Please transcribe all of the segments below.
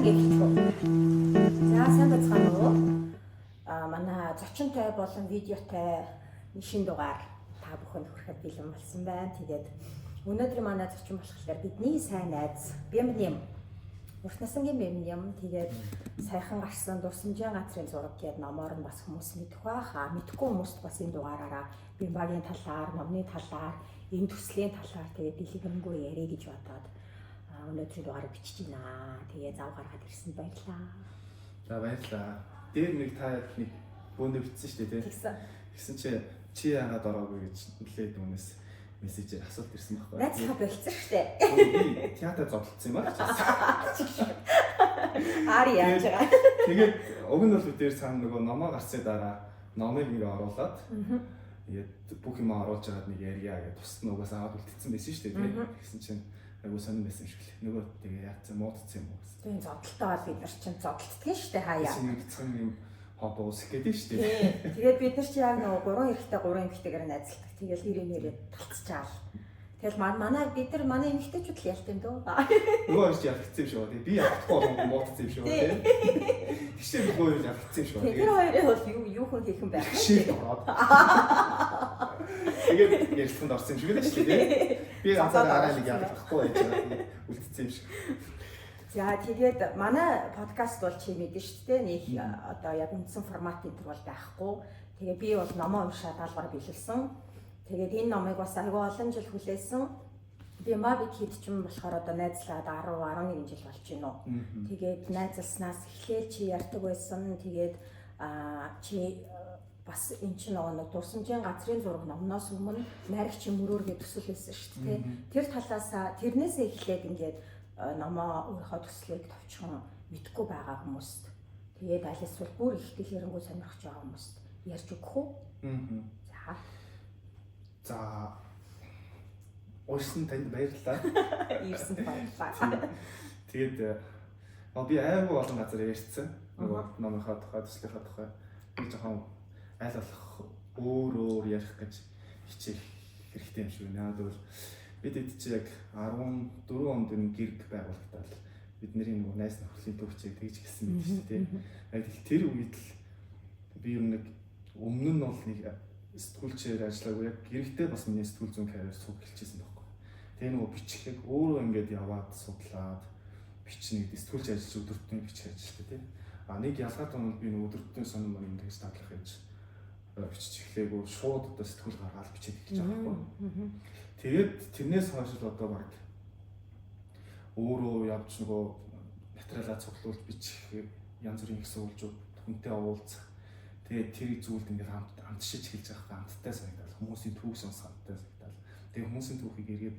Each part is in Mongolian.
Ингэ хэлчихв. За, сайн байцгаана уу? Манай зочинтой болон видеотой шинэ дугаар та бүхэнд хүрэхэд бэлэн болсон байна. Тэгээд өнөөдөр манай зочин болохоор бидний сайн найз Бямням. Урт насангийн Бямням. Тэгээд саяхан гарсан Дурсамжийн газрын зураг гэдэг номоор нь бас хүмүүс мэдэх байх. Мэдэхгүй хүмүүст бас энэ дугаараараа Бямбагийн талаар, номны талаар, энэ төслийн талаар тэгээд дэлгэрэнгүй ярих гэж бодоод өнөөдрийн дугаарыг бичиж байна. Тэгээ зав гаргаад ирсэн, баярлаа. За, баярлаа. Дээр нэг та нэг бөөндө бичсэн шүү дээ, тий. Тэгсэн. Тэгсэн чи чи яагаад ороогүй гэж нэлээд өмнөөс мессежээр асуулт ирсэн байхгүй. Найзлахаа болцсон шүү дээ. Би театр зодтолцсон юм аа гэж. Аар яаж байгаа. Тэгээд уг нь бол бид дээр цаана нөгөө номоо гарсны дараа номыг ингээ оруулаад, тэгээд бүх юм оруулж агаад нэг ярья гэж тусад нь угаасаа аваад үлдсэн байсан шүү дээ, тий. Тэгсэн чинь айгуу сонирн байсан юм шиг лээ. Нөгөө тэгээ яатсан, муудсан юм уу гэсэн. Тийм, зодтолтой бол бид нар чинь зодтолтдгийн шүү дээ, хаяа. Чиний бяцхан юм хоббо үсэх гэдэг шүү дээ. Тэгээд бид нар чи яг нөгөө гурван эрэгтэй, гурван эмэгтэйгээр найзалдаг. Тэгэл ирээ нэрээ талцчаал. Тэгэл манай бид нар, манай эмэгтэйчүүд л ялт юм дөө. Нөгөө хоёр чи ялгцсан юм шиг ба. Би ялахгүй бол муудсан юм шиг ба, тий. Тэгшээ би хоёр ялгцсан юм шиг ба. Тэр хоёрын бол юу юу хүн хийх юм байх. Тэгшээ ороод. Тэгээд ярилцсанд орсон юм шиг л шүү дээ, тий. Би ганцаараа арай нэг ялгахгүй байж байгаа. Үлдсэн юм шиг. За, тэгээд манай подкаст бол чи мэдэн шүү дээ. Нэг одоо яг үндсэн формат энэ төр бол байхгүй. Тэгээ би бол номоо уншаад даалгавар биелүүлсэн. Тэгээд энэ номыг бас айгүй олон жил хүлээсэн. Би ма бид хэд ч юм болохоор одоо найзлаад 10 11 жил болж байна уу. Тэгээд найзалснаас эхлээл чи ярьдаг байсан. Тэгээд чи бас эн чинь нөгөө нэг Дурсамжийн газрын зураг номноос өмнө Найрагч мөрөөргээ төсөл байсан шүү дээ. Тэр талаас, тэрнээсээ эхлээд ингээд номоо, өөрийнхөө төслийг товчхон мэдгүй байгаа хүмүүст, тэгээд аль эсвэл бүр их дэлгэрэнгүй сонирхож байгаа хүмүүст ярьж өгөх үү? За. За, уурсан танд баярлалаа. Ирсэнд баярлалаа. Тэгээд би айгүй олон газар ярьсан. Нөгөө номынхаа тухай, төслийнхаа тухай би жоохон аль болох өөр өөр ярих гэж хичээх хэрэгтэй юм шиг байна. Яг бол бид эд чи яг 14 онд энэ гэрг байгуулагдаад бидний нөгөө найз нөхрийн төвчийг тэгж хэлсэн байдаг шүү дээ. Яг тэр үед л би ер нь нэг өмнө нь бол нэг сэтгүүлчээр ажиллаагүй, яг гэрэгтэй бас миний сэтгүүл зүйн карьер цуг хэлчихсэн байхгүй. Тэгээ нөгөө бичих яг өөрөө ингээд яваад судлаад бичнэ гэдэг, сэтгүүлч ажиллаж, өдөртөө бичих ажилтай, тий. А нэг ялгаатай нь би нөгөө өдөртөө сонин мөн юм тэгж дадлах гэж бичиж эхлэегүй, шууд одоо сэтгүүл гаргаад бичээд эхэлж байгаа байхгүй. Тэгээд тэрнээс хойш л одоо баг өөрөө явж нөгөө материалаа цуглуулж бичих, янз бүрийн их сурвалжууд, хүнтэй уулзах. Тэгээд тэр зүйлд ингээд хамт амтшиж эхэлж байгаа, амттай санагдал, хүмүүсийн түүх сонсох амттай санагдал. Тэгээд хүмүүсийн түүхийг эргээд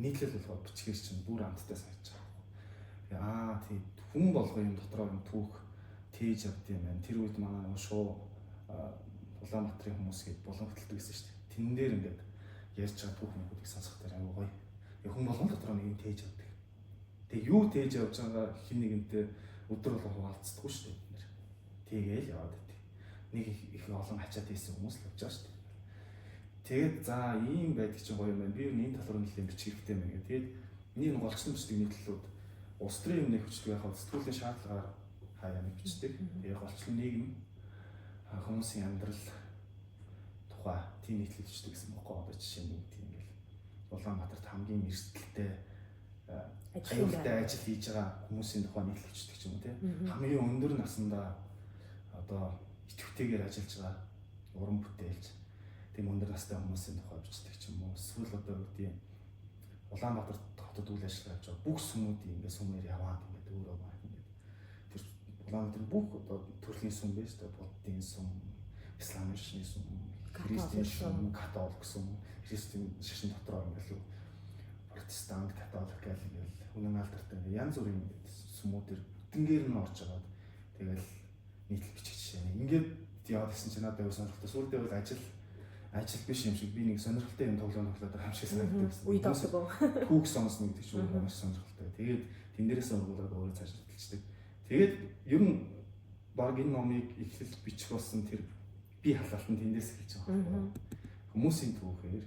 нийтлэл болгоод бичгээр чинь бүр амттай санагдаж байгаа байхгүй. Тэгээ тий, хүн болго юм дотроо юм түүх тээж авд юм байна. Тэр үед манай нөгөө шуу Улаанбаатарын хүмүүс гээд булан хөтэлдэг гэсэн шүү дээ. Тэн дээр ингээд ярьж байгаа түүх мөхүүдийг сонсох дээр аюу гоё. Хүн болгон дотроо нэг юм тээж авдаг. Тэгээ юу тээж явж байгаа хин нэгэнтэй өдөр болгон хуваалцдаггүй шүү дээ бид нэр. Тэгээл яваад байдаг. Нэг их олон ачаад хийсэн хүмүүс л явж байгаа шүү дээ. Тэгээд за, ийм байдаг чинь гоё юм байна. Би энэ тал руу нэлээд бичих хэрэгтэй юм байна гэх. Тэгээд миний нэг голчлон бичдэг нийтлэлүүд улс төрийн юм нэг хүчдэг байхад сэтгүүлийн шаардлагаар хаяа нэг бичдэг. Тэгээ голчлон нийгэм, хүмүүсийн амьдрал тухай тийм нийтлэл бичдэг гэсэн бохоо. Одоо жишээ нь тийм ингээл Улаанбаатарт хамгийн эрсдэлтэй, аюултай ажил хийж байгаа хүмүүсийн тухай нийтлэл бичдэг ч юм уу, тийм хамгийн өндөр насндаа одоо идэвхтэйгээр ажиллаж байгаа, уран бүтээлч, тийм өндөр настай хүмүүсийн тухай бичдэг ч юм уу, эсвэл одоо юу гэдэг, Улаанбаатар хотод үйл ажиллагаа явж байгаа бүх сүмүүдийн ингээд сүмээр яваад ингээд өөрөө баг ингээд тэр Улаанбаатарын бүх одоо төрлийн сүм байж та, буддын сүм, исламын шашны сүм, христийн сүм, католик сүм, христийн шашин дотроо ингээд протестант, католик гэл ингээд үнэн алдартай ингээд янз бүрийн сүмүүдэр бүтэнгээр нь орж агаад тэгэл нийтлэл бичих жишээ. Ингээд яваад исэн чинь надад аюу сонирхолтой. Сүүлдээ бол ажил ажил биш юм шиг би нэг сонирхолтой юм тоглоом тоглоод байгаа юм шиг санагддаг гэсэн. Үе тоглоо. Түүх сонсно гэдэг чинь маш сонирхолтой. Тэгээд тэн дээрээс ургуулад өөрөө цааш хөдөлждэг. Тэгээд ер нь баг энэ номыг эхлэл бичих болсон тэр би халаалт нь тэндээс эхэлж байгаа байхгүй. Хүмүүсийн түүхээр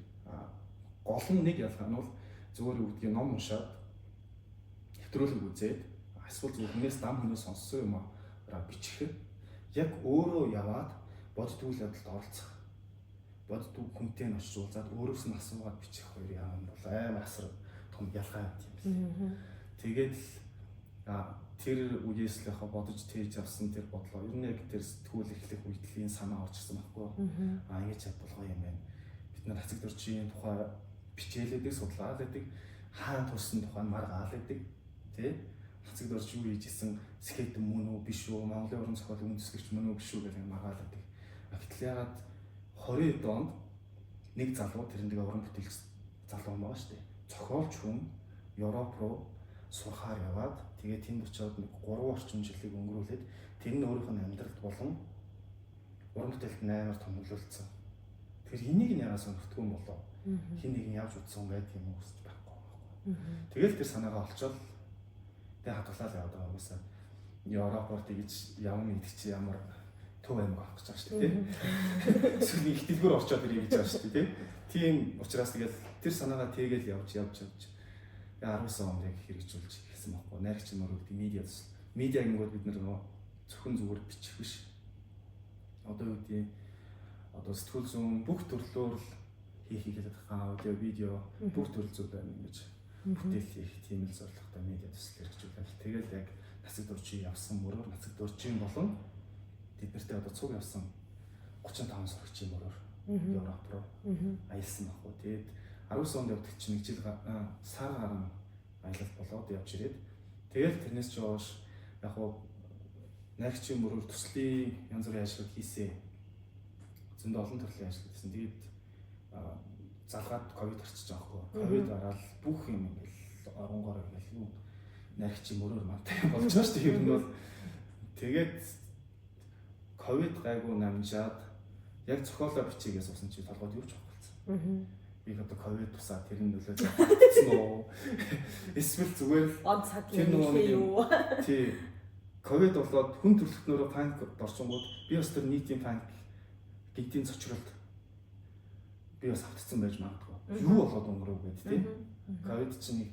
гол нь нэг ялгаа нь бол зүгээр юу гэдгийг ном уншаад, нэвтрүүлэг үзээд Эсвэл зүгээр хүнээс дам хүнээс сонссон юм аа бичих. Яг өөрөө яваад бодит үйл явдалд оролцох. Бодит хүнтэй нь очиж уулзаад өөрөөс нь асуугаад бичих хоёр юм бол амар асар том ялгаа юм байна. Тэгээд л тэр үеэс л яхаа бодож тээж авсан тэр бодлоо. Ер нь яг тэр сэтгүүл эхлэх үед л энэ санаа орчихсон байхгүй. Аа ингэж чадвал гоё юм байна. Бид нар Хацаг дөржийн тухай бичээлэдэг, судлаад байдаг, хаан төрсөн тухай маргаал байдаг. Тэ? Хацаг дөрж юу хийж исэн, скетэн мөн үү, биш үү, Монголын уран зохиол үндэслэгч мөн үү, биш үү гэх юм маргаал байдаг. Гэтэл яагаад 20 онд нэг залуу тэрэн дээр уран бүтээлч залуу юм байгаа шүү дээ. Зохиолч хүн Европ руу сурахаар яваад тэгээ тэнд очиод нэг 3 орчим жилийг өнгөрүүлээд тэр нь өөрийнх нь амьдралд болон уран бүтээлд амар том нөлөөлсөн. Тэгэхээр энийг нь яраас өнөртгөө юм болоо. Хин нэг нь явж утсан байдаг юм уу гэж байхгүй байхгүй. Тэгэл тэр санаагаа олчоод тэгээ хадгалаад яваад байгаа угаасаа. Европоор тэгж явна гэдэг чи ямар төв аймаг авах гэж байгаа шүү дээ, тий. Эсвэл их дэлгүүр орчоод ирье гэж байгаа шүү дээ, тий. Тийм учраас тэгэл тэр санаагаа тэгээл явж явж явж 19 онд яг хэрэгжүүлж эхэлсэн байхгүй. Найрагч мөр гэдэг медиа төсөл. Медиа гингүүд бид нар нөгөө зөвхөн зүгээр бичих биш. Одоо юу гэдэг одоо сэтгүүл зүүн бүх төрлөөр л хийхийг хэлээд байгаа. Аудио, видео бүх төрөл зүйл байна ингэж бүтээл хийх тийм л зорилготой медиа төсөл хэрэгжүүлээ. Тэгэл яг Нацаг дуржийн явсан мөрөөр Нацаг дуржийн болон тэд нартэй одоо цуг явсан 35 сурагчийн мөрөөр Европ руу аялсан байхгүй. Тэгээд 19 онд явдаг чинь нэг жил сар гарan аялал болоод явж ирээд тэгэл тэрнээс ч хойш яг хуу найрагчийн мөрөөр төслийн янз бүрийн ажлууд хийсэ. Зөндөө олон төрлийн ажил хийсэн. Тэгээд залгаад ковид гарчиж байгаа хгүй. Ковид гараад бүх юм ингээл оронгоор ингээл юу найрагчийн мөрөөр мантай болж байгаа шүү дээ. Ер нь бол тэгээд ковид гайгүй намжаад яг зохиолоо бичээгээ суусан чи толгойд юу ч авах болсон. Би одоо ковид тусаа тэр нь нөлөөлсөн үү? Эсвэл зүгээр л он цаг юм юу? Тий. Ковид болоод хүн төрөлхтнөөрөө паник орчингууд би бас тэр нийтийн паник гинтийн цочролд би бас автцсан байж магадгүй. Юу болоод өнгөрөв гэд тий. Ковид чинь нэг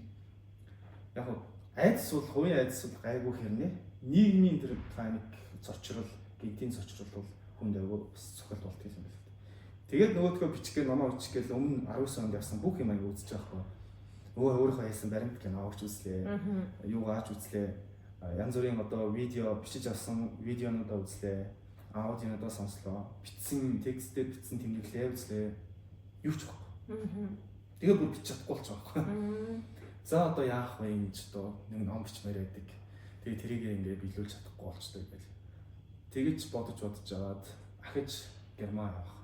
яг нь айдас бол хувийн айдас бол гайгүй хэрнээ. Нийгмийн тэр паник цочрол, гинтийн цочрол бол хүнд айгүй бас цохилт болтго юм байна. Тэгээд нөгөөдгөө бичих гээ номоо бичих гээл өмнө 19 онд явсан бүх юм аяг үзэж байгаа хгүй. Нөгөө өөрийнхөө хийсэн баримт кино огч үзлээ. Юу гаач үзлээ. Янз бүрийн одоо видео бичиж авсан видеонуудаа үзлээ. Аудионуудаа сонслоо. Бичсэн текстээр бичсэн тэмдэглэлээ үзлээ. Юу ч байхгүй. Тэгээ бүр бичиж чадахгүй болчих واخгүй. За одоо яах вэ ингэж одоо нэг ном бичмээр байдаг. Тэгээ тэрийг ингээ биелүүлж чадахгүй болчтой гэл. Тэгэж бодож бодож аваад ахиж Герман явах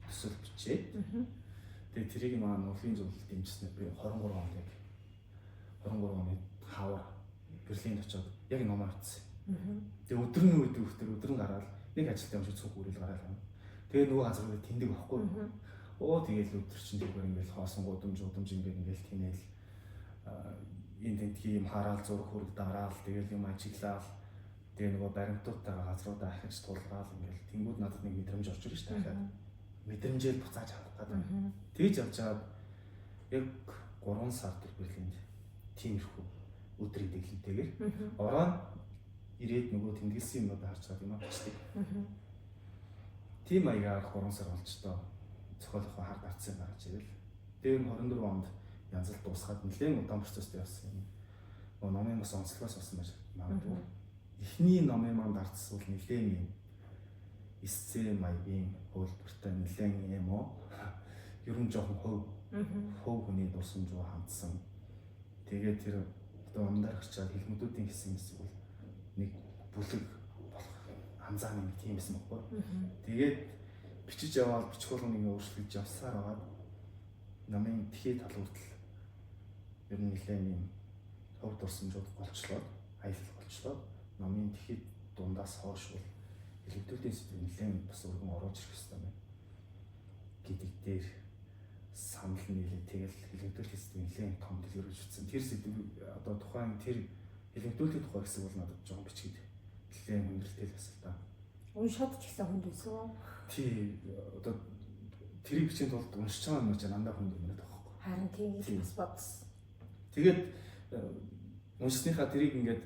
төсөл бичээд. Тэгээ тэрийг маань Нурлийн зөвлөлд дэмжснээр би 23 онд яг 23 оны хавар Берлинд очиод яг номоо бичсэн. Тэгээ өдөр нь үед өдөр өдөр нь гараад нэг ажилтан юм шиг цуг үрэл гараад юм. Тэгээ нөгөө газар руу тэндэг байхгүй. Оо тэгээл өдөр чинь зүгээр ингээл хоосон гудамж удамж ингээд ингээл тэнээл энэ тентхий юм хараал зураг хөрөг дараал тэгээл юм ажиглаал тэгээ нөгөө баримтуудтайгаа газруудаа ахиж тулгаал ингээл тэнгууд надад нэг мэдрэмж орж ирж шүү дээ. Мэдрэмжээл буцааж авах гэдэг. Тэгж явж байгаад яг 3 сар төр Берлинд тиймэрхүү өдрийн дэглэмтэйгээр ороо ирээд нөгөө тэмдэглэсэн юмнуудаа харж байгаа юм а бичдэг. Тийм маягаар 3 сар болж тоо зохиолынхоо хар дарцыг гаргаж ирэл. Тэр 24 онд янзлал дуусгаад нэлээд удаан процесстэй явсан юм. Нөгөө номын бас онцлогоос болсон байж магадгүй. Эхний номын маань дарцс бол нэлээд юм эссе маягийн хөлбөртэй нэлээд юм уу. Ер нь жоохон хувь хүний дурсамж руу хандсан. Тэгээд тэр одоо умдаар гарчаад хэлмүүдийн хэсэг хэсэг бол нэг бүлэг болох анзаа нэг тийм байсан байхгүй. Тэгээд бичиж яваал бичих болгоныг ингээ өөрчлөж явсаар байгаад намын тхий тал хүртэл ер нь нэлээд юм хувь дурсамжууд голчлоод аялал голчлоод номын тхий дундаас хойш бол хэлэгдүүллийн сэдв нэлээд бас өргөн оруулж ирэх хэрэгтэй байна гэдэг дээр санал нийлээ. Тэгэл хэлэгдүүллийн сэдв нэлээд том дэлгэрүүлж утсан. Тэр сэдв одоо тухайн тэр хэлэгдүүллийн тухай хэсэг бол надад жоохон бичгээд нэлээд хүндрэлтэй л байсан л да. Уншаад ч гэсэн хүнд байсан уу? Тий, одоо тэрийг бичин тулд уншиж байгаа юм чинь дандаа хүнд юм байна таахгүй. Харин тийм гэж бас бодсон. Тэгээд уншсныхаа тэрийг ингээд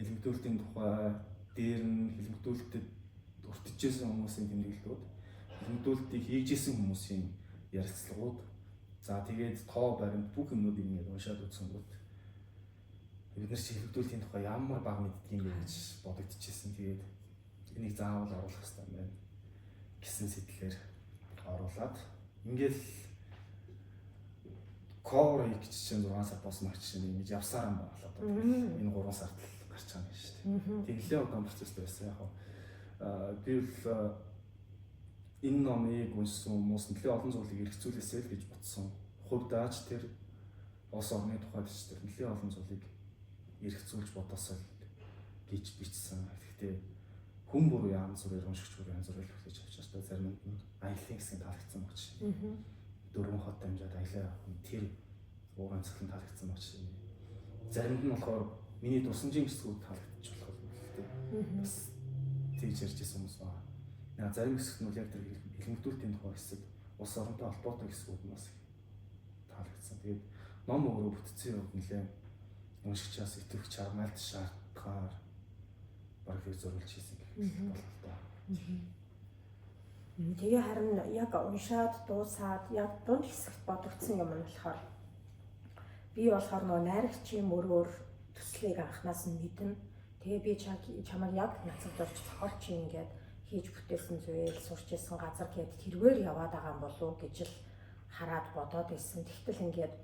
Хилмигдүүлэлтийн тухай дээр нь хилмигдүүлэлтэд өртөжсэн хүмүүсийн тэмдэглэлүүд, хилмигдүүлэлтийг хийжсэн хүмүүсийн ярилцлагууд, за тэгээд тоо баримт бүх юмнуудыг ингээд уншаад үзсэнгүүт бид нар чи хилмигдүүлэлтийн тухай ямар бага мэддэг юм бэ гэж бодогдчихсэн. Тэгээд энийг заавал оруулах хэрэгтэй юм байна гэсэн сэтгэлээр оруулаад ингээл cover хийх гэж чинь 6 сар болсон баг чинь ингэж явсаар юм байна л одоо. Энэ 3 сард л гарч байгаа юм шүү дээ. Тэгээ нэлээд удаан процесс байсан яг. Би бол энэ номыг уншсан хүмүүс нэлээд олон зүйлийг эргцүүлээсэй л гэж бодсон. Хувьдаач тэр улс орны тухайд ч тэр нэлээд олон зүйлийг эргцүүлж бодоосоо л гэж бичсэн. Гэхдээ хүн бүр янз бүрээр уншигч бүр янз бүрээр хүлээж авч байгаа. Зарим нь аялын хэсэг таалагдсан баг жишээ. Дөрвөн хот дамжаад аялаа явах нь тэр уур амьсгал нь таалагдсан баг жишээ. Заримд нь болохоор миний дурсамжийн хэсгүүд таалагдчих болох юм л дээ. Бас тэгж ярьж байсан хүмүүс байна. Зарим хэсэгт нь бол яг тэр хилмигдүүлэлтийн тухай хэсэг, улс оронтой холбоотой хэсгүүд нь бас таалагдсан. Тэгээд ном өөрөө бүтцийн хувьд нэлээ уншигчаас итгэх чармайлт шаардахаар бараг их зориулж хийсэн гэх болно л доо. Тэгээ харин яг уншаад дуусаад яг дунд хэсэгт бодогдсон юм нь болохоор би болохоор нөгөө найрагчийн мөрөөр төслийг анханаас нь мэднэ. Тэгээ би чамайг яг нацаг дурч зохиолч ингээд хийж бүтээсэн зүйл, сурч исэн газар гээд тэрвэр яваад байгаа юм болов уу гэж л хараад бодоод байсан. Тэгтэл ингээд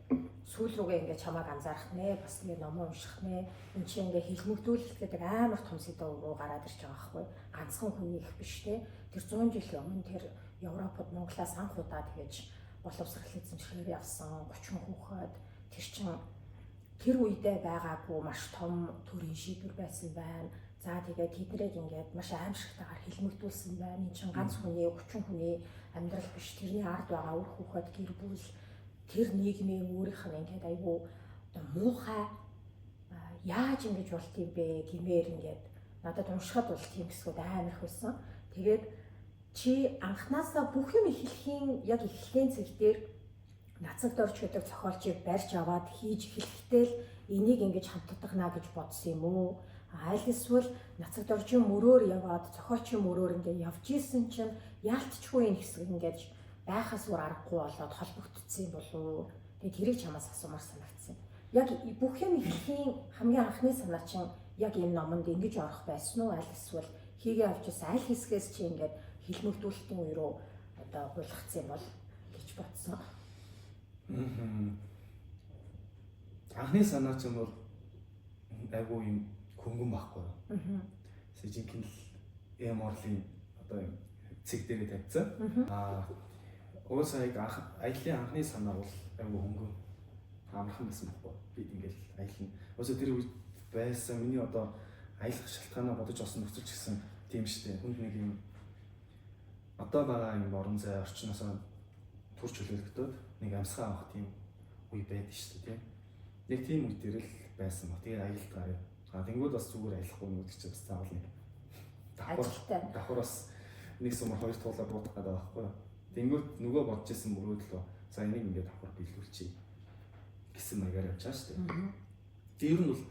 сүүл рүүгээ ингээд чамайг анзаарах нэ, бас тэгээ номоо унших нэ. Энд чинь ингээд хилмигдүүлэлт гэдэг амар том сэдэв рүү гараад ирж байгаа байхгүй. Ганцхан хүний их биш те. Тэр 100 жилийн өмнө тэр Европод Монголоос анх удаа тэгэж боловсрол эзэмшгээр явсан 30 хүүхэд тэр чин тэр үедээ байгаагүй маш том төрийн шийдвэр байсан байна. За тэгээд тэднийг ингээд маш аимшигтайгаар хилмигдүүлсэн байна. Энд чин ганц хүний 30 хүний амьдрал биш. Тэрний ард байгаа үр хүүхэд, гэр бүл, тэр нийгмийн өөрийнх нь ингээд айгүй одоо муухай яаж ингэж болт юм бэ гэмээр ингээд надад уншихад бол тийм хэсгүүд амар их байсан. Тэгээд чи анханасаа бүх юм эхлэхийн яг эхлэлийн цэг дээр Нацаг дорж гэдэг зохиолчийг барьж аваад хийж эхлэхдээ л энийг ингэж хамтдагнаа гэж бодсон юм уу? Аль эсвэл Нацаг доржийн мөрөөр яваад зохиолчийн мөрөөр ингээд явж исэн чинь яалтчгүй энэ хэсэг ингээд байхаас өөр аргагүй болоод холбогдсон юм болов уу? Тэгээд тэрийг чамаас асуумар санагдсан. Яг бүх юм эхлэхийн хамгийн анхны санаа чинь яг энэ номонд ингэж орох байсан уу? Аль эсвэл хийгээ авч ирсэн аль хэсгээс чи ингээд хилмигдүүлэлтийн үе рүү одоо гулгацсан юм бол гэж бодсон. Анхны санаа чинь бол айгүй юм хөнгөн байхгүй юу? Жинхэнэ л эм орлын одоо юм цэг дээрээ тавьсан. Уусаа яг аялын анхны санаа бол айгүй хөнгөн амархан байсан байхгүй. Би ингээл аялна. Уусаа тэр үед байсан миний одоо аялах шалтгаанаа бодож олсон нөхцөл ч гэсэн тийм шүү дээ. Хүнд нэг юм одоо байгаа юм орон зай орчноосоо төр чөлөөлөгдөөд нэг амьсгаа авах тийм үе байдаг шүү дээ, тийм. Яг тийм үе дээр л байсан ба. Тэгээд аялалд гараа. Тэнгүүд бас зүгээр аялахгүй юм гэдэг чинь бас заавал нэг давхар бас нэг сумар хоёр туулаа буудах гэдэг байхгүй юу. Тэнгүүд нөгөө бодож исэн мөрөөдлөө за энийг ингээд давхар биелүүлчихье гэсэн маягаар явж байгаа шүү дээ. Тэгээд ер нь бол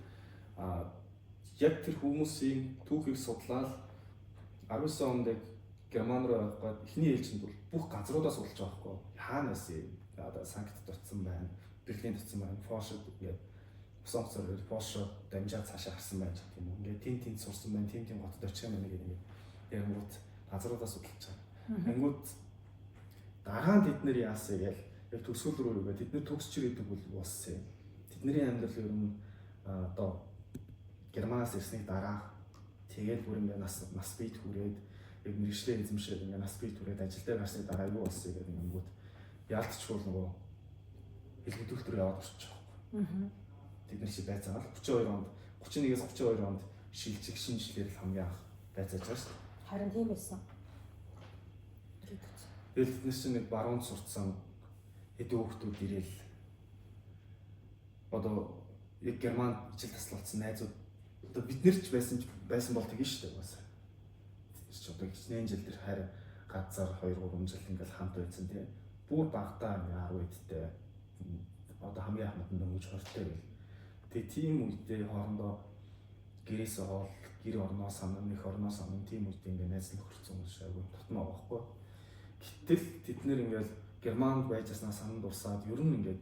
яг тэр хүмүүсийн түүхийг судлаад 19 онд яг Герман руу явах гээд эхний ээлжинд бол бүх газруудаа судалж байгаа байхгүй юу. Хаана байсан юм? Одоо Санктд очсон байна, Берлинд очсон байна, Польшд ингээд усан хугацаар Польш дамжаад цаашаа гарсан байна гэх юм уу. Ингээд тэн тэнд сурсан байна, тэн тэн хотод очих юм байна гэдэг ингээд ярангуут газруудаа судалж байгаа. Ангууд дараа нь тэд нэр яасан гээл яг төгсгөл рүү рүүгээ тэд нэр төгсч ирээдэг бол болсон юм. Тэдний амьдрал ер нь одоо Германаас ирснийг дараа тэгээд бүр ингээд нас бие түрээд яг мэргэжлээ эзэмшээд ингээд нас бие түрээд ажил дээр гарсны дараа юу болсон гэдэг ингэнгүүт яалтчгүй нөгөө хэлбэлдүүлэлт рүү яваад орчих жоохгүй. Тэд нар чи байцаагаал 32 онд 31-ээс 32 онд шилжих шинжилгээр л хамгийн анх байцааж байгаа шүү дээ. Харин тийм байсан. Тэгэл тэд нар чинь нэг баруунд сурцсан хэдэн хүүхдүүд ирээл одоо яг Германд хичээл таслалцсан найзууд одоо бид нар ч байсан бол тэгэн шүү дээ угаасаа. Тэд нар ч одоо хичнээн жил тэр хайр газар 2 3 жил ингээл хамт байсан тийм. Бүр багтаа ингээ 10 эдтэй одоо хамгийн ахмад нь дөнгөж 20-тай гэл. Тэгээ тийм үедээ хоорондоо Гэрээс хоол, гэр орноо санан, их орноо санан тийм үед ингээ найз нөхөрцөн хүмүүс айгүй татмаа байхгүй. Гэтэл тэд нэр ингээл Германд байж байснаа санан дурсаад ер нь ингээд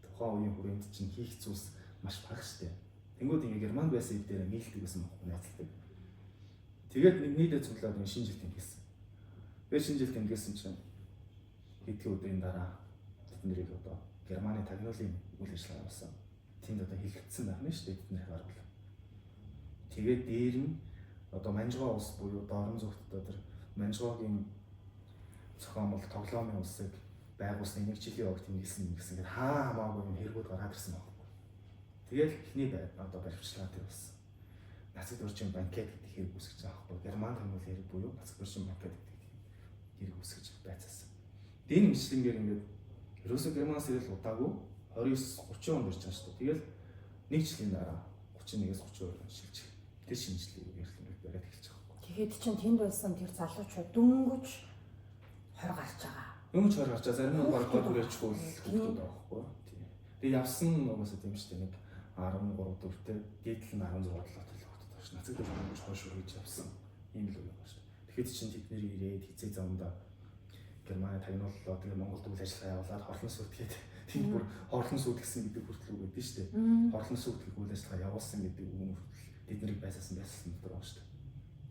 тухайн үеийн хүрээнд чинь хийх зүйлс маш бага штэ. Тэнгүүд ингээ Германд байсан ив дээр нийлдэг байсан байхгүй найзалдаг. Тэгээд нэг нийлээ цуглаад ингээ шинэ жил тэмдэглэсэн. Тэгээд шинэ жил тэмдэглэсэн чинь хэдхэн өдрийн дараа тэд нэрийг одоо Германы тагнуулын үйл ажиллагаа явуулсан. Тэнд одоо хилэгдсэн байх нь шүү дээ тэдний гарвал. Тэгээд дээр нь одоо Манжгаа улс буюу Дорн зүгт одоо тэр Манжгаагийн зохион бол тоглоомын улсыг байгуулсан нэг жилийн ог тэмдэглэсэн гэсэн ингээд хаа хамаагүй юм хэрэгүүд гараад ирсэн байхгүй. Тэгэл эхний одоо баримтчлаа тэр болсон. Нацаг дуржин банкет гэдэг хэрэг үүсгэж байгаа байхгүй. Герман тагнуулын хэрэг буюу нацаг дуржин банкет гэдэг хэрэг үүсгэж байцаасан. Энэ мэтлэнгээр ингээд ерөөсөө Германаас ирэл удаагүй 29 30 онд ирж байгаа шүү дээ. Тэгэл нэг жилийн дараа 31-ээс 32 он шилжих. Тэр шинжилгээг ирэл ингээд бариад эхэлж байгаа байхгүй. Тэгэхэд чинь тэнд байсан тэр залуучууд дөнгөж 20 гарч байгаа. Дөнгөж 20 гарч байгаа. Зарим нь баг 20 хүрээчгүй л хүүхдүүд байгаа байхгүй. Тийм. Тэгээ явсан угаасаа тийм шүү дээ. Нэг 13 дөрөвтэй дээдл нь 16 7 хүүхдүүд байгаа шүү. Нацаг дээр дөнгөж хойш хүрэж явсан. Ийм л үг байгаа шүү. Тэгэхэд чинь тэд нэр ирээд хизээ замдаа Германы тагнууллаа. Тэгээ Монголд үйл ажиллагаа явуулаад хорлон сүтгээд тэнд бүр хорлон сүтгсэн гэдэг хүртэл үг өгдөн шүү дээ. Хорлон сүтгэх үйл ажиллагаа явуулсан гэдэг үг нь хүртэл тэд нарыг байсаасан дотор байгаа шүү дээ.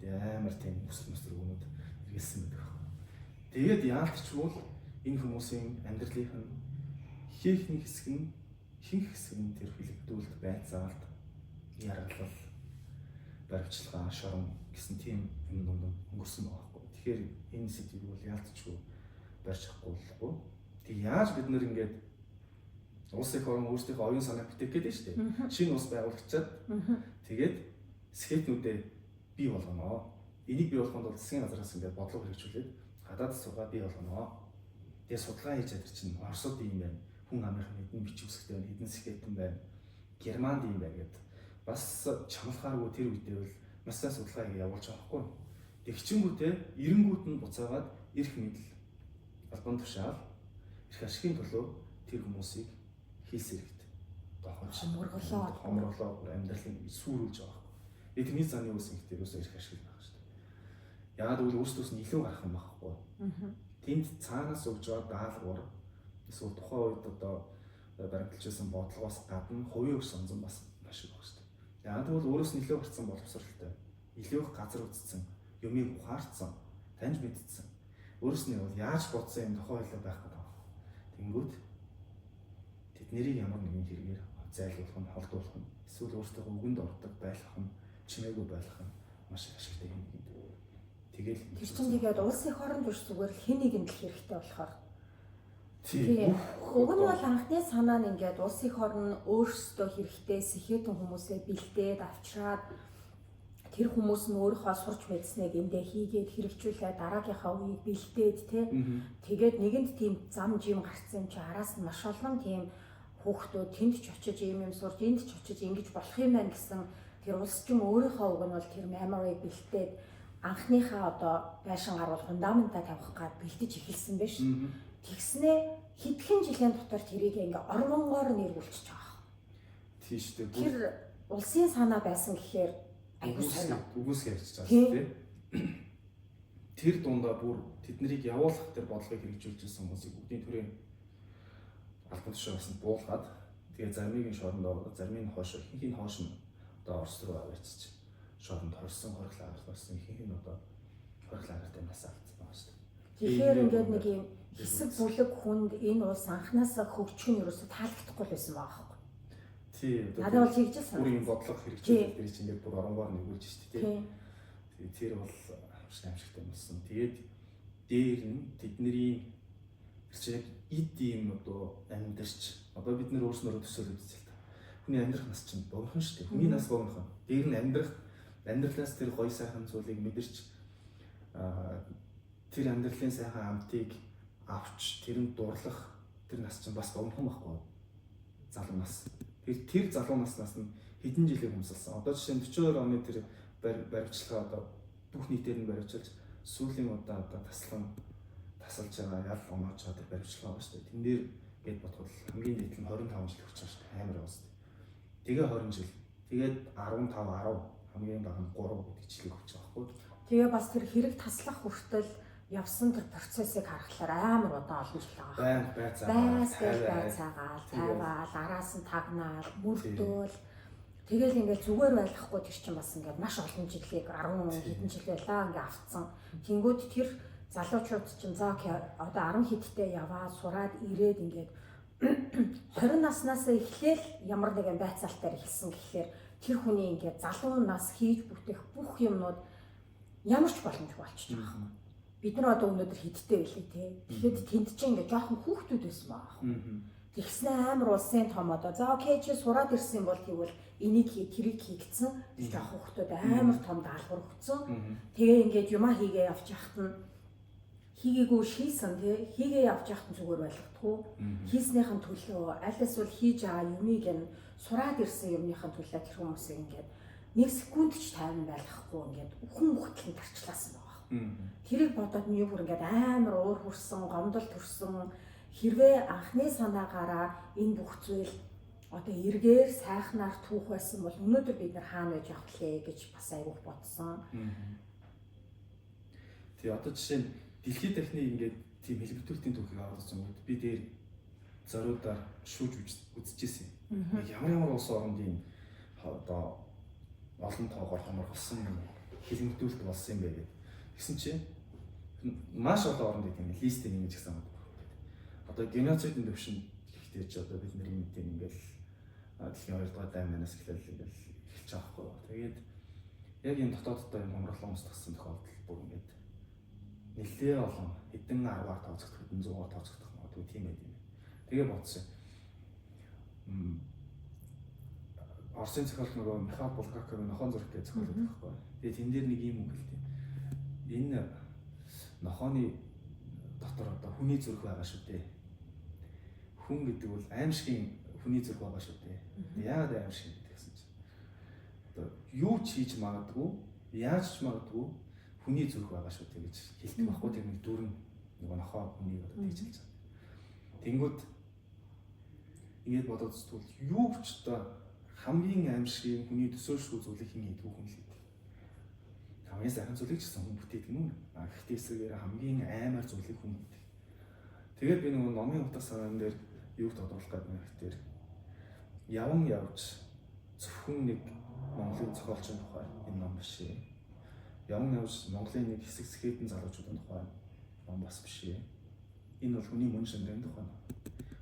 Тэгээ амар тийм өсөл мөсөр өгнүүд эргэлсэн байдаг байхгүй. Тэгээд яалтчгүй энэ хүмүүсийн амьдралынх нь ихэнх хэсэг нь ихэнх хэсэг нь тэр хилэгдүүлэлт, байцаалт, яргалал, баримтчилгаа, шорон гэсэн тийм юм дунд өнгөрсөн байгаа байхгүй. Тэгэхээр энэ сэдвийг бол яалтчгүй барьж авахгүй болохгүй. Тэг яаж бид нэр ингээд улс их орон өөрсдийнхөө оюун санааг бүтээх гээд нь шүү дээ. Шинэ улс байгуулагчаад тэгээд скетнүүдээ бий болгоно. Энийг бий болгоход бол засгийн газраас ингээд бодлого хэрэгжүүлээд гадаад сургаа бий болгоно. Тэгээ судалгаа хийж чадэр чинь Оросод ийм байна. Хүн амынх нь хэдэн бичиг үсгтэй байна, хэдэн скетэн байна. Германд ийм байна гэд бас чамлахааргүй тэр үедээ бол маш сайн судалгаа явуулж байгаа байхгүй. Тэгчингүүтээ эренгүүт нь буцаагаад эрх мэдэл албан тушаал эрх ашигын төлөө тэр хүмүүсийг хийлсэрэгт дохож хомроглоо амьдралыг сүрүүлж байгаа байхгүй. Тэгээ тэрний заны үс ихтэй ерөөсөө эрх ашиг байх шүү дээ. Яагаад гэвэл өөрсдөөс нь илүү гарах юм байхгүй. Тэнд цаанаас өгж байгаа даалгавар эсвэл тухайн үед одоо баримталж байсан бодлогоос гадна хувийн ус онзон бас маш их байх шүү дээ. Яагаад гэвэл өөрөөс нь илүү гарцсан боловсралтай, илүү их газар үзсэн, юмыг ухаарсан, таньж мэдсэн. Өөрөөс нь бол яаж бодсон юм тухайн ойлоо байх гэдэг байна. Тэнгүүд тэднэрийг ямар нэгэн хэрэгээр зайлуулах нь, холдуулах нь, эсвэл өөртөө үгэнд ордог байлгах нь, чимээгүй байлгах нь маш их ашигтай юм гэдэг. Тэгэл тэр чинь тэгээд улс их оронд биш зүгээр л хэн нэгэнд л хэрэгтэй болохоор. Тийм. Уг нь бол анхны санаа нь ингээд улс их орн өөрсдөө хэрэгтэй сэхэтэн хүмүүсээ бэлдээд авчраад тэр хүмүүс нь өөрийнхөө сурч мэдсныг эндээ хийгээд хэрэгжүүлээ дараагийнхаа үеийг бэлдээд тий. Тэгээд нэгэнд тийм зам жим гарцсан юм чи араас нь маш олон тийм хүүхдүүд тэнд ч очиж ийм юм сурч энд ч очиж ингэж болох юм байна гэсэн тэр улс чинь өөрийнхөө уг нь бол тэр memory бэлдээд анхныхаа одоо байшин гарвал фундаментаа тавих гад бэлдэж эхэлсэн байж. Тэгснээ хэдхэн жилийн дотор тэрийг ингээ ормонгоор нэргүүлчихэж байгаа. Тийм шүү дээ. Тэр улсын санаа байсан гэхээр айгуу сонь. Үгүйсгэ ярьж байгаа шүү дээ. Тэр дундаа бүр тэднийг явуулах тэр бодлогыг хэрэгжүүлж ирсэн хүмүүсийг бүгдийн төрийн албан тушаалаас нь буулгаад тэгээ заримыг нь шоронд аваад зарим нь хойш ихэнх нь хойш нь одоо Орос руу аваачиж шоронд хорсон хориг лагерт болсон ихэнх нь одоо хориг лагерт амнасаа алдсан байгаа шүү дээ. Тэгэхээр ингээд нэг юм хэсэг бүлэг хүнд энэ улс анханасаа хөгжих нь ерөөсө таалагдахгүй л байсан байгаа байхгүй. Тий. Надад бол тэгж л бүр юм бодлого хэрэгжүүлэх тэр чинь ингээд бүр оронгоор нэгүүлж шүү дээ. Тий. Тэр бол аимшигтай болсон. Тэгээд дээр нь тэдний тэр чинь яг эд ийм одоо амьдарч одоо бид нэр өөрснөөрөө төсөөлөд үзэл та. Хүний амьдрах нас чинь богинохон шүү дээ. Хүний нас богинохон. Дээр нь амьдрах амьдралаас тэр гоё сайхан зүйлийг мэдэрч тэр амьдралын сайхан амтыг авч тэрэнд дурлах тэр нас чинь бас богинохон байхгүй. Залуу нас. Тэр залуу наснаас нь хэдэн жилийг хумсалсан. Одоо жишээ нь 42 оны тэр баримтчилгаа одоо бүх нийтээр нь баримтчилж сүүлийн удаа одоо таслан тасалж байгаа ял оноож байгаа тэр баримтчилгаа байгаа шүү дээ. Тэн дээр гээд бодоход хамгийн дээд нь 25 жил өгч байгаа шүү дээ. Амар яваа шүү дээ. Тэгээ 20 жил Тэгээд 15 10 хамгийн бага нь 3 гэдэг жилийг өгч байгаа байхгүй. Тэгээ бас тэр хэрэг таслах хүртэл явсан тэр процессыг харахаар амар удаан олон жил байгаа. Байнга байцаагаал, байцаагаал, тайваал, араас нь тагнаал, мөрдөөл. Тэгэл ингээд зүгээр байхгүй тэр чинь бас ингээд маш олон жилийг 10 хэдэн жил байлаа ингээд автсан. Тэнгүүд тэр залуучууд чинь за одоо 10 хэдтэй яваа сураад ирээд ингээд 20 наснаасаа эхлээл ямар нэгэн байцаалтаар эхэлсэн гэхлээр тэр хүний ингээд залуу нас хийж бүтээх бүх юмнууд ямар ч боломжгүй болчихж байгаа юм. Бид нар одоо өнөөдөр хэдтэй байлээ те. Тэгэхэд тэнд чинь ингээд жоохон хүүхдүүд байсан байгаа юм. Тэгснэ амар улсын том одоо за окей чи сураад ирсэн бол тэгвэл энийг хий тэрийг хий гэсэн тэр жоохон хүүхдүүд амар том даалгавар өгсөн. Тэгээ ингээд юмаа хийгээ явж яхад нь хийгээгүй шийсэн тий хийгээ явж яхад нь зүгээр байлгахдаггүй. Хийснийхэн төлөө аль эсвэл хийж байгаа юмыг нь сураад ирсэн юмныхын төлөө тэр хүмүүсийг ингээд нэг секунд ч тайван байлгахгүй ингээд үхэн үхтэл нь тарчлаасан байгаа. Тэрийг бодоод миний бүр ингээд амар уур хүрсэн, гомдол төрсөн. Хэрвээ анхны санаагаараа энэ бүх зүйл одоо эргээр сайхнаар түүх байсан бол өнөөдөр бид нар хаана байж явах лээ гэж бас айгүйх бодсон. Тий одоо жишээ нь дэлхийд дахны ингээд тийм хэлбэлтүүлтийн түүхийг аваад үзсэн би дээр зориудаар шүүж үзчихсэн. Ямар ямар улс орондын одоо олон тоогоор хоморхолсон хэлбэлтүүлэлт болсон юм бэ гэдэг. Тэгсэн чинь маш олон оронд гэдэг юм листийг ингэж гисэн юм. Одоо геноцидын төвшөнд гэхдээ чи одоо бид нар юм тийм ингээл дэлхийн 2 дугаар дайн манаас эхлээл ингээл эхэлж байгаа байхгүй. Тэгээд яг энэ дотооддоо юм хомроглон устгасан тохиолдол бүр ингээд нэлээ олон хэдэн 10-аар тооцогдох, хэдэн 100-аар тооцогдох магадгүй тийм байд юм. Тэгээ бодсон. Оросын зохиолч нөгөө Михаил Булгаковын Нохон зүрх гэж зохиол байдаг байхгүй. Тэгээ тэн дээр нэг юм үг хэлдэг. Энэ нохооны дотор одоо хүний зүрх байгаа шүү дээ. Хүн гэдэг бол аимшигын хүний зүрх байгаа шүү дээ. Яагаад аимшиг гэдэг гэсэн чинь одоо юу ч хийж магадгүй, яаж ч магадгүй хүний зүрх байгаа шүү дээ гэж хэлдэг байхгүй. Тэр нэг дүрэн нөгөө нохоо хүнийг одоо тэгж хэлж байгаа. Тэнгүүд ингээд бодоод зүтгүүл юу ч одоо хамгийн аимшигын хүний төсөөлшгүй зүйлийг хэн хийдэг хүн л гэдэг. Хамгийн сайхан зүйлийг ч гэсэн хүн бүтээдэг юм. А гэхдээ эсрэгээр хамгийн аймаар зүйлийг хүн хийдэг. Тэгээд би нөгөө номын утга санаан дээр юуг тодруулах гэдэг юм гэхээр яван явж зөвхөн нэг Монголын зохиолчийн тухай энэ ном биш ээ. Яван явж Монголын нэг хэсэг сэхэтэн залуучуудын тухай ном бас биш ээ. Энэ бол хүний мөн чанарын тухай.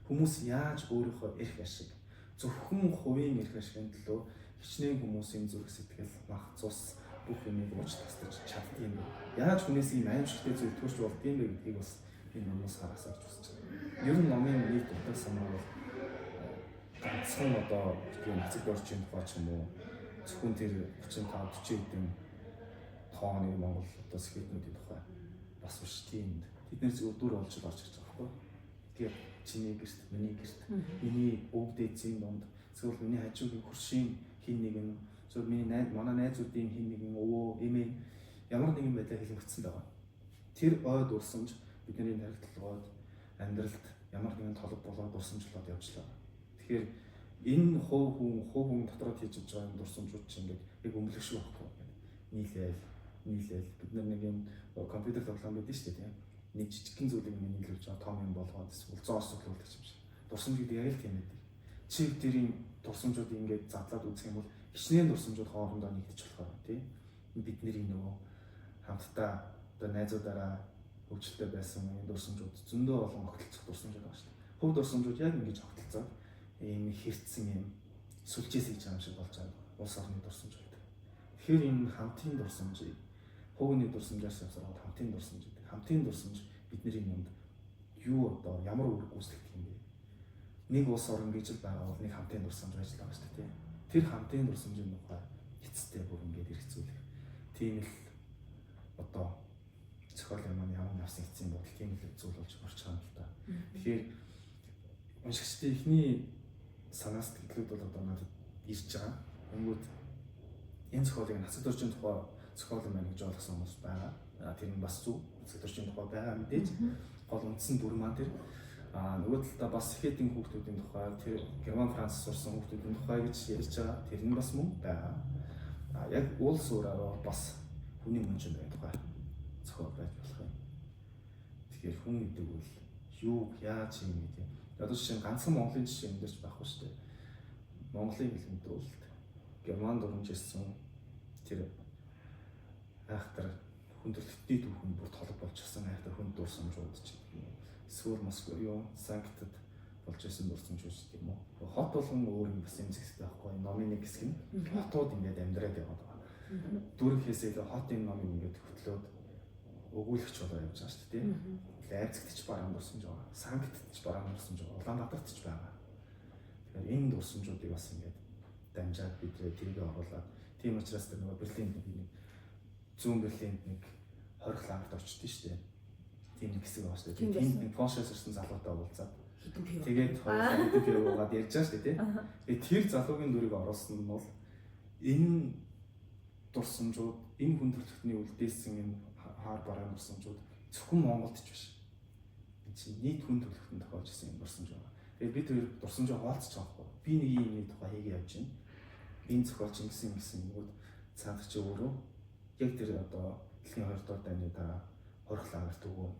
Хүмүүс яаж өөрийнхөө эрх ашиг, зөвхөн хувийн эрх ашигын төлөө хичнээн хүмүүсийн зүрх сэтгэл, мах цус бүх юмыг ууж тастаж чаддсан юм бэ? Яаж хүнээс ийм аимшигтай зүйл төрж болдгийм бэ гэдгийг бас энэ номоос хараасаа гэж үзэж байна. Ер нь номын нийт утга санаа бол ганцхан одоо тийм нацаг дорчийн тухай ч юм уу зөвхөн тэр 35 40 хэдэн тооны Монгол одоо скетнүүдийн тухай бас биш тийм. Тэд нэр зүгээр дүр болж орж ирж байгаа байхгүй. Тэгэхээр чиний гэрт, миний гэрт, миний өвд эзийн дунд, эсвэл миний хажуугийн хөршийн хин нэгэн, эсвэл миний найз, манай найзуудын хин нэгэн өвөө, эмээ ямар нэгэн байдлаар хэлэгдсэн байгаа. Тэр ой дурсамж бидний тархитлогод амьдралд ямар нэгэн толго болоод дурсамжлоод явжлаа. Тэгэхээр энэ хувь хүн дотроо хийж явж байгаа юм дурсамжууд чинь ингээд яг өнгөлөг шиг байхгүй. Нийлээл бид нар нэг юм компьютер тоглоом байдаг шүү дээ тийм. Нэг жижигхэн зүйлийг ингээд нийлүүлж байгаа том юм болгоод эсвэл зоос цуглуулдаг юм шиг. Дурсамж гэдэг яг л тийм байдаг. Чив дэрийн дурсамжуудыг ингээд задлаад үзэх юм бол хичнээн дурсамжууд хоорондоо нэгдэж болохоор тийм. Бидний нөгөө хамтдаа одоо найзуудаараа хөгжилтэй байсан энэ дурсамжууд зөндөө олон огтлцох дурсамжууд байгаа шүү дээ. Хөв дурсамжууд яг ингэж огтлцоод ийм хэрцэн юм сүлжээс хийж байгаа юм шиг болж байгаа. Улс орны дурсамж байдаг. Тэгэхээр энэ хамтын дурсамжийг хувийн дурсамжаас явсараад хамтын дурсамж гэдэг. Хамтын дурсамж бидний юмд юу одоо ямар үүрэг гүйцэтгэх юм бэ? Нэг улс орн гэж л байгаа бол нэг хамтын дурсамж байж л байгаа шүү дээ. Тэр хамтын дурсамжийн тухай эцэстээ бүр ингэж хэрэгцүүлэх. Тийм л одоо зохиолын маань ямар явсан эцсийн бодол тийм л зүйл болж орч байгаа юм л да. Тэгэхээр уншигчдын эхний санаа сэтгэлүүд бол одоо надад ирж байгаа. Тэнгүүд энэ зохиолыг нацаг доржийн тухай зохиол юм байна гэж ойлгосон хүмүүс байгаа. Тэр нь бас зөв. Нацаг доржийн тухай байгаа мэдээж. Гол үндсэн дүр маань тэр. Аа нөгөө талдаа бас хэтийн хүүхдүүдийн тухай, тэр Герман, Франц сурсан хүүхдүүдийн тухай гэж ярьж байгаа. Тэр нь бас мөн байгаа. А яг улс өөрөөр бас хүний мөнжин байх тухай зохиол байж болох юм. Тэгэхээр хүн гэдэг бол юу яаж юм гэдэг. Одоо жишээ нь ганцхан Монголын жишээ энэ дэрч байхгүй шүү дээ. Монголын хилмигдүүлэлт, Германд урамжилсан тэр айхтар хүндрэлтний түүхэн бүр толго болчихсон айхтар хүн дурсамжууд ч гэдэг юм уу. Эсвэл Москва юу Санктад болж исэн дурсамжууд ч гэдэг юм уу. Хот болгон өөр юм бас юм зэгстэй байхгүй. Номын нэг хэсэг нь хотууд ингээд амьдраад яваад байгаа. Дүүрэнхээс илүү хотын номыг ингээд хөтлөөд өгүүлэгч болоо явж байгаа шүү дээ. Лайпцигт ч бараан дурсамж байгаа. Санктад ч бараан дурсамж байгаа. Улаанбаатарт ч байгаа. Тэгэхээр энэ дурсамжуудыг бас ингээд дамжаад бидрээ тэрийг оруулаад тийм учраас тэр нөгөө Берлинд нэг зүүн Берлинд нэг 20 лагерт очдсон шүү дээ. Тийм нэг хэсэг байгаа шүү дээ. Тийм нэг Польшоос ирсэн залуутай уулзаад хитэн пив. Тэгээд хоёулаа хитэн пив уугаад ярьж байгаа шүү дээ, тийм. Тэгээд тэр залуугийн дүрийг оруулсан нь бол энэ дурсамжууд, энэ хүн төрөлхтний үлдээсэн энэ хаар бараан дурсамжууд зөвхөн Монголд ч биш. Энэ чинь нийт хүн төрөлхтөнд тохиолж исэн юм дурсамж байгаа. Тэгээд би тэр дурсамжаа хуваалцаж байгаа байхгүй. Би нэг юм нэг тухай хийгээ явж байна. Энэ зохиолч ингэсэн ингэсэн юмуд цаадах чи өөрөө яг тэр одоо дэлхийн 2 дугаар дайны дараа хорих лагерт өгөө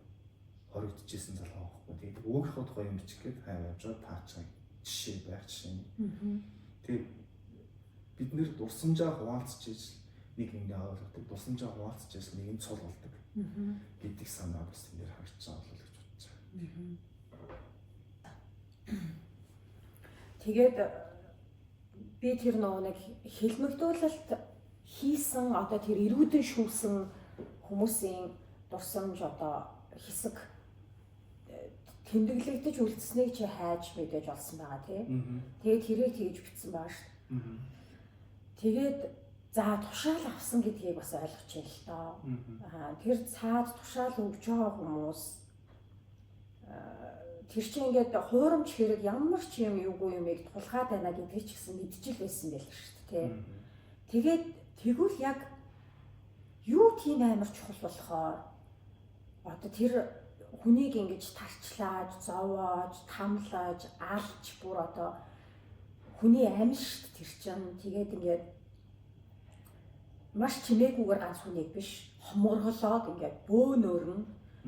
хоригдчихсэн залуу байхгүй. Тэгээд өөхийнхөө тухай юм бичих гээд хаяа явж байгаа таач жишээ байх жишээ. Тэгээд бид нэр дурсамжаа хуваалцж ижил нэг нэгэндээ ойлгодог, дурсамжаа хуваалцж ижил нэг нь цул болдог гэдэг санаа бас энэ дээр харагдаж байгаа болов гэж бодож байгаа. Тэгээд би тэр нөгөө нэг хилмигдүүлэлт хийсэн одоо тэр эргүүдэн шүүсэн хүмүүсийн дурсамж одоо хэсэг тэмдэглэгдэж үлдсэнийг чи хайж мэдээж олсон байгаа тий. Тэгээд тэрийг тэгж бичсэн байгаа шүү дээ. Тэгээд за тушаал авсан гэдгийг бас ойлгож байна л доо. Аа тэр цаад тушаал өгж байгаа хүмүүс тэр чинь ингээд хуурамч хэрэг ямар ч юм юугүй юмыг тулгаад байна гэдгийг ч гэсэн мэдчихэл байсан байл шүү дээ тий. Тэгээд тэгвэл яг юу тийм амар чухал болохоор одоо тэр хүнийг ингэж тарчлааж, зовоож, тамлаж, алж бүр одоо хүний амь шүү дээ тэр чинь. Тэгээд ингээд маш чимээгүйгээр ганц хүнийг биш хоморголоод ингээд бөөнөрн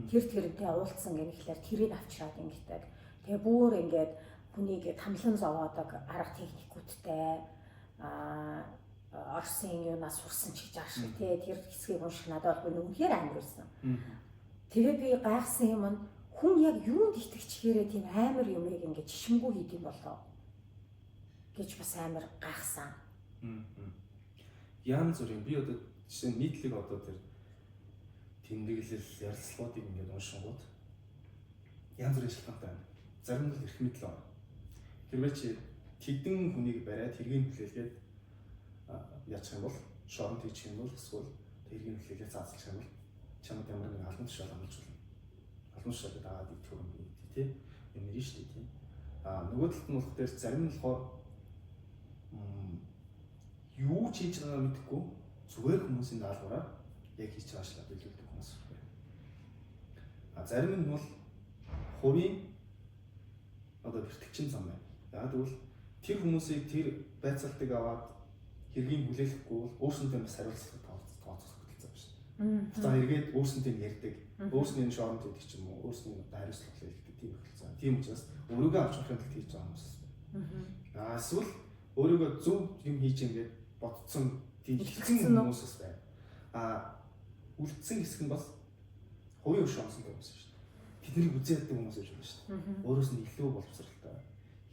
тэр тэрнтэй уулзсан гэнэ гэхлээр тэрийг авчираад ингэдэг. Тэгээ бүр ингээд хүнийг тамлан зовоодог арга техникүүдтэй Оросын юунаас сурсан ч гэж ааш тий тэр хэсгийг унших надад бол үнэхээр амар байсан. Тэгээ би гайхсан юм нь хүн яг юунд итгэчихээрээ тийм амар юмыг ингээд чишмгүй хийд юм болоо гэж бас амар гайхсан. Янз бүрийн би одоо жишээ нь нийтлэг одоо тэр тэмдэглэл ярилцлагуудыг ингээд уншингууд янз бүрийн шалтгаантай байна. Зарим нь эрх мэдэл байна. Хэрвээ чи тэдэн хүнийг бариад хэргийн хүлээлгээд яачих юм бол шоронд хийчих юм бол эсвэл хэргийн хүлээлгээ заазалчих юм бол чамд ямар нэгэн албан тушаал амлаж болно. Албан тушаалыг дагаад идэх юм гэдэг тий. Юм нэр шүү дээ тий. А нөгөө талд нь болох дээр зарим нь болохоор юу ч хийж байгаагаа мэдэхгүй зүгээр хүмүүсийн даалгавраар яг хийж байгаа ажлаа биелүүлдэг хүмүүс байна. А зарим нь бол хувийн одоо бэртгчин зам байна. Яг тэгвэл тэр хүмүүсийг тэр байцаалтыг аваад хэргийг хүлээлгэхгүй бол өөрсөндөө бас хариуцлага тооцоолох хөтөлбөр байна шүү дээ. За эргээд өөрсөндөө нь ярьдаг, өөрсний нь шоронд гэдэг ч юм уу, өөрсний нь хариуцлага хүлээлгдэг тийм хөтөлбөр. Тийм учраас өөрийгөө авч явахын тулд хийж байгаа хүмүүс байна. Аа эсвэл өөрийгөө зөв юм хийж ингээд бодцсон тийм итгэсэн хүмүүс бас байна. Аа үлдсэн хэсэг нь бас хувийн өшөө онсон хүмүүс шүү дээ. Тэднийг үзээд яддаг хүмүүс байж байна шүү дээ. Өөрөөс нь илүү боловсралтай,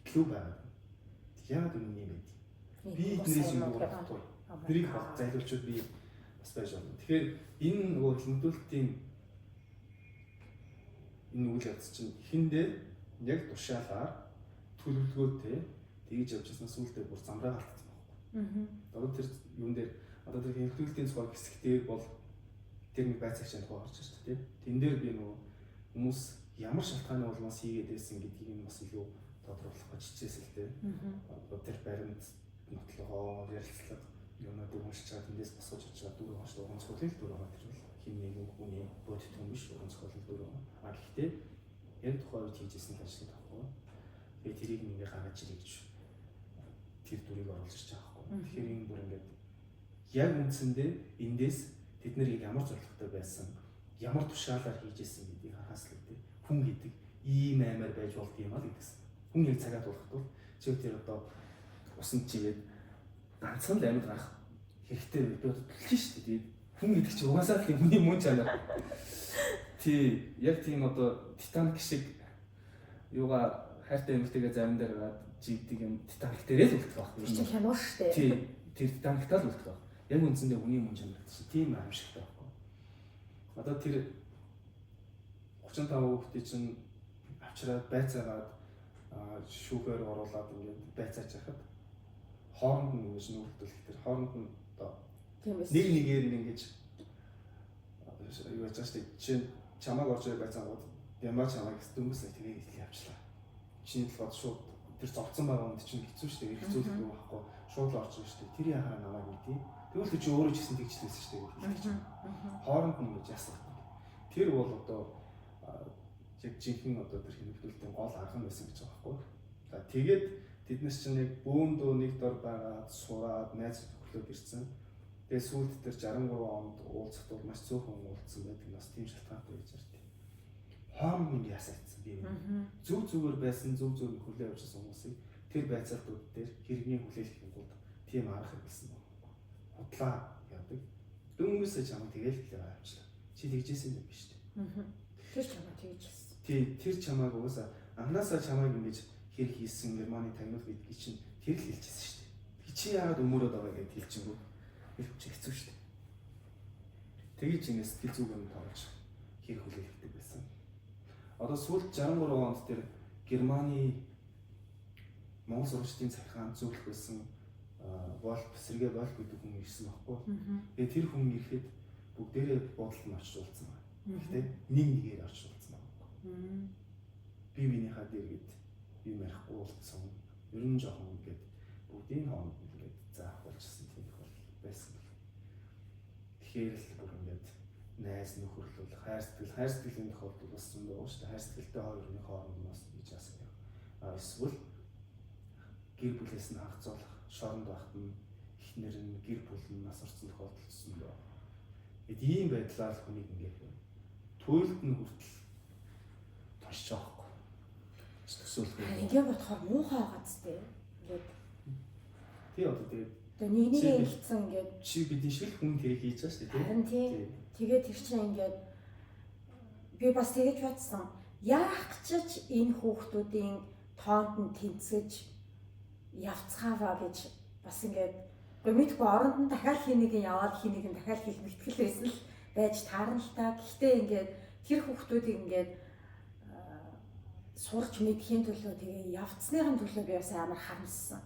илүү байгаад байна. Яагаад юм юм бэ? Би эднээс юм бодохгүй. Тэрийг зайлуулчуд би бас байж байна. Тэгэхээр энэ нөгөө хилмигдүүлэлтийн энэ үйл явц чинь эхэндээ яг тушаалаар төлөвлөгөөтэй тэгж явж байсан сүултээ бүр замраа алдсан байхгүй. Одоо тэр юун дээр одоо тэр хилмигдүүлэлтийн цог хэсэг дээр бол тэр нэг байцаагчийн тухай гарч ирж шүү дээ. Тэн дээр би нөгөө хүмүүс ямар шалтгааны улмаас хийгээд байсан гэдгийг нь бас илүү тодорхойлох гэж хичээсэн л дээ. Одоо тэр баримт нотлогоо, ярилцлага юмнуудыг уншиж байгаа тэндээс босгож очиж байгаа дүүр байгаа шүү. Уран зохиолын л дүр байгаа. Тэр бол хин нэгэн хүний бодит хүн биш, уран зохиолын дүр байгаа. А гэхдээ Яг тухайн үед хийжсэн л ажил байхгүй. Тэгээ тэрийг ингээ гаргаж ирээ гэж тэр дүрийг оруулж ирж байгаа байхгүй. Тэгэхээр энэ бүр ингээд яг үндсэндээ эндээс тэд нар ямар зорилготой байсан, ямар тушаалаар хийжсэн гэдгийг харахаас л үү. Хүн гэдэг ийм аймаар байж болд юм аа гэдгсэн. Хүн яг цагаад болоход бол чи тэр одоо усанд чигээд ганцхан л амьд гарах хэрэгтэй би бодлоо шүү дээ. Хүн гэдэг чи угаасаа л хүний мөн чанар. Тий, яг тийм одоо Титаник шиг юугаа хайртай эмэгтэйгээ завин дээр гараад жигдэг юм Титаник дээрээ л үлдэх байхгүй. Тэр чинь хянуур шүү дээ. Тий, тэр Титаниктаа л үлдэх байх. Яг үндсэндээ хүний мөн чанар гэдэг чинь тийм аимшигтай байхгүй. Одоо тэр 35 хүүхдийн чинь авчираад байцаагаад шүүхээр оруулаад ингээд байцааж яхад хооронд нь ингэж нүүрдүүлэх тэр хооронд нь одоо нэг нэгээр нь ингэж юу яаж байгаа шүү дээ. Жишээ нь чамааг орж ирээ байцаангууд ямаа чамааг дөнгөс тэгээ хэл явчлаа. Чиний толгойд шууд тэр зовцсон байгаа хүнд чинь хэцүү шүү дээ. Хэрэгцүүлэх юм байхгүй. Шууд л орж ирж шүү дээ. Тэр яхаа намайг мэдээ. Тэгвэл чи өөрөө ч гэсэн тэгж л байсан шүү дээ хэлдэг чинь. Хооронд нь ингэж ясгах. Тэр бол одоо яг жинхэнэ одоо тэр хэмнэлтийн гол арга нь байсан гэж байгаа байхгүй. За тэгээд тэд нар чинь яг бөөндөө нэг дор байгаад сураад найз нөхлөөд ирсэн. Тэгээд сүүлд тэр 63 онд уулзахад бол маш цөөхөн уулзсан байдаг нь бас тийм шалтгаантай байж байгаа. Хооронд нь ясаагдсан би. Зүг зүгээр байсан, зүг зүгээр нөхөрлөө явуулсан хүмүүсийг тэр байцаалтууд дээр хэрэгний хүлээлт гууд тийм арга хэрэглэсэн байна. Худлаа яадаг. Дөнгөсөө чамайг тэгэл хэлээ авчлаа. Чи тэгжсэн юм биш үү? Тэр чамайг тэгжсэн. Тий, тэр чамайг угаасаа анхнаасаа чамайг ингэж хэр хийсэн Германы тагнуул гэдгийг чинь тэр л хэлчихсэн шүү дээ. Чи яагаад өмөрөөд байгаа гэдээ хэлчихэнгүү. Тэр чи хэцүү шүү дээ. Тэгэж ингэ сэтгэл зүг юм тоолж хэр хүлээлгдэг байсан. Одоо сүүлд 63 онд тэр Германы Монгол сурагчдын цахилгаан зөвлөх байсан Волф, Сэргээ Волф гэдэг хүн ирсэн байхгүй. Тэгээ тэр хүн ирэхэд бүгдээрээ буудалд нь очиж уулзсан байна. Гэхдээ нэг нэгээр очиж уулзсан байна. Би биенийхээ дээр гээд юм ярихгүй уулзсан. Ер нь жоохон ингээд бүгдийн хооронд ингээд заахуулчихсан тийм их бол байсан бэл. Тэгэхээр л бүр ингээд найз нөхөрлөл, хайр сэтгэлийн тохиолдол бас зөндөө байгаа шүү дээ. Хайр сэтгэлтэй хоёрын хооронд бас гэж яасан юм. А эсвэл гэр бүлээс нь хагацуулах, шоронд байхад нь эхнэр нь гэр бүл нь нас орсон тохиолдол зөндөө. Тэгэд ийм байдлаар л хүнийг ингээд туйлд нь хүртэл тоншиж байгаа байхгүй. Төсөөлөх юм. Ингээ бодохоор муухай байгаа зү. Ингээд тий одоо тэгээд тэгээ нэг нэгээ ингэсэн ингээд чи бидний шиг хүн тэрийг хийж байгаа шүү дээ. Харин тий. Тэгээд тэр чинь ингээд би бас тэгэж бодсон. Яах гэж энэ хүүхдүүдийн тоонд нь тэнцэж явцгааваа гэж бас ингээд мэдгүй оронд нь дахиад хин нэг нь яваад хин нэг нь дахиад хэл мэтгэл байсан л байж таарна л та. Гэхдээ ингээд тэр хүүхдүүдийг ингээд сурч мэдхийн төлөө тэгээ явцсныхын төлөө би бас амар харамссан.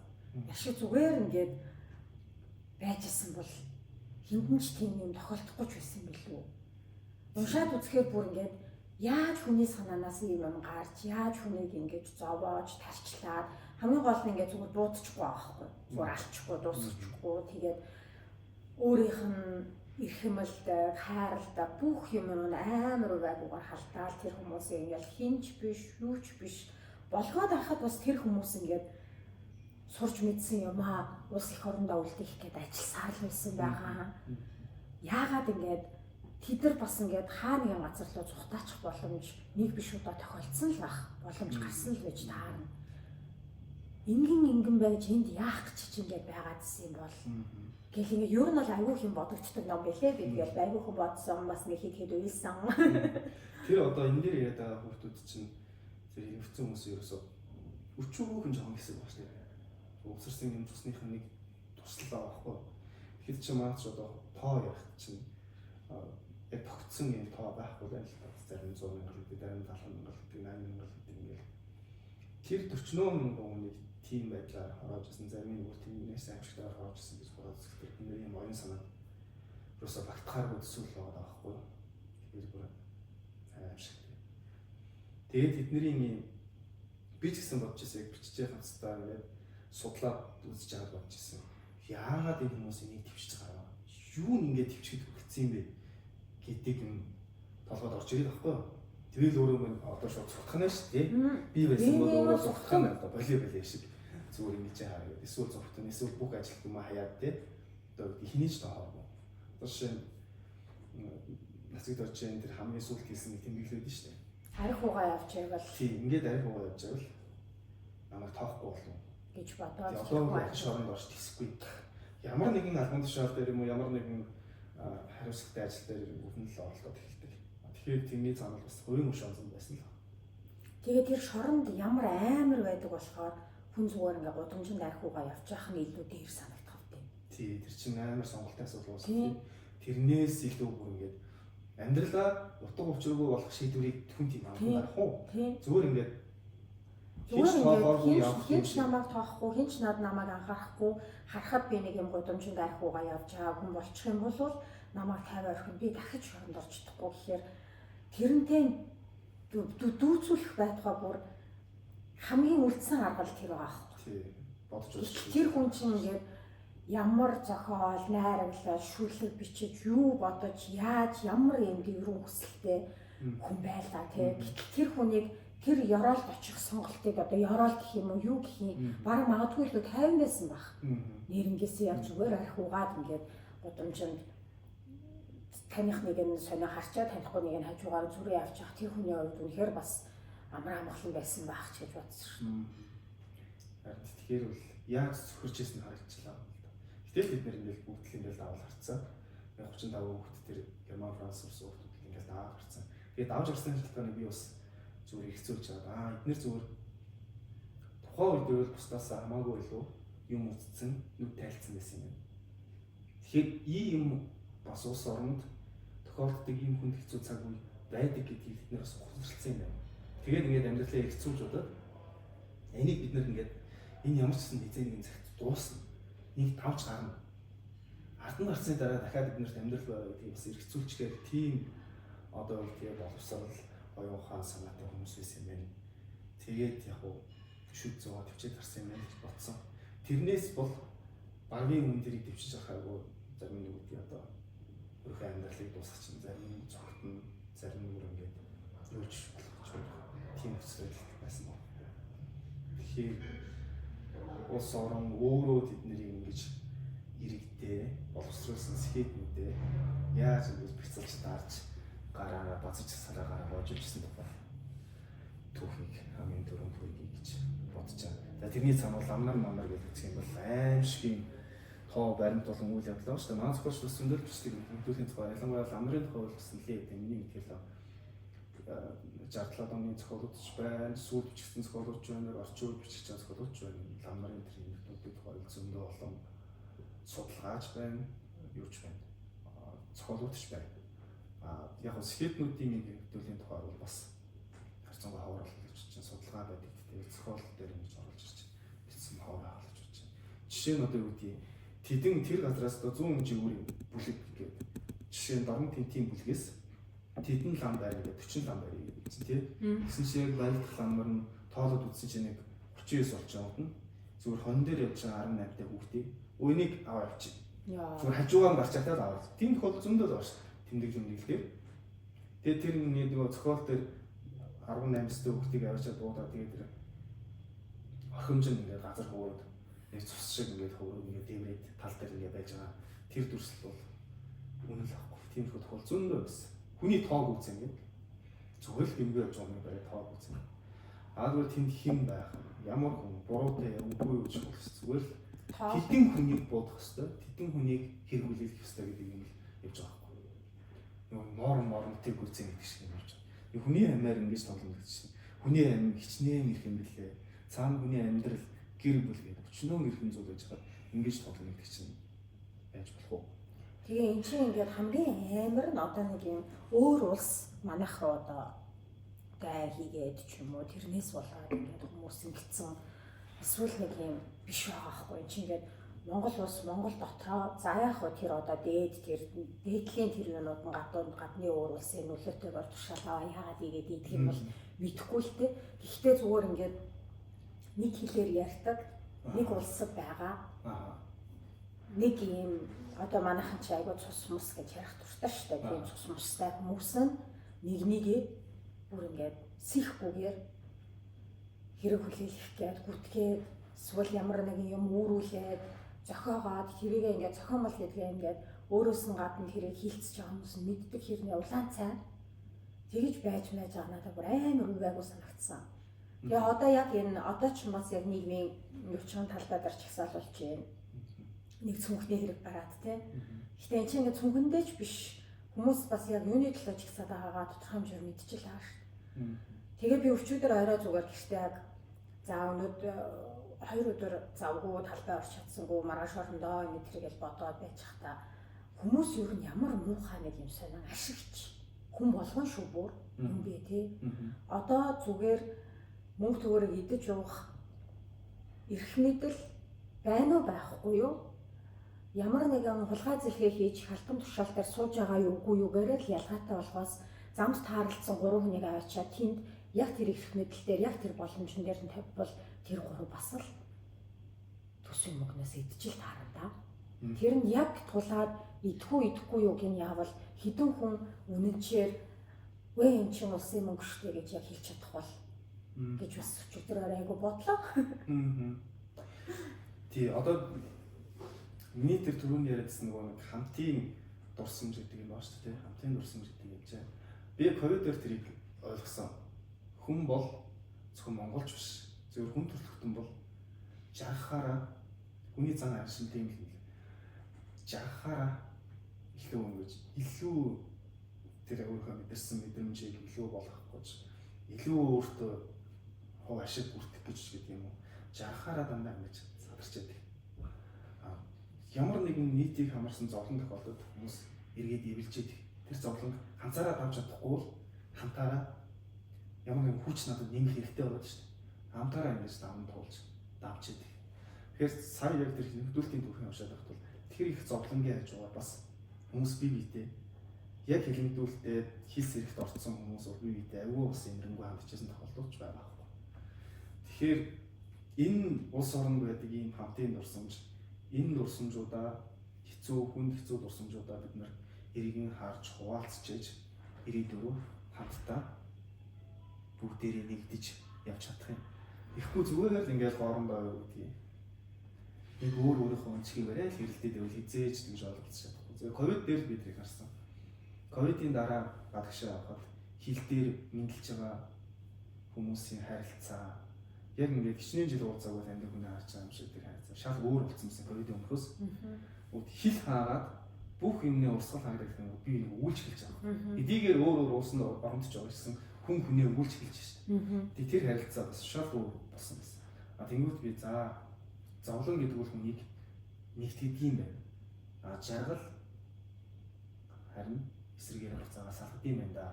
Яшиг зүгээр ингээд байж исэн бол хиндэн ч тийм юм тохиолдохгүй ч байсан билүү. Уншаад үзэхээр бүр ингээд яаж хүний санаанаас ийм юм гарч, яаж хүнийг ингэж зовоож, тарчлаад хамгийн гол нь ингээд зүгээр буудчихгүй байгаа байхгүй. Зүгээр алчихгүй, дуусчихгүй. Тэгээд өөрийнх нь эрхэмэлдэг, хайрладаг бүх юм нь амар байгуугаар халтаал тэр хүмүүсийг ингээд хинч биш, юу ч биш болгоод байхад бас тэр хүмүүс ингээд сурч мэдсэн юм аа улс эх орондоо үлдэх гээд ажилласаар л байсан байгаа. Яагаад ингээд тэд нар бас ингээд хаа нэгэн газар руу зүхтаачих боломж нэг биш удаа тохиолдсон л байх. Боломж гарсан л байж таарна. Ингэн ингэн байж энд яах гэж чи ингээд байгаадсэн юм бол гэл ингээд ер нь бол айгүй юм бодогддог ном байлээ. Би тэгэл айгүй хүн бодсон, бас нэг хэд хэд уйлсан. Тэр одоо энэ дээр яриад байгаа хүүхдүүд чинь тэр өвцөн хүмүүс ерөөсөө өчүүхэн жоохон хэсэг баг шүү дээ. Уусарсан юм цусных нь нэг туслал байгаа байхгүй. Тэгэхэд чи маач одоо тоо ярих чинь яг тогтсон юм тоо байхгүй л л та. Зарим 100 мянга гэдэг, зарим 70 мянга гэдэг, 80 мянга гэдэг ингээл тэр 40 мянган хүнийг тийм байдлаар хороож исэн, зарим нь бүр тиймээс аимшигтайгаар хороож исэн гэж бодоод үзэхдээ тэдний юм оюун санаа ерөөсө багтахааргүй төсөөл байгаа байхгүй. Тэгэхээр бүр аимшигтай. Тэгээд тэдний юм би ч гэсэн бодож ирсэн, яг бичиж явах хэвээр ингээд судлаад үзэж байгаад бодож ирсэн. Яагаад энэ хүмүүс энийг төвчж гарав? Юу нь ингээд төвчгэд хүргэсэн юм бэ гэдэг юм толгойд орж ирээд байхгүй юу? Тэгэл өөрөө мань одоо шууд цутгах нь шүү дээ. Би байсан бол өөрөө цутгах нь одоо боли боли шиг зүгээр ингэж хараад эсвэл цутгах нь эсвэл бүх ажил юм хаяад тий. Одоо хэний ч тоохоогүй. Одоо жишээ нь нацэгд очиж энэ тэр хамгийн сүүлд хийсэн нэг тэмдэглэл байдаг шүү дээ. Арх угаа явж байвал тийм ингээд арх угаа явж байвал намайг тоохгүй болов гэж бодоод одоо яг шоронд орж тийсэхгүй. Ямар нэгэн албан тушаал дээр юм уу ямар нэгэн хариуцлагатай ажил дээр өвдөн л оролдоод эхэлдэг. Тэгэхээр тэрний цаана бас хувийн өш онцон байсан л. Тэгээд тэр шоронд ямар амар байдаг болохоор хүн зүгээр ингээ гудамжинд арх угаа явж явах нь илүү дээр санагдах вэ? Тий, тэр чинь амар сонголтын асуудал болсон. Тэрнээс илүү бүр ингээд амьдралаа утга учиргүй болох шийдвэрийг хүн тийм амархан гарах уу? Зүгээр ингээд зүгээр ингээд хинч намайг тоохгүй, хинч над намайг анхаарахгүй, харахад би нэг юм гудамжинд арх угаа явж байгаа хүн болчих юм бол намайг 50 орхино, би дахиж шоронд орж чадахгүй гэхээр тэрнтэй дүүцүүлэх байтугай бүр хамгийн үлдсэн арга л тэр байгаа аахгүй. Тий, бодож үзсэн. Тэр хүн чинь ингээд ямар зохиол, найруулал, шүлэг бичиж, юу бодож, яаж, ямар юм дэврэн хүсэлтэй хүн байлаа тий. Гэтэл тэр хүнийг тэр ёроолд очих сонголтыг одоо ёроол гэх юм уу, юу гэх юм, бараг магадгүй илүү 50 байсан баг. Нэрнгээсээ яг зүгээр арх угаад ингээд гудамжинд таних нэг нь сонио харчаа, танихгүй нэг нь хажуугаар зүрээ авч явах тэр хүний хувьд үнэхээр бас амар амгалан байсан байх ч гэж бодсон шүү дээ. Тэгэхээр бол яаж цөхөрч ирсэн харагчлаа. Гэтэл бид нэр ингээл бүгд л ингээл давал харцсан. 35 хүүхэд тэр Герман, Франц улсын хүүхдүүд ингээл даваад гарцсан. Тэгээд давж гарсны шалтгааныг би бас зүгээр хэрэгцүүлж байгаа. Эднэр зүгээр тухайн үед бол бусдаас хамаагүй илүү юм үзсэн, нүд тайлцсан байсан юм. Тэгэхээр ийм юм бас улс оронд тохиолддог ийм хүнд хэцүү цаг үе байдаг гэдгийг бид нэр бас ухамсарласан юм байна. Тэгээд ингээд амьдралаа хэрэгцүүлж бодоод энийг бид нэр ингээд энэ ямар ч гэсэн хэзээ нэгэн цагт дуусна. Нэг давж гарна. Ард нь гарсны дараа дахиад биднэрт амьдрал байгаа гэдгийг бас эргцүүлчихээр тийм одоо бол тэгээ боловсрал оюун ухаан санаатай хүмүүс байсан юм байна. Тэгээд яг уу шүд зугаа төвчээд гарсан юм байна гэж бодсон. Тэрнээс бол багийн хүн тэрийг төвчж авахаагүй зарим нэг үгүй одоо өөрийнхөө амьдралыг дуусгах чинь зарим нь цогтно, зарим нь ингээд юуч болох ч тийм нөхцөл байдал байсан байна. Тэгэхээр улс орон өөрөө тэднийг ингэж иргэдээ боловсруулсан сэхэтнүүдээ яаж ингэж бяцалж дарж гараараа базаж сараа гараа боожуулжсэн тухай түүхийг хамгийн түрүүнд хүргэе гэж бодож байна. За тэрний цаана бол амнар мамар гэж үзэх юм бол аимшигын тоо баримт болон үйл явдал байна шүү дээ. Манай зохиолч бас зөндөл бичдэг хөдөлгөөний тухай ялангуяа ламрын тухай бол бас нэлээд миний мэдхээр л 67 оны зохиолууд ч байна, сүүлд бичигдсэн зохиолууд ч байна, орчин үед бичигдсэн зохиолууд ч байна. Ламрын тэр юмнуудын тухай зөндөө олон судалгааж байна, юу ч байна. Зохиолууд ч байна. Яг нь скетнүүдийн нэг хөдөлгөөний тухай бол бас харьцангуй ховор гэж чинь судалгаа байдаг. Тэгээд зохиол дээр ингэж оруулж ирж бичсэн ховор хаалж байж байна. Жишээ нь одоо юу гэдгийг тэдэн тэр газраас одоо 100 жиг үрийн бүлэг гэдэг. Жишээ нь Дорн тентийн бүлгээс тэдэн лам байр гэдэг 40 лам байр гэдэг чинь тий. Тэгсэн чинь яг байлдах ламар нь тоолоод үзсэн чинь нэг 39 болж байгаа юм. Зүгээр хон дээр явж байгаа 18 та хүүхдийг үнийг аваа явчих. Зүгээр хажуугаар гарч чадаад аваа. Тийм тохиолдол зөндөл байгаа шүү. Тэмдэг зэмлэл дээр. Тэгээд тэр нөгөө зохиол дээр 18 настай хүүхдийг аваачаад дуудаад тэгээд тэр орхимж нь ингээд газар хөвөрөд нэг цус шиг ингээд хөвөрөд ингээд дэмрээд тал дээр ингээд байж байгаа. Тэр дүрслэл бол үнэн л ахгүй. Тийм тохиолдол зөндөө байсан. Хүний тоог үзэн ингээд зүгээр л гэмгүй явж байгаа юм барай тоог үзэн. Аа тэгвэл тэнд хэн байх юм? Ямар хүн буруутай үгүй юу гэж бол зүгээр л тэдэн хүнийг буудах хэвээр, тэдэн хүнийг хэрэгүүлэх хэвээр гэдэг юм л явж байгаа байхгүй. Нөгөө норм мормтыг үзэн гэдэг шиг юм явж байгаа. Хүний амиар ингэж тоглоно гэдэг чинь хүний ам хичнээн ирэх юм бэлээ. Цаана хүний амьдрал гэр бүл гэдэг өчнөөн ирэх юм зүйл байж байгаа ингэж тоглоно гэдэг чинь байж болох уу? Тэгээ эн чинь ингээд хамгийн амар нь одоо нэг юм өөр улс манайх руу одоо гай хийгээд ч юм уу тэрнээс болоод ингээд хүмүүс ингэсэн эсвэл нэг юм биш байгаа байхгүй. Эн чинь ингээд Монгол улс Монгол дотроо за яг хөө тэр одоо дээд тэр дээдлийн тэр юмнууд нь гадны өөр улсын нөлөөтэй бол тушаалаа яагаад игээд идэх юм бол мэдэхгүй л дээ. Гэхдээ зүгээр ингээд нэг хэлээр ярьдаг нэг улсад байгаа. Нэг юм одоо манайхан чи айгүй цус мус гэж ярих дуртай шүү дээ. Тийм цус мустай хүмүүс нь нэг нэгээ Бүр ингээд сихгүйгээр хэрэг хүлээлгэх гээд гүтгээд эсвэл ямар нэгэн юм үүрүүлээд зохиогоод тэрийгээ ингээд зохиомол гэдгээ ингээд өөрөөс нь гадна тэрийг хийлцэж байгаа хүмүүс нь мэддэг хэрнээ улаан цай тэгэж байж мэж байгаа надад бүр амар үгээгүй санагдсан. Тэгээ одоо яг энэ одоо ч бас яг нийгмийн өвчин талбай дээр чагсаал болж байна. Нэг цүнхний хэрэг гараад тий. Гэтэ энэ чинь ингээд цүнхэндээ ч биш хүмүүс бас яг юуны төлөө чагсаад байгаагаа тодорхой хэмжээгээр мэдчихэл байгаа шүү дээ. Тэгээ би өчигдөр орой зүгээр гэртээ яг за өнөөдөр 2 өдөр завгүй талбай орч чадсангүй маргааш орондоо ингэ тэргээл бодоод байж хата хүмүүс ер нь ямар муухай нэг юм сонин ашигч хүн болгон шүү бүр юм бэ тий. Одоо зүгээр мөнгө төгрөг идэж уух эрх мэдэл байна уу байхгүй юу? Ямар нэгэн хулгай зэлхээ хийж халтан тушаал дээр сууж байгаа юу үгүй юу гэрэл ялгаатай болохоос замд тааралдсан 3 хүнийг аваачаад тэнд яг тэр эрх мэдэл дээр яг тэр боломжн дээр нь тавьбал тэр гурав бас л төсвийн мөнгнөөс идчихэл таарна да. Тэр нь яг тулаад идэхүү идэхгүй юуг нь яавал хідэн хүн үнэнчээр вэ эн чинь улсын мөнгө шүү дээ гэж яг хэлж чадах бол гэж бас өчигдөр орой айгу бодлоо. Тий, одоо миний тэр түрүүний яриадсан нөгөө нэг хамтын дурсамж гэдэг юм байна шүү дээ. Хамтын дурсамж гэдэг юм жаа. Би ковид дээр тэрийг ойлгосон. Хүн бол зөвхөн монголч биш. Зөвхөн хүн төрөлхтөн бол жаргахаараа хүний зан аашин тийм л юм. Жаргахаараа илүү ингэж илүү тэр өөрийнхөө мэдэрсэн мэдрэмжийг илүү болгох гэж илүү өөртөө хувь ашиг бүртгэх гэж гэдэг юм уу. Жаргахаараа дандаа ингэж задарч яадаг. Ямар нэгэн нийтийг хамарсан зовлон тохиолдолд хүмүүс эргээд эвэлж идэг. Тэр зовлон ганцаараа давж чадахгүй бол хамтаараа ямар нэгэн хүч надад нэмэх хэрэгтэй болоод шүү дээ. Хамтаараа ингэж даван туулж давж идэг. Тэгэхээр сая яг тэр нөхдөөлтийн түүхийг уншаад байхад бол тэр их зовлонгийн хажуугаар бас хүмүүс бие биедээ яг хилэмдүүлэлтэд хил сэрэгт орцсон хүмүүс бол бие биедээ аюул бас эмрэнгүй хандчихсан тохиолдол ч байгаа байхгүй. Тэгэхээр энэ улс оронд байдаг ийм хамтын дурсамж, энэ дурсамжуудаа хэцүү хүнд хэцүү дурсамжуудаа бид нар эргэн харж хуваалцж ирээдүйрөө хамтдаа бүгдээрээ нэгдэж явж чадах юм. Тэгэхгүй зүгээр л ингээл хоорондоо юу гэдгийг нэг өөр өөрийнхөө өнцгийг бариад хэрэлдээд байвал хизээж тэгж ойлголцож чадахгүй. Зүгээр ковид дээр бид тэрийг харсан. Ковидын дараа гадагшаа явхад хил дээр мэндэлж байгаа хүмүүсийн харилцаа яг ингээд хичнээн жил уулзаагүй таньдаг хүнээ харж байгаа юм шиг тэр харилцаа шал өөр болсон юмсан ковидын өмнөхөөс. Хил хаагаад бүх юмны урсгал харагдах юм би нэг өгүүлж эхэлж байгаа. Эдийгээр өөр өөр уулсанд оромтож байгаа гэсэн хүн хүнээ өгүүлж эхэлж шээ. Тэгээ тэр харилцаа бас шал өөр болсон байсан. А тэнгуут би за зовлон гэдэг бол хүнийг нэгтгэдэг юм байна. А жаргал харин эсрэгээр буцаагаа салгад юм байна да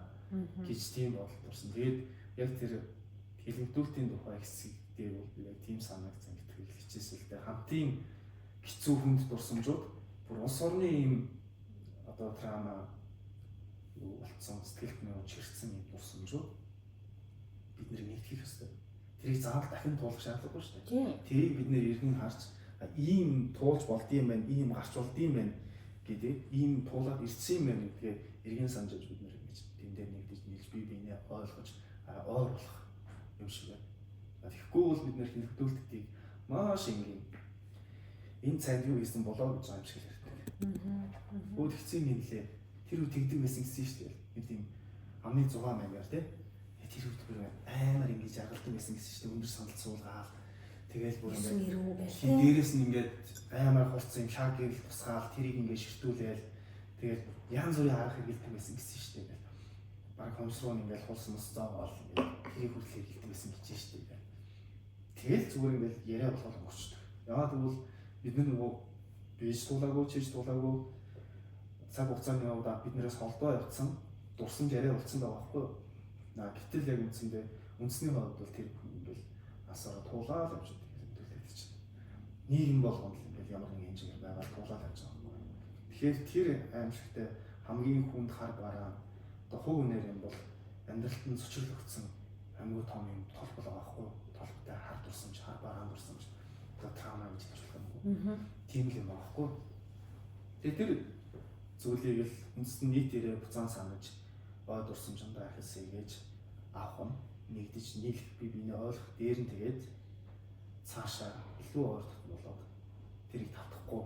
гэж тийм бодол төрсэн. Тэгээд яг тэр хилэнтүүлтийн тухай хэсэг дээр бол би яг тийм санааг зангидахыг хичээсэн л дээ. Хамтын хэцүү хүнд дурсамжууд бүр улс орны ийм одоо трама юу болцсон сэтгэлд нөө чирсэн ийм дурсамжууд бид нэр нэгтгэх ёстой. Тэрийг заавал дахин туулах шаардлагагүй шүү дээ. Тэрийг бид нэр эргэн харж ийм туулж болдсон юм байна, ийм гарч болдсон юм байна гэдэг, ийм туулаад ирсэн юм байна гэдгээ эргэн санаж бид нэр ингэж тэн дээр нэгдэж нийлж бие биенээ ойлгож ойр болох юм шиг байна. Тэгэхгүй бол бид нэр хилэгдүүлэлтийг маш энгийн энэ цайнд юу хийсэн болоо гэж байгаа юм шиг л ярьдаг. Өөд хэцүү юм лээ. Тэр үе тэгдэг байсан гэсэн шүү дээ. Нэг тийм амны зугаа маягаар тий. Тэр үед бүр амар ингэж жаргалдаг байсан гэсэн шүү дээ. Өндөр сандал суулгаал. Тэгэл бүр ингээд дээрээс нь ингээд амар хурц юм шар гэрэл тусгаал тэрийг ингээд ширтүүлээл тэгэл янз бүрийн арга хэрэгэлдэг байсан гэсэн шүү дээ. Бараг хомс руу ингээд хулс мус зоогоол ингээд тэрийг хүртэл хэрэгэлдэг байсан гэж шүү дээ. Тэгэл зүгээр ингээд яриа болгоод өнгөрчдөг. Яагаад гэвэл бид нар нөгөө бийж туулаагүй, чиж туулаагүй цаг хугацааны явдаа биднээс холдоо явцсан дурсамж яриа болцсон байгаа байхгүй юу? Гэтэл яг үндсэндээ үндэсний хувьд бол тэр хүн ингээл асаараа туулаад явж байгаа юм төлөвлөдөг чинь. Нийгэм болгонд л ингээл ямар нэгэн хэмжээгээр байгаа туулаад явж байгаа байхгүй юу? Тэгэхээр тэр аимшигтай хамгийн хүнд хар бараа одоо хувь хүнээр юм бол амьдралд нь цочрлогдсон хамгийн том юм толбол байгаа байхгүй юу? Толботой хар дурсамж, хар бараан дурсамж одоо траума гэж хэлж болох юм уу? Тийм л юм байгаа байхгүй юу? Тэгээ тэр зүйлийг л үндэстэн нийтээрээ буцаан санаж ой дурсамжиндаа ахилсэйгээж авах нь нэгдэж нийлэх, би биенээ ойлгох дээр нь тэгээд цаашаа илүү ойр дотн болоод тэрийг тавтахгүй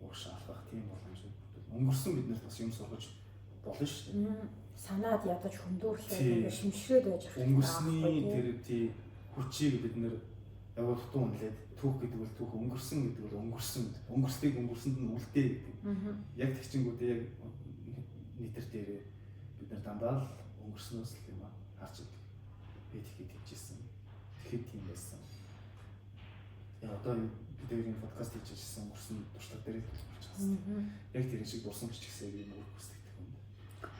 уушаа алхах тийм боломж өнгөрсөн биднэрт бас юм сургаж болно шүү дээ. Санаад ядаж хөндөөрлөө ингээд шимшрээд байж хэрэгтэй. Өнгөрсний тэр тий хүчийг бид нэр яг дутуу үнэлээд түүх гэдэг бол түүх, өнгөрсөн гэдэг бол өнгөрсөн. Өнгөрслийг өнгөрсөнд нь үлдээ гэдэг. Яг тэгчингүүдээ яг нэтэр дээрээ бид нар дандаа л өнгөрснөөс л юм харж идэг. Би тэгэхэд тэгжсэн. Тэгэхэд тийм байсан. Яг одоо бид хоёрын подкаст хийж байсан өнгөрсөн туршлага дээр л болж байгаа. Яг тэр шиг дурсан ч гэсэн юм өөр хүсдэг юм.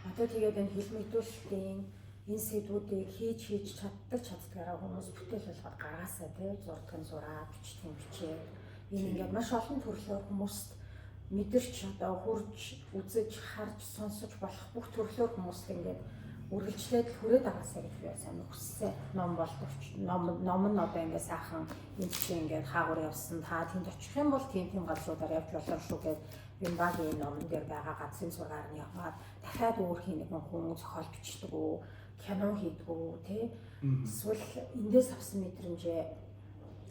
Одоо тэгээд энэ хэл мэдүүлэлтийн энэ сэдвүүдийг хийж чаддгаараа хүмүүс бүтээл болгоод гаргаасаа тий зурдаг нь зураа, бичдэг нь бичээ. Энэ ингээд маш олон төрлөөр хүмүүст мэдэрч одоо хурж, үзэж, харж, сонсож болох бүх төрлөөр хүмүүст ингээд үргэлжлээд л хүрээд агаасаа гэж би бас амар хүссэн. Ном болдог ном нь одоо ингээд сайхан энэ чинь ингээд хаагур явсан, та тэнд очих юм бол тийм тийм газруудаар явж болно шүү гэд би багийн номон дээр байгаа газрын зургаар нь яваад дахиад өөр хин нэгэн хүн зохиол бичдэг үү, кино хийдэг үү, тий? Эсвэл эндээс авсан мэдрэмжээ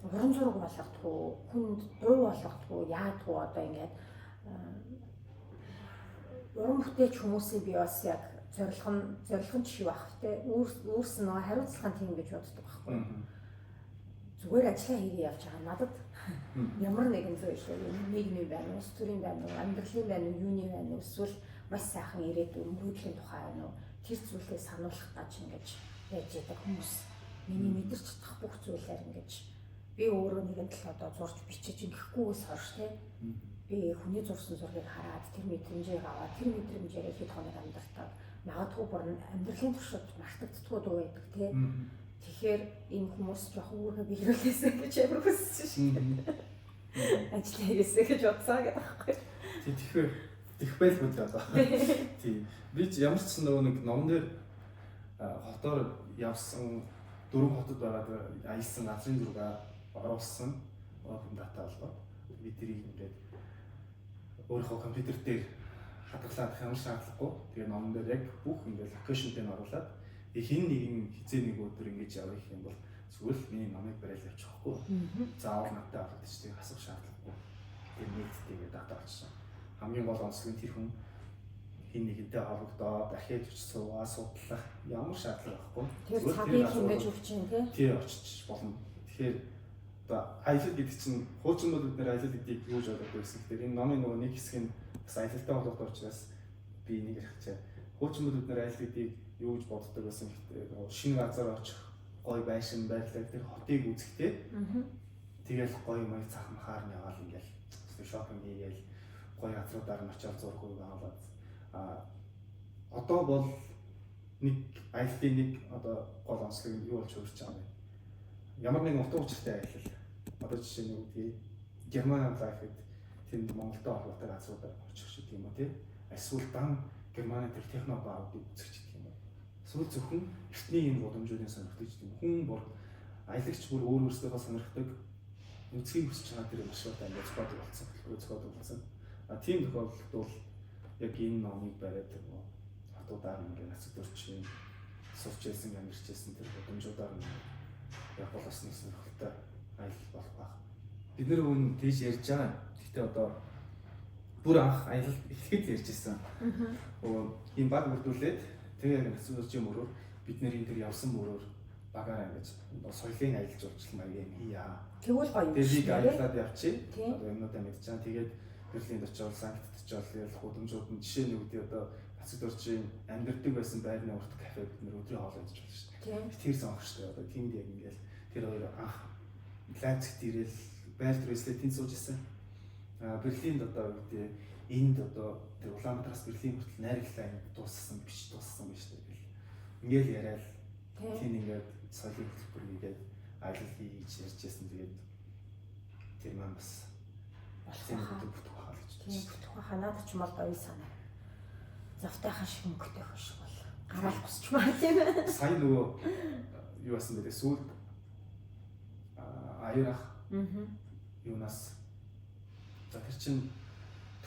уран зураг болгодог уу, хүнд дуу болгодог уу, яадаг уу одоо ингээд уран бүтээлч хүмүүсийн би бас яг зорилго нь жишээ байх те үүрс нөгөө хариуцлага нь тийм гэж боддог байхгүй. Зүгээр ажиллаа хийгээ явж байгаа надад ямар нэгэн зүйл нийгмийн байна уу, улс төрийн байна уу, амьдралын байна уу, юуны байна уу, эсвэл маш сайхан ирээдүйн мөрөөдлийн тухай байна уу, тэр зүйлээ сануулах гэж ингэж байж байгаа хүмүүс миний мэдэрч чадах бүх зүйлээр ингэж би өөрөө нэгэн тал одоо зурж бичиж ингэхгүйгээс хойш те би хүний зурсан зургийг хараад тэр мэдрэмжийг аваад тэр мэдрэмжээрээ хэд хоног амьдардаг. Магадгүй бүр амьдралын туршид мартагддаггүй дуу байдаг тий. Тэгэхээр энэ хүмүүс жоохон үүргээ биелүүлээсэй гэж амар хүссэн шүү дээ. Ажил хийгээсэй гэж бодсон гэдэг аахгүй. Тий, тэгэх байлгүй дээ одоо. Тий. Би ч ямар ч сан нөгөө нэг номон дээр хотоор явсан 4 хотод байгаад аялсан газрын зураг оруулсан open data болгоод би тэрийг ингээд өөрийнхөө компьютер дээр хадгалаад ямар шаардлагагүй. Тэгээ номон дээр яг бүх ингээд локейшнтэй нь оруулаад хин нэгэн хизээ нэг өдөр ингэж явах юм бол зүгээр л миний номыг барайл явчихгүй. Заавал надтай холбогдож тэгээ асуух шаардлагагүй. Тэр нийтдээ дата олчихсон. Хамгийн гол онцлог нь тэр хүн хин нэгэнтэй холбогдоод дахиад очиж суугаа судлах ямар шаардлага байхгүй. Тэр цагийг хэмжиж өгч юм тий. Тий очиж болно. Тэгэхээр одоо аялал гэдэг чинь хуучин бол бид нэр аялал гэдгийг юу гэж ойлгодог байсан. Тэгэхээр энэ номын нөгөө нэг хэсэг нь бас аялалтай холбоотой учраас би энийг ярих чаа. Хуучин бол бид нэр аялал гэдгийг юу гэж боддог байсан гэхээр нөгөө шинэ газар очих, гой байшин байрлал тэр хотыг үзэхдээ тэгэл гой маяг цах махаар нь яваал ингээл шопинг хийгээл гой газруудаар нь очиад зураг аваад одоо бол нэг аяллаа нэг одоо гол онцлог нь юу болж хувирч байгаа юм бэ? Ямар нэгэн утга учиртай аялал. Одоо жишээ нь үгдгийг Герман авлаа гэхэд тэнд Монголтой холбоотой газруудаар очих шиг юм уу тий? Эсвэл дан Германы тэр техно баруудыг үзэх гэдэг юм уу? Эсвэл зөвхөн эртний юм гудамжуудын сонирхдаг гэдэг юм. Хүн бүр аялагч бүр өөр өөрсдийнхөө сонирхдаг үзхийг хүсэж байгаа тэр маш их ингээд зохиодог болсон. Зохиодог болсон. А тийм тохиолдолд бол яг энэ номыг бариад тэр хотуудаар ингээд нацаг дөрчин сурч байсан, амьдарч байсан тэр гудамжуудаар нь яг бол бас нэг сонирхолтой аялал болох байх. Бид нэр өмнө тийж ярьж байгаа. Гэхдээ одоо бүр анх аялал эхлэхэд ярьж ирсэн. Ийм баг бүрдүүлээд тэгээ яг нацаг дөрчин мөрөөр бид нэр энэ төр явсан мөрөөр багаараа ингэж соёлын аялал жуулчлал маяг юм хийя. Тэгвэл гоё юм. Тэгээд аяллаад явчих. Одоо юмнуудаа мэдчихээн. Тэгээд Берлинд очиод, Санктд очиод гудамжууд нь жишээ нь үгдээ одоо Нацаг дөржийн амьдардаг байсан байрны урт кафе бид нэр өдрийн хоол идэж болно шүү дээ. Тэр сонгох шүү дээ. Одоо тэнд яг ингээл тэр хоёр анх Лайпцигт ирээл байр түрээслээ тэнд сууж исэн. А Берлинд одоо үгдээ энд одоо тэр Улаанбаатараас Берлин хүртэл найрглаа дууссан биш дууссан биш үү гэл. Ингээл яриад тийм ингээд соёлын хөтөлбөр хийгээд аялал хийж ярьж байсан. Тэгээд тэр маань бас тийм бүтэх байхаа гэж. Тийм бүтэх байхаа надад ч юм бол гоё санаа. Завтайхан шиг мөнгөтэй хөө шиг бол гараал босч маа тийм ээ. Сая нөгөө юу басан бэлээ сүүлд аюурах юунаас за тэр чин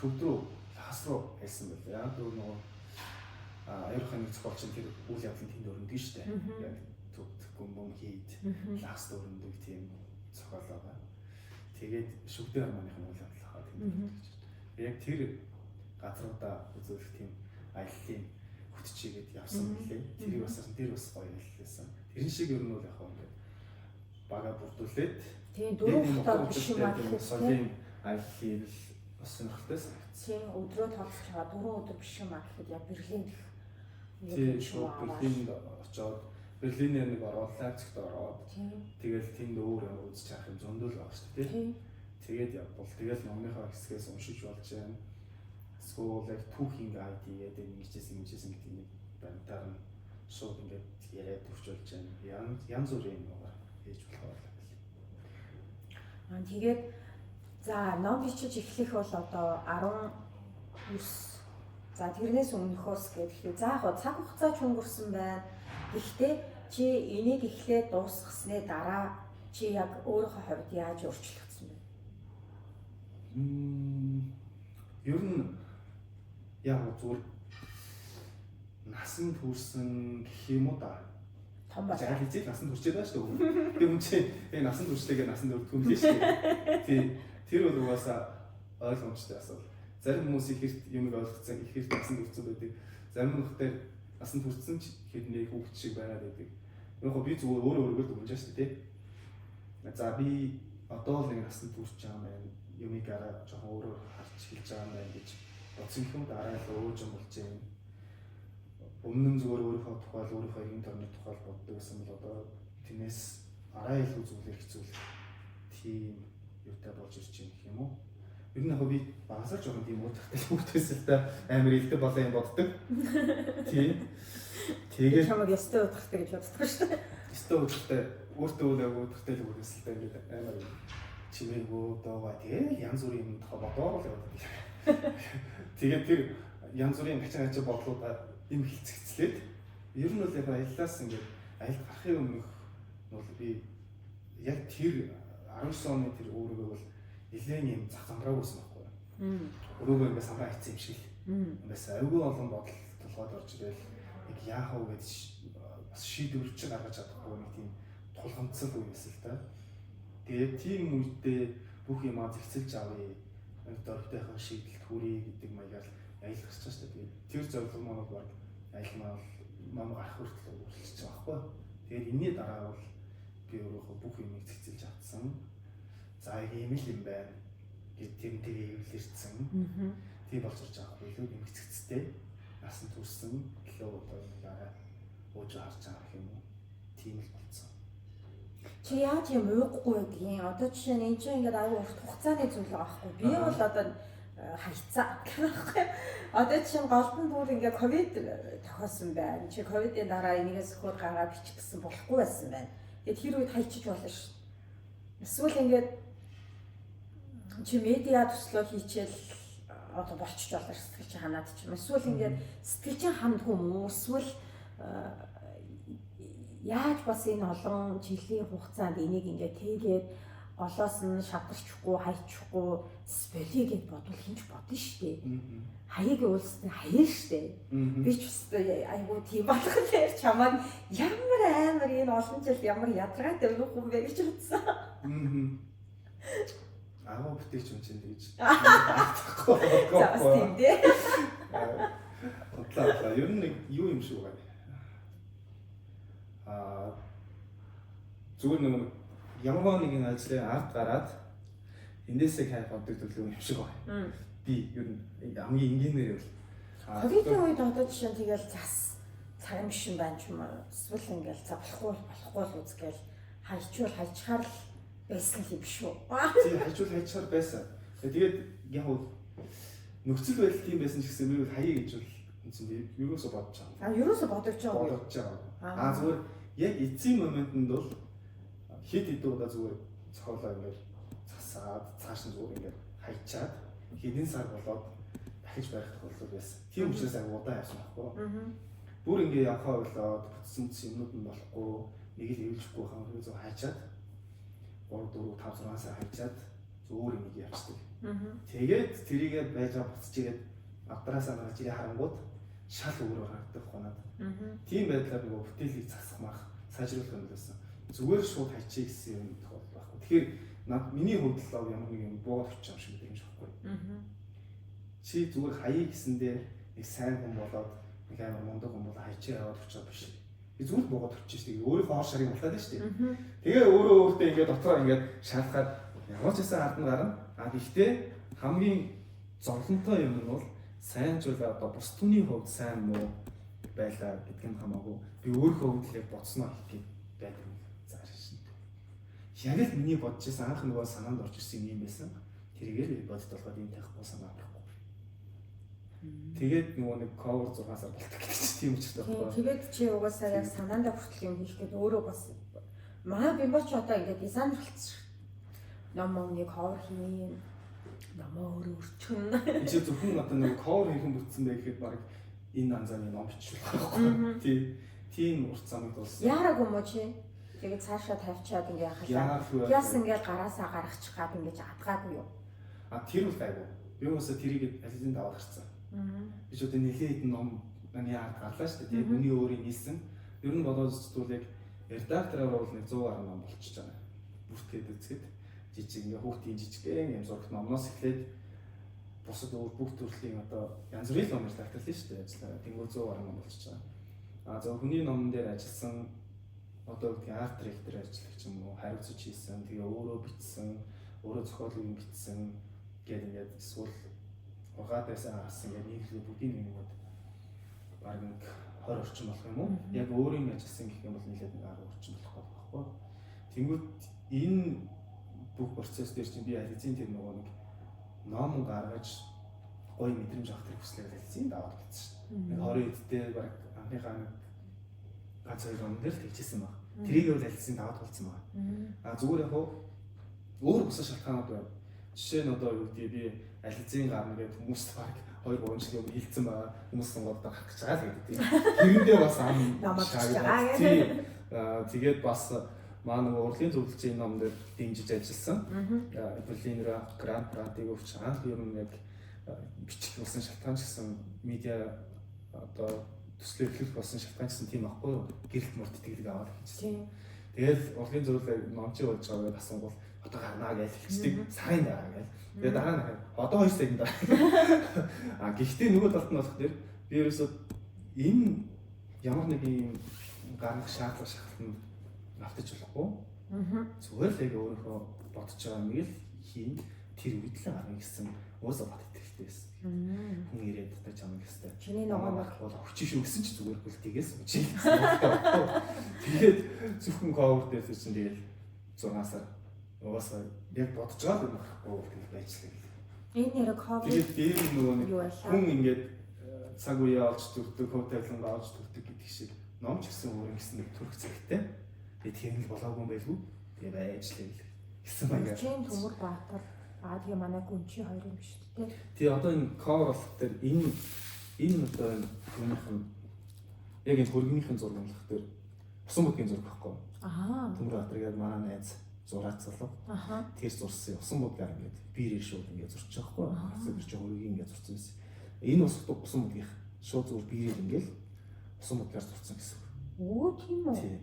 төвд рүү Лхас руу айлсан байлаа. Яг нөгөө Аюурханы зохиолч нь тэр үйл явдлын тэнд өрнөдөг шүү дээ. Яг Гүмбом хийд ласт өрнөдөг тийм зохиол байгаа. Тэгээд шүгдээ армааных нь үйл явдал хаа тэнд өрнөдөг гэж. Яг тэр газруудаа үзүүлэх тийм аяллаа хөтчийгээд явсан мөлий. Тэрийг бас тэр бас гоё аяллаасан. Тэрэн шиг ер нь бол яг ингээд бага бүрдүүлээд тийм 4 хотод биш юм аа гэхэд соёлын аяллаа л бас сонирхолтой санагдсан. Тийм өдрөө тоолж байгаа 4 өдөр биш юм аа гэхэд яг Берлинд тийм шууд Берлинд очоод Берлинээр нэг ороод Лайпцигт ороод тэгэл тэнд өөр юм үзэж харах юм зөндөл байгаа шүү дээ тийм. Тэгээд явбал тэгэл номныхоо хэсгээс уншиж болж байна. Эсвэл яг түүхийн гайд хийгээд ингэжсэн ингэжсэн гэдэг нэг баримтаар нь шууд ингээд яриад өгч болж байна. Янз бүрийн юм байгаа хийж болохоор л. Аа тэгээд за ном бичиж эхлэх бол одоо 19 за тэрнээс өмнөхөөс гэхэд за яг цаг хугацаа ч өнгөрсөн байна. Гэхдээ чи энийг эхлээд дуусгасны дараа чи яг өөрийнхөө хувьд яаж өөрчлөгдсөн бэ? Ер нь яг зүгээр насан турсан гэх юм уу да. Том бол. Яг хэзээ насан турчээд байгаа шүү дээ. Тэр хүн чинь насан туршлаагээ насан турдгүй юм л шүү дээ. Тий. Тэр бол угаасаа ойлгомжтой асуудал. Зарим хүмүүс их хэрт юмыг ойлгоцсон, их хэрт насан турсан байдаг. Зарим хүмүүс насан турсан ч хэрнээ хүүхд шиг байгаад байдаг. Яг би зүгээр өөрөө өөрийгөө дүгнж шүү дээ. За би одоо л нэг насан турч байгаа юм байна. Юмыг арай жоохон өөрөөр харж хэлж байгаа юм байна гэж бодсон юм дараа л өөжин болж байна. Өмнө нь зүгээр өөрийнхөө тухай, өөрийнхөө эргэн тойрны тухай боддог байсан бол одоо тэрнээс арай илүү зүйлээр хэцүүлэх тийм юутай болж ирж байна гэх юм уу? Ер нь яг би багасаа жоохон тийм уутахтай хүүхэд байсан л та амар илдэг болоо юм боддог. Тийм. Тэгээд чамайг ёстой уутахтай гэж боддог шүү дээ. Ёстой уутахтай, өөртөө үл уутахтай л байсан л та ингээд амар чимээгүй доогоо тэгэл янз бүрийн юм тухай бодоороо л яваад байдаг. Тэгээд тэр янз бүрийн гачин гачин бодлуудаа им хилцэгцлээд ер нь бол яг аяллаас ингээд аялал гарахын өмнөх бол би яг тэр 19 оны тэр өөрийгөө бол нэлээд юм зах замбрааг байсан байхгүй юу. Өрөөгөө ингээд самбаа хийсэн юм шиг л. Бас айгүй олон бодол толгойд орж ирэл яг яах вэ гэж бас шийдвэр чи гаргаж чадахгүй нэг тийм тулгамдсан үе байсан л та. Тэгээд тийм үедээ бүх юмаа зэгцэлж авъя. Дөрвтойхон шийдэлт хүрье гэдэг маягаар аялал гарч байгаа шүү дээ. Тэгээд тэр зорилго маань бол баг аялал маань ном гарах хүртэл үргэлжилж байгаа байхгүй. Тэгээд энэний дараа бол би өөрөөхөө бүх юмыг зэгцэлж авсан. За ийм л юм байна гэд тэрнтэйгээ эвлэрсэн. Тийм болж ирж байгаа байхгүй илүү юм хэцэгцтэй насан турсан илүү одоо нэг арай ууж харж байгаа юм уу? Тийм л болцсон. Чи яаж юм ууггүй байдгийг одоо жишээ нь энэ чинь ингээд аюу урт хугацааны зүйл байгаа байхгүй. Би бол одоо хайцаа гэх байхгүй. Одоо чинь голд нь бүр ингээд ковид тохиосон байна. Чи ковидын дараа энийгээс хөр гараа бичих гэсэн болохгүй байсан байна. Тэгээд тэр үед хайчиж болно шүү. Эсвэл ингээд чи медиа төслөө хийчихэл одоо болчих болно сэтгэл чинь ханаад ч юм. Эсвэл ингээд сэтгэл чинь хандгүй юм уу? Эсвэл яаж бас энэ олон жилийн хугацаанд энийг ингээд тэгээд голоос нь шатарчихгүй, хайчихгүй болиё гэд бодвол хинч бодно шүү дээ. Хаяг уулсны хаяа шүү дээ. Би ч бас айгуу тийм болох дээр чамаад ямар амар энэ олон жил ямар ядаргаатай өгөх юм бэ гэж бодсон. Агуу бүтээч юм чинь тэгж. За бас тийм дээ. Бодлоо. Ер нь нэг юу юм шиг байна. Аа зүгээр нэг ямар нэгэн ажлын ард гараад эндээсээ хайх боддог төлөв юм шиг байна. Би ер нь хамгийн энгийнээр бол ковидын үед одоо жишээ нь тэгэл зас цаг юм шин байна ч юм уу. Эсвэл ингээл за болохгүй л үзгээл хайчвал хайчхаар л байсан юм биш үү? Тийм хайчвал хайчхаар байсан. Тэгээд яг нөхцөл байдал тийм байсан ч гэсэн би бол хаяа гэж бол үндсэн ерөөсө бодож байгаа. А ерөөсө бодож байгаа. Бодож байгаа. Аа зүгээр яг эцсийн моментод бол хэд хэдэн удаа зүгээр цохиолоо ингээд засаад цааш нь зүгээр ингээд хайчаад хэдэн сар болоод дахиж барих тохиолдол байсан. Тийм учраас аяг удаан явсан байхгүй. Бүр ингээд явхаа болоод бүтсэн юмнууд нь болохгүй нэг л эвлэхгүй хаа зөв хайчаад 3 4 5 6 сар хайчаад зөөр нэг явцдаг. Тэгээд тэрийгэ байж байгаа буцаж игээд авдраасаа гарч ирээ харангууд шал өөр харагдах байхгүй надад. Тийм байдлаар нөгөө бүтээлийг засах мах сайжруулах юм байсан. Зүгээр шууд хайчий гэсэн юм тохиолдол байхгүй. Тэгэхээр над миний хувьд л ямар нэг юм буугаад өччих юм шиг гэдэг юм шиг байхгүй. Чи зүгээр хаяа гэсэндээ нэг сайн хүн болоод нэг амар мундаг хүн болоо хайчаа яваад өччих биш. Би зүгээр буугаад өччих шүү дээ. Өөрийнхөө ор шарыг бултаад шүү дээ. Тэгээ өөрөө өөртөө ингээд дотроо ингээд шаардахаар ямар ч байсан ард нь гарна. А гэхдээ хамгийн зовлонтой юм нь бол сайн зүйл одоо бус түний хувьд сайн муу байлаа гэдг нь хамаагүй. Би өөрийнхөө хувьд л яг бодсноо хийх байдаг юм. Зааш шин. Яг л миний бодож байсан анх нөгөө санаанд орж ирсэн юм байсан. Тэргээр би бодд болгоод ийм тавихгүй санаа авахгүй. Тэгээд нөгөө нэг cover 6 сар болдог гэдэг чинь тийм учиртай байхгүй. Тэгээд чи угаасаа яг санаандаа хүртэл юм хийх гээд өөрөө бас манай бимбоч одоо ингээд дизайнер болчихсон. Ном номыг cover хийн. Номоо өөрөө өрчгөн. Энд чи зөвхөн одоо нөгөө cover хийхэн бүтсэн байх гэхэд баг энэ анзааны ном бичүүлэх байхгүй. Тий. Тийм урт замд болсон. Яараг юм уу чи? Тэгээд цаашаа тавьчаад ингээ хахлаа. Яс ингээ гараасаа гаргачих гад ингэж адгаагүй юу? А тэр бол гайгүй. Би уусаа тэрийг ализын даваад гарцсан. Би ч одоо нэлээд хэдэн ном миний ард гарлаа шүү дээ. Тэгээд миний өөрийн нийлсэн. Ер нь болоод зүтвэл яг редактораар бол нэг 100 гаруй ном болчихж байгаа. Бүртгээд үзэхэд жижиг ингээ хүүхдийн жижигхэн юм зурагт номноос эхлээд бусад өөр бүх төрлийн одоо янз бүрийн ном редакторлаа шүү дээ ажиллаа. Тэнгүү 100 гаруй ном болчихж байгаа. А зөв хүний номон дээр ажилласан одоо гэдгийг арт директор ажиллах ч юм уу, хариуцаж хийсэн, тэгээ өөрөө бичсэн, өөрөө зохиолыг бичсэн гэдэг ингээд эсвэл ургаад байсан гарсан ингээд нийлүүлээ бүгдийг нэг юмуд баг нэг 20 орчим болох юм уу? Яг өөрийн ажилласан гэх юм бол нийлээд нэг 10 орчим болох гэдэг байхгүй. Тэнгүүд энэ бүх процесс дээр чинь би ализын тэр нөгөө нэг ном гаргаж гоё мэдрэмж авах тэр хүслээр ализын даваад болсон шүү дээ. Нэг 20 эдтэй баг анхныхаа нэг ганц хоёр ном дээр л тэгжсэн баг. Тэрийг бол ализын даваад болсон баг. А зүгээр яг өөр бусад шалтгаанууд байна. Жишээ нь одоо юу гэдгийг би ализын гарна гэдэг хүмүүст баг 2 3 жилийн өмнө хэлсэн байгаа. Хүмүүс сонгоод гарах гэж байгаа л гэдэг. Тэрэндээ бас ам шаагнаад. Тийм. Тэгээд бас маа нэг урлагийн зөвлөлийн ном дээр дэмжиж ажилласан. Берлинээр грант грантыг өгч анх ер нь яг бичих болсон шалтгаан ч гэсэн медиа одоо төслөө эхлэх болсон шалтгаан ч гэсэн тийм байхгүй юу? Гэрэлт мурт тэтгэлэг аваад хийчихсэн. Тэгэл урлагийн зөвлөл номчиг болж байгаа гэж асуунгуул одоо гарнаа гэж хэлчихдэг. Сарын дараа гэж. Тэгээ дараа нь одоо 2 сарын дараа. А гэхдээ нөгөө талд нь болох дээр би ерөөсөө энэ ямар нэг юм гаргах шаардлага шахалтанд автаж болохгүй. Зүгээр л яг өөрийнхөө бодож байгаа юмыг л хийн. Тэр үед л гарна гэсэн уусаа бат итгэлтэй байсан. Хүн ирээд одоо чамайг гэстэй. Чиний нөгөө нэг бол хүчин шүү гэсэн чи зүгээр хөл тэгээс үчи гэсэн. Тэгээд зөвхөн cover дээр чинь тэгэл 6 сар угаасаа яг бодож байгаа юм байхгүй тэгэл байжлаа. Энэ нэр cover. Тэгээд дээр нөгөө нэг хүн ингээд цаг үеэ олж төрдөг, хөв тавилангаа олж төрдөг гэдэг шиг ном ч гэсэн өөр ингэсэн нэг төрөх цагтай. Тэгээд тэр нь болоогүй юм байлгүй. Тэгээ байжлаа гэсэн маягаар. Чин Төмөр Баатар аа тэгээ манай гүнчи хоёр юм шүү дээ. Тэгээ одоо энэ cover болох дээр энэ одоо энэ юуных нь яг энэ хөргөнийхэн зураг болох дээр усан будгийн зураг байхгүй. Аа. Төмөр Баатар гэдэг манай найз зураац залуу. Аха. Тэр зурсан усан будгаар ингээд биерээр шууд ингээд зурчих байхгүй. Тэр чинь хөргийг ингээд зурсан байсан. Энэ ус усан будгийнх шууд зүгээр биерээр ингээд усан будгаар зурсан гэсэн. Өө тийм үү. Тий.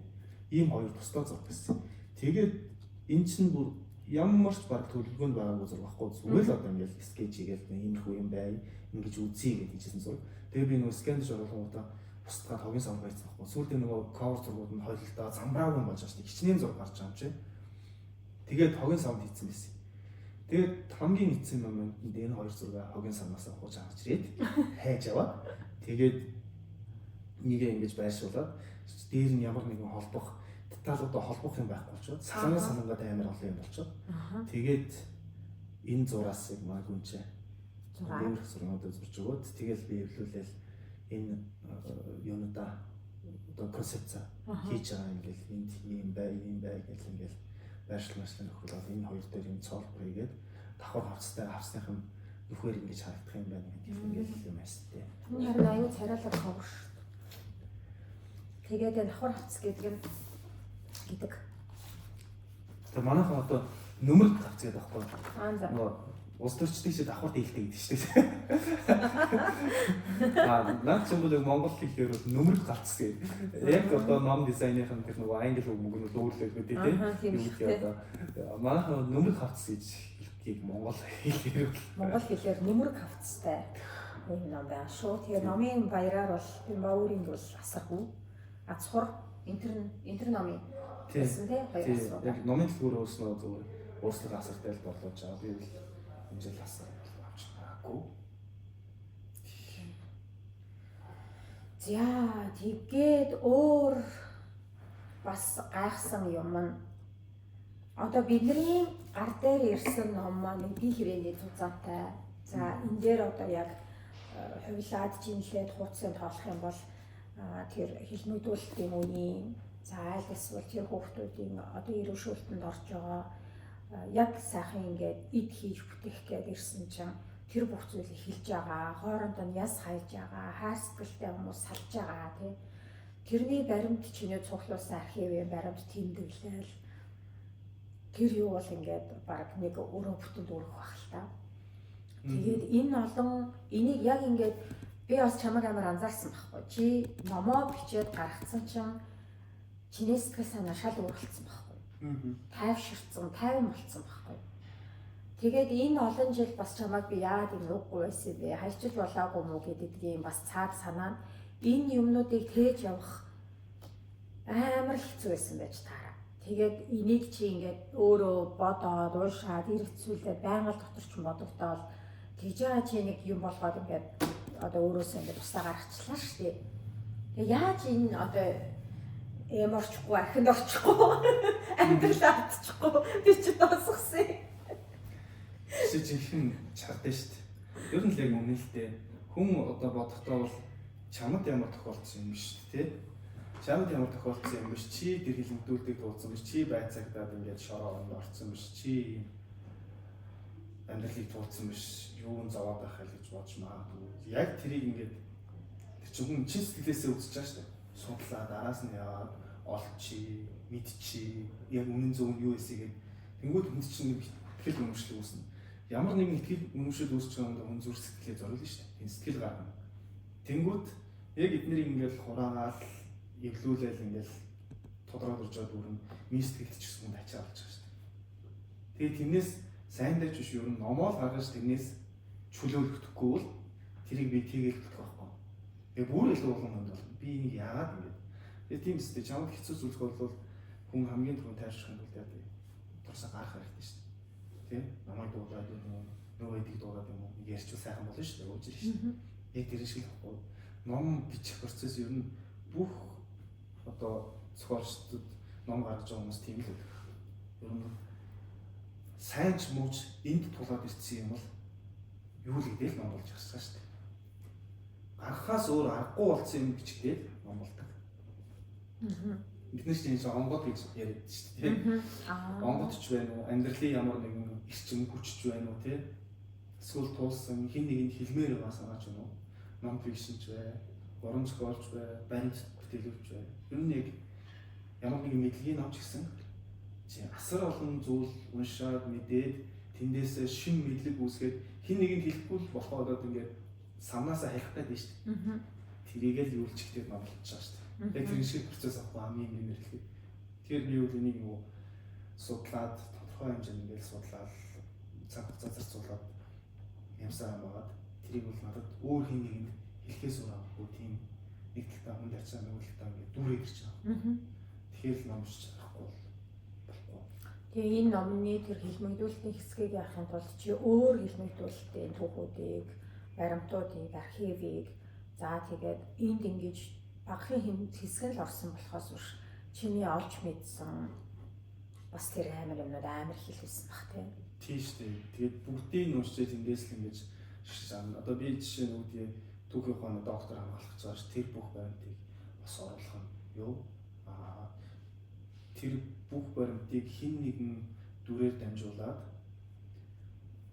Ийм хоёр тусдаа зураг гэсэн. Тэгээд энэ чинь бүр ямар ч баг төлөвлөгөөнд байгаагүй зураг байхгүй. Зүгээр л одоо ингээд скетч хийгээл иймэрхүү юм бай, ингэж үзье гэж хийжсэн зураг. Тэгээ би нөгөө скандж оруулангуудаа бусдаа хогийн сан байсан байхгүй. Сүүлдээ нөгөө cover зургууд нь хойлолтоо замбраагүй болж байгаа шүү дээ. Хичнээн зураг гарч байгаа юм чи. Тэгээд хогийн савд хийцэн байсан. Тэгээд хамгийн эцсийн моментод энэ хоёр зураг хогийн самнаас хууж авч ирээд хайж аваад тэгээд нэгээ ингэж байршуулад дээр нь ямар нэгэн холбох деталуудаа холбох юм байхгүй болчиход саланга салангаад амар олон юм болчиход тэгээд энэ зураасыг маа гүнчээ дээврэх зургуудыг зурж өгөөд тэгэл би эвлүүлээл энэ юунуудаа одоо концепц хийж байгаа ингээл энд ийм бай ийм бай гэл ингээл байршил маршлын нөхрөл энэ хоёр дээр юм цоолбор хийгээд давхар хавцтай хавцныхан нөхөр ингэж харагдах юм байна гэдэг ингээл юм байсан тий. Энэ харин аюу царайлаг ховор шүү. Тэгээд энэ давхар хавц гэдэг нь гэдэг. Тэгээ манайхан одоо нөмөр хавц гэдэг байхгүй. Аа за. Нөгөө Улс төрчдийг чи давхар дийлдэг гэдэг шүү дээ. Аа наад чинь бол монгол хэлээр бол нөмрөг галц гэдэг. Яг одоо ном дизайныхын тэр нөгөө англи үг мөг нь өөр л байдаг тийм. Юу гэдэг одоо манайхан нөмрөг хавцс гэж хэлдгийг монгол хэлээр монгол хэлээр нөмрөг хавцтай юм ном байна шүү. Тэгээ номын баяраар бол Бимбаурийн бол асаргүй. Азхур энтер номын гэсэн тий хоёр асуу. Яг номын дэлгүүр ууснаа зүгээр ууслах асартай л болоод жаа. Би бол хэмжээл асар авч байгаагүй. За тэгээд өөр бас гайхсан юм нь одоо бидний гар дээр ирсэн ном маань эдийн хэрээний зузаантай. За энэ дээр одоо яг хувилаад жинлээд хуудсын тоолох юм бол тэр хилмигдүүлэлтийн үеийн за айл эсвэл тэр хүүхдүүдийн одоо ирвшүүлтэнд орж байгаа яг сайхан ингээд эд хийж бүтээх гээд ирсэн чинь тэр бүх зүйлийг хэлж байгаа, хоорондоо нь яс хайж байгаа, хайр сэтгэлтэй хүмүүс салж байгаа тий. Тэрний баримт чиний цуглуулсан архивын баримт тэмдэглэл тэр юу бол ингээд баг нэг өрөө бүтэн дүүрэх байх л та. Тэгээд энэ олон энийг яг ингээд би бас чамаг амар анзаарсан байхгүй. Чи номоо бичээд гаргацсан чинь чиний сэтгэл санаа шал өөрчлөлтсөн байхгүй. Тайвширсан, тайван болцсон байхгүй. Тэгээд энэ олон жил бас чамайг би яагаад юм ууггүй байсан бэ? Хайчил болоогүй мүү гэдгийг бас цаг санаа нь энэ юмнуудыг тээж явах амар хэцүү байсан байж таараа. Тэгээд энийг чи ингээд өөрөө бодоод, уушаад, эргэцүүлээд байнга л дотор ч бодогдоол тэгж байгаа чи нэг юм болгоод ингээд одоо өөрөөсөө ингээд тусаа гаргачлаа шүү дээ. Тэгээ яаж энэ одоо эморчихгүй, архинд орчихгүй, амьдрал автчихгүй би чи дуусгасан. Чи жинхэнэ чардсан шүү дээ. Ер нь л яг үнэн л дээ. Хүн одоо бодохдоо бол чамд ямар тохиолдсон юм биш үү те? Чамд ямар тохиолдсон юм биш. Чи тэр хилэмдүүлдэг дуудсан биш. Чи байцаагдаад ингээд шороо онд орсон биш. Чи амьдралыг туулсан биш. Юу н зовоод байх л гэж бодож магадгүй. Яг тэрийг ингээд тэр чинь хүн чин сэтгэлээсээ үзэж байгаа шүү дээ. Судлаад араас нь яваад олчи, мэдчи, яг үнэн зөв нь юу эсэгээд тэнгууд хүнд чинь нэг итгэл үнэмшил үүснэ. Ямар нэгэн итгэл үнэмшил үүсэж байгаа хүн зүрх сэтгэлээ зориулна шүү дээ. Энэ сэтгэл гаргана. Тэнгууд яг эднэрийг ингээд хураагаал, эвлүүлээл ингээд тодроод урж байгаа дүүрэн миний сэтгэлд ч гэсэн хүнд ачаа болж байгаа шүү дээ. Тэгээд тэрнээс сайн дайч биш ер нь номоо л гаргаж тэрнээс чөлөөлөгдөхгүй бол тэрийг би тэгээл бэлтгэх байхгүй. Тэгээ бүр илүү болгон хүнд бол би энийг яагаад ингээд. Тэгээ тийм үстэй чамд хэцүү зүйлх бол хүн хамгийн түрүүнд тайвшрахын тулд яа гэдэг турсаа гарах хэрэгтэй шүү дээ. Тэ? Намайг дуудаад юм уу? Нөгөө эдийг дуудаад юм уу? Нэг ярьчвал сайхан болно шүү дээ. Ууж шүү дээ. Яг тэр шиг л байхгүй. Ном бичих процесс ер нь бүх одоо зохиолчдод ном гаргаж байгаа хүмүүс тийм л байдаг. Ер нь сайн ч муу ч энд тулаад ирсэн юм бол юу л гэдэл ном болж гарч байгаа шүү дээ. Гаргахаас өөр аргагүй болсон юм бичгдэл ном болдог. Бид нар чинь онгод гэж яриад шүү дээ. Онгод ч байна уу, амьдралын ямар нэгэн эрчим хүч ч байна уу, тий? Эсвэл туулсан хин нэгэнд хэлмээр байгаа санаа ч юм уу? Ном фикшн ч бай, уран зохиолч бай, банд бүтээлүүч бай. Ер нь яг ямар нэгэн мэдлэгийн ном ч гэсэн чи асар олон зүйл уншаад мэдээд тэндээсээ шин мэдлэг үүсгээд хин нэгэнд хэлэхгүй л болохоо ингээд самнаасаа хайх гэдэг нь шүү дээ. Тэрийг л юулчихтэй ном болчихж байгаа шүү дээ. Яг тэр шиг процесс авахгүй хамгийн нэмэрлэхэд. Тэгэхээр би бол энийг нөгөө судлаад тодорхой хэмжээнд ингээд судлаад цаг хугацаа зарцуулаад ямсаа байгаад тэрийг бол надад өөр хин нэгэнд хэлэхээс өөр аргагүй тийм нэг талдаа хүнд ачаа нөгөө талдаа ингээд дүүрээд ирж байгаа. Тэгэхээр л ном уншиж чадахгүй бол болохгүй. Тэгээ энэ номны тэр хилмигдүүлэлтийн хэсгийг яахын тулд чи өөр хилмигдүүлэлтийн түүхүүдийг, баримтуудыг, архивыг за тэгээд энд ингэж багахан хэсэг нь л орсон болохоос биш чиний олж мэдсэн бас тэр амар юмнууд амар их хэлсэн баг тийм. Тийм шүү дээ. Тэгээд бүгдийг нь уншиж тэндээс л ингэж шигшиж авна. Одоо би жишээ нь үүдээ түүхийн ухааны доктор хамгаалах гэж байгаа ш. Тэр бүх баримтыг бас оруулах нь юу? Аа тэр бүх баримтыг хин нэгэн дүрээр дамжуулаад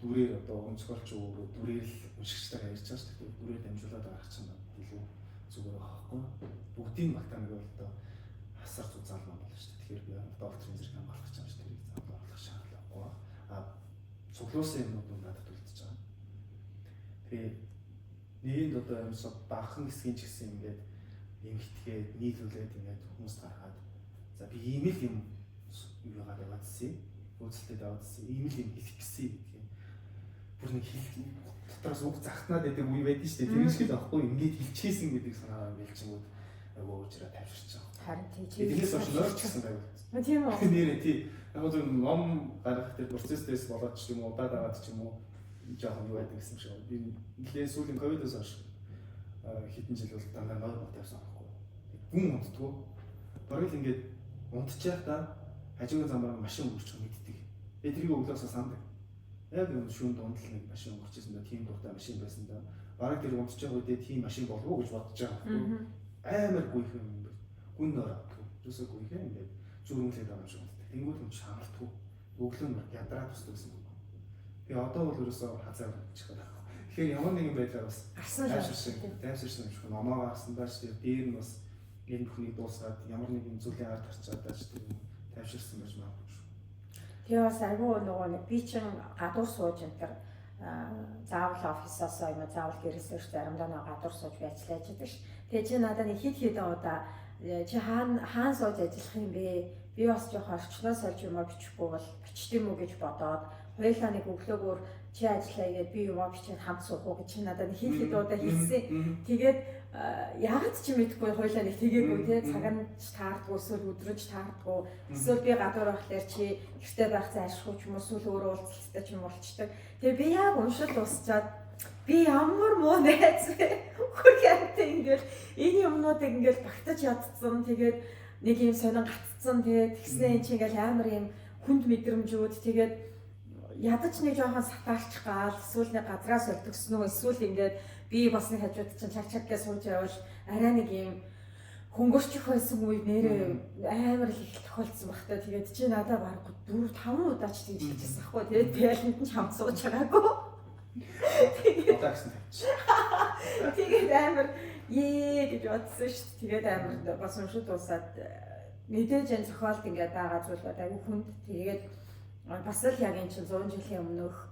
дүрээр одоо уран зохиолч өөрөө дүрээр л уншигчтайгаа ярьж байгаа шүү дээ. Дүрээр дамжуулаад гаргах чинь илүү зүгээр байхгүй. Бүгдийг багтаана гэвэл одоо хасар зузаал ном болно шүү дээ. Тэгэхээр би докторийн зэрэг хамгаалах гэж байгаа шүү. Тэрийг заавал оруулах шаардлагагүй. А цуглуулсан юмнууд нь надад үлдсэн. Тэгээ нэгэнд одоо юмсаа баахан хэсгийн ч гэсэн ингээд нэмэгтгээд нийлүүлээд ингээд хүмүүст гаргаад за би ийм л юм юугаар яваадсэн. Үйлдэлтэд яваадсэн. Ийм л юм хэлэх гэсэн гэдэг юм. Бүр нэг хэл дотроос үг захтнаад байдаг үе байдаг шүү дээ. Тэр шиг л аахгүй ингээд хэлчихсэн гэдэг санаа бэлчингүүд айгуу уучраа тавьширч байгаа. Харин тий. Тэрнээс хойш нойрч гэсэн байг. Тийм үү? Нэрээ тий. Яг зөв ном гаргах тэр процессээс болоод ч юм уу удаад аваад ч юм уу жоохон юу байдаг гэсэн шиг. Би нэлээд сүүлийн ковидоос хойш хэдэн жил бол дандаа нойр мот тавьсан байхгүй. Гүн унтдгүү. Бараг л ингээд унтчих та хажуугийн замаар машин өнгөрчих мэддэг. Тэгээ тэрийг өглөөсөө сандаг. Яг юм шүүн дунд л нэг машин өнгөрчихсэн да, тийм дуртай машин байсан да. Бараг тэр унтчих үедээ тийм машин болов уу гэж бодож байгаа байхгүй. Амар гүйх юм байна. Гүн нойр авдаггүй. Юусоо гүйх юм ингээд зүрхлээд байгаа юм шиг унтдаг. Тэнгүүд юм шамалтгүй. Өглөө нь ядраа тусдаг гэсэн үг. Тэгээ одоо бол ерөөсөө хазаа чих гэдэг. Тэгэхээр ямар нэгэн байдлаар бас тайвширсан юм шиг номоо гарсан даа ч дээр нь бас энэ бүхнийг дуусгаад ямар нэгэн зүйлийн ард харчаад даа ч тийм тайвширсан байж магадгүй шүү. Тэгээ бас айгүй нөгөө нэг би чин гадуур сууж энэ төр заавал офисоосоо юм уу заавал гэрээсээ ш заримдаа нөгөө гадуур сууж би ажиллаж байдаг ш. Тэгээ чи надад нэг хэд хэдэн удаа чи хаана сууж ажиллах юм бэ? Би бас жоохон орчноос олж юм аа бичихгүй бол бичт юм уу гэж бодоод хоёулаа нэг өглөөгөөр чи ажиллаа хийгээд би юмаа бичээд хамт суух уу гэж чи надад хэд хэд удаа хэлсэн. Тэгээд яагаад ч мэдэхгүй хоёулаа нэг тэгээгүй те цаг нь ч таардгүй эсвэл өдрөж таардгүй эсвэл би гадуур байхлаар чи гэртээ байх зайлшгүй ч юм уу эсвэл өөрөө уулзалттай ч юм болчдөг. Тэгээ би яг уншил дуусчаад би ямар муу найз вэ? Хөрхэнтэй ингээл энэ юмнуудыг ингээл багтаж ядцсан. Тэгээд нэг юм сонин гатцсан. Тэгээд тэгснэ эн чи ингээл амар юм хүнд мэдрэмжүүд тэгээд ядаж нэг жоохон сатаарч гаал эсвэл нэг газраа сольдгсон үү эсвэл ингээд би бас нэг хажууд чинь чаг чаг гэж сууж явбал арай нэг юм хөнгөрчих байсан үе нэрээ амар л их тохиолдсон баг та. Тэгээд чи надаа бараг 4 5 удаа ч тэгж хэлчихсэн хгүй. Тэгээд би аль нь ч хамт сууж байгаагүй. Тэгээд удаа гэсэн тавьчих. Тэгээд амар ээ гэж бодсон шүү дээ. Тэгээд амар бас уншид дуусаад мэдээж энэ зохиолд ингээд байгаа зүйл ба айгүй хүнд. Тэгээд бас л яг энэ чинь 100 жилийн өмнөх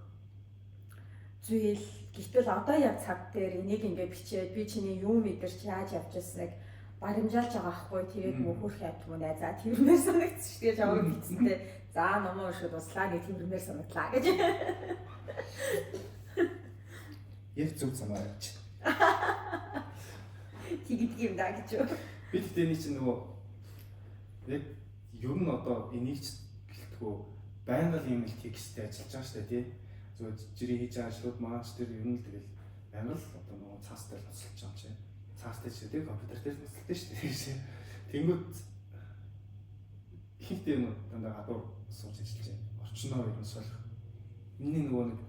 зүйл. Гэтэл одоо яг цаг дээр энийг ингээд бичээд би чиний юу мэдэрч яаж явж байсныг баримжаалж байгаа хгүй. Тэгээд мөхөрх ядмуу найзаа тэрмээр санагдчих шүү дээ. Жаваг бичсэнтэй. За номоо уншид дуслаа нэг тэрмээр санагдлаа гэж. Яг зөв замаар явж. Тэгдэг юм да гэж юу. Би тэгтээ нэг чинь нөгөө яг ер нь одоо энийг ч гэлтгүү байнга л юм л тексттэй ажиллаж байгаа шүү дээ тий. Зүгээр жирийн хийж байгаа ажлууд маань ч тэр ер нь л тэгэл байнга л одоо нөгөө цаастай л ноцолж байгаа юм чи. Цаастай ч тий компьютер дээр ноцолтой шүү дээ. Тэнгүүд ихэнхдээ юм дандаа гадуур сууж ажиллаж байна. Орчноо ер нь солих. Миний нөгөө нэг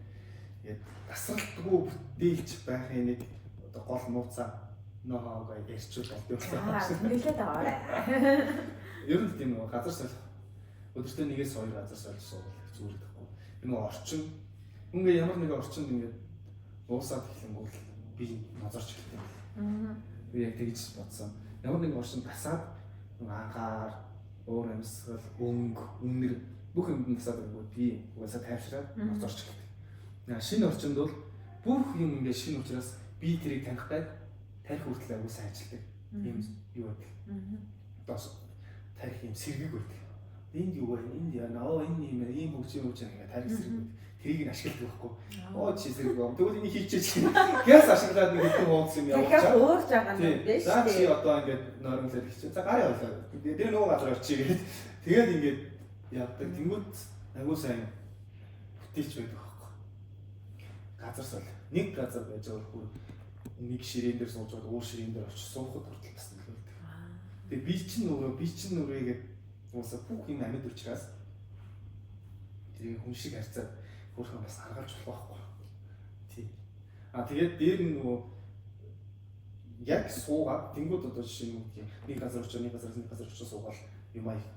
яг тасралтгүй бүтээлч байхын нэг одоо гол нууцаа ноогоо ярьчвал болд юм байна. Нэлээд аваарай. Ер нь тийм нөгөө газар солих. Өдөртөө нэгээс хоёр газар сольж суувал зүгээр гэхгүй. Энэ орчин ингээ ямар нэгэн орчинд ингээд уусаад эхлэнгүүт би нозорч эхэлдэг юм. Би яг тэгж бодсон. Ямар нэгэн орчинд тасаад ангаар, уур амьсгал, өнгө, үнэр бүх юмд нь тасаад ирэнгүүт би угаасаа тайвшраад нозорч эхэлдэг. Шинэ орчинд бол бүх юм ингээд шинэ учраас би тэрийг таних гад тарих хүртэл аягүй сайн ажилдаг. Ийм юу байдаг. Одоо тарих юм сэргэг байдаг. Энд юу вэ? Энд яана? Оо энэ юм ээ, ийм хөгжим хөгжим ингээд тарих сэрэг байдаг. Тэрийг нь ашигладаг байхгүй. Оо чи сэрэг бом. Тэгвэл энийг хийчихэж. Гэс ашиглаад нэг хэдэн хуудас юм явуулчаа. Тэгэхээр уурж байгаа юм биш үү? За чи одоо ингээд нойрмлаад хийчихээ. За гар явуулаа. Тэр нөгөө газар очие гээд тэгээд ингээд явдаг. Тэнгүүд аягүй сайн бүтээлч байдаг байхгүй. Газар сол. Нэг газар байж байгаа бүр нэг ширээн дээр сууж байгаа өөр ширээн дээр очиж суухад хүртэл бас нөлөөлдөг. Тэгээ би чинь өөрөө гээд уусаа бүх юм амьд учраас тэрийг хүн шиг харьцаад өөрхөн бас харгалж болох байхгүй. Тий. А тэгээд дээр нь нөгөө яг суугаад тэнгууд одоо жишээ нь нэг газар очиж нэг газар нэг газар очиж суугаал юм аа их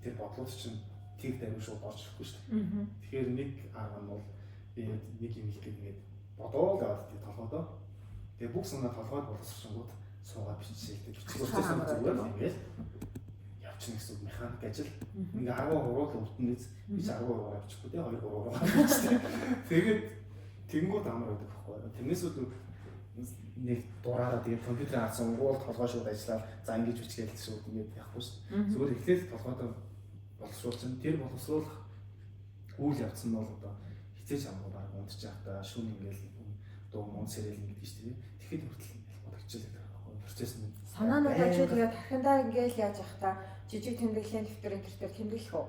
тэр бодлууд чинь тэг дамиг шууд орж ирэхгүй шүү дээ. Тэгэхээр нэг арга нь бол би нэг юм их гээд бодоол яваад тий толгойдоо. Тэгээ бүх санаа толгойд боловсрчингууд суугаад биччихээ. Бичих процесс нь зүгээр л ингээл явчихна гэсэн үг механик ажил. Ингээ 10 гурвал өвдөн биз би 10 гурваар авчихгүй тий 2 3 гурваар авчихсан. Тэгээд Тэнгүүд амар байдаг байхгүй. Тэрнээс үл нэг дураараа тэгээд компьютерийн хардсан угуул толгой шууд ажиллаад за ингэж бичгээл шууд ингэж яахгүй шүү. Зүгээр эхлээл толгойдоо боловсруулсан. Тэр боловсруулах үйл явц нь бол одоо хизээж хамаагүй баг унтчих та шүн ингээл дуу мөн сэрэл ингэдэг шүү дээ. Тэгэхэд хүртэл бодогчлаа байхгүй. Процесс нь санаануудаа чи тэгээд тархиндаа ингээл яаж явах та жижиг тэмдэглэлийн дэвтэр энэ төр тэмдэглэх үү?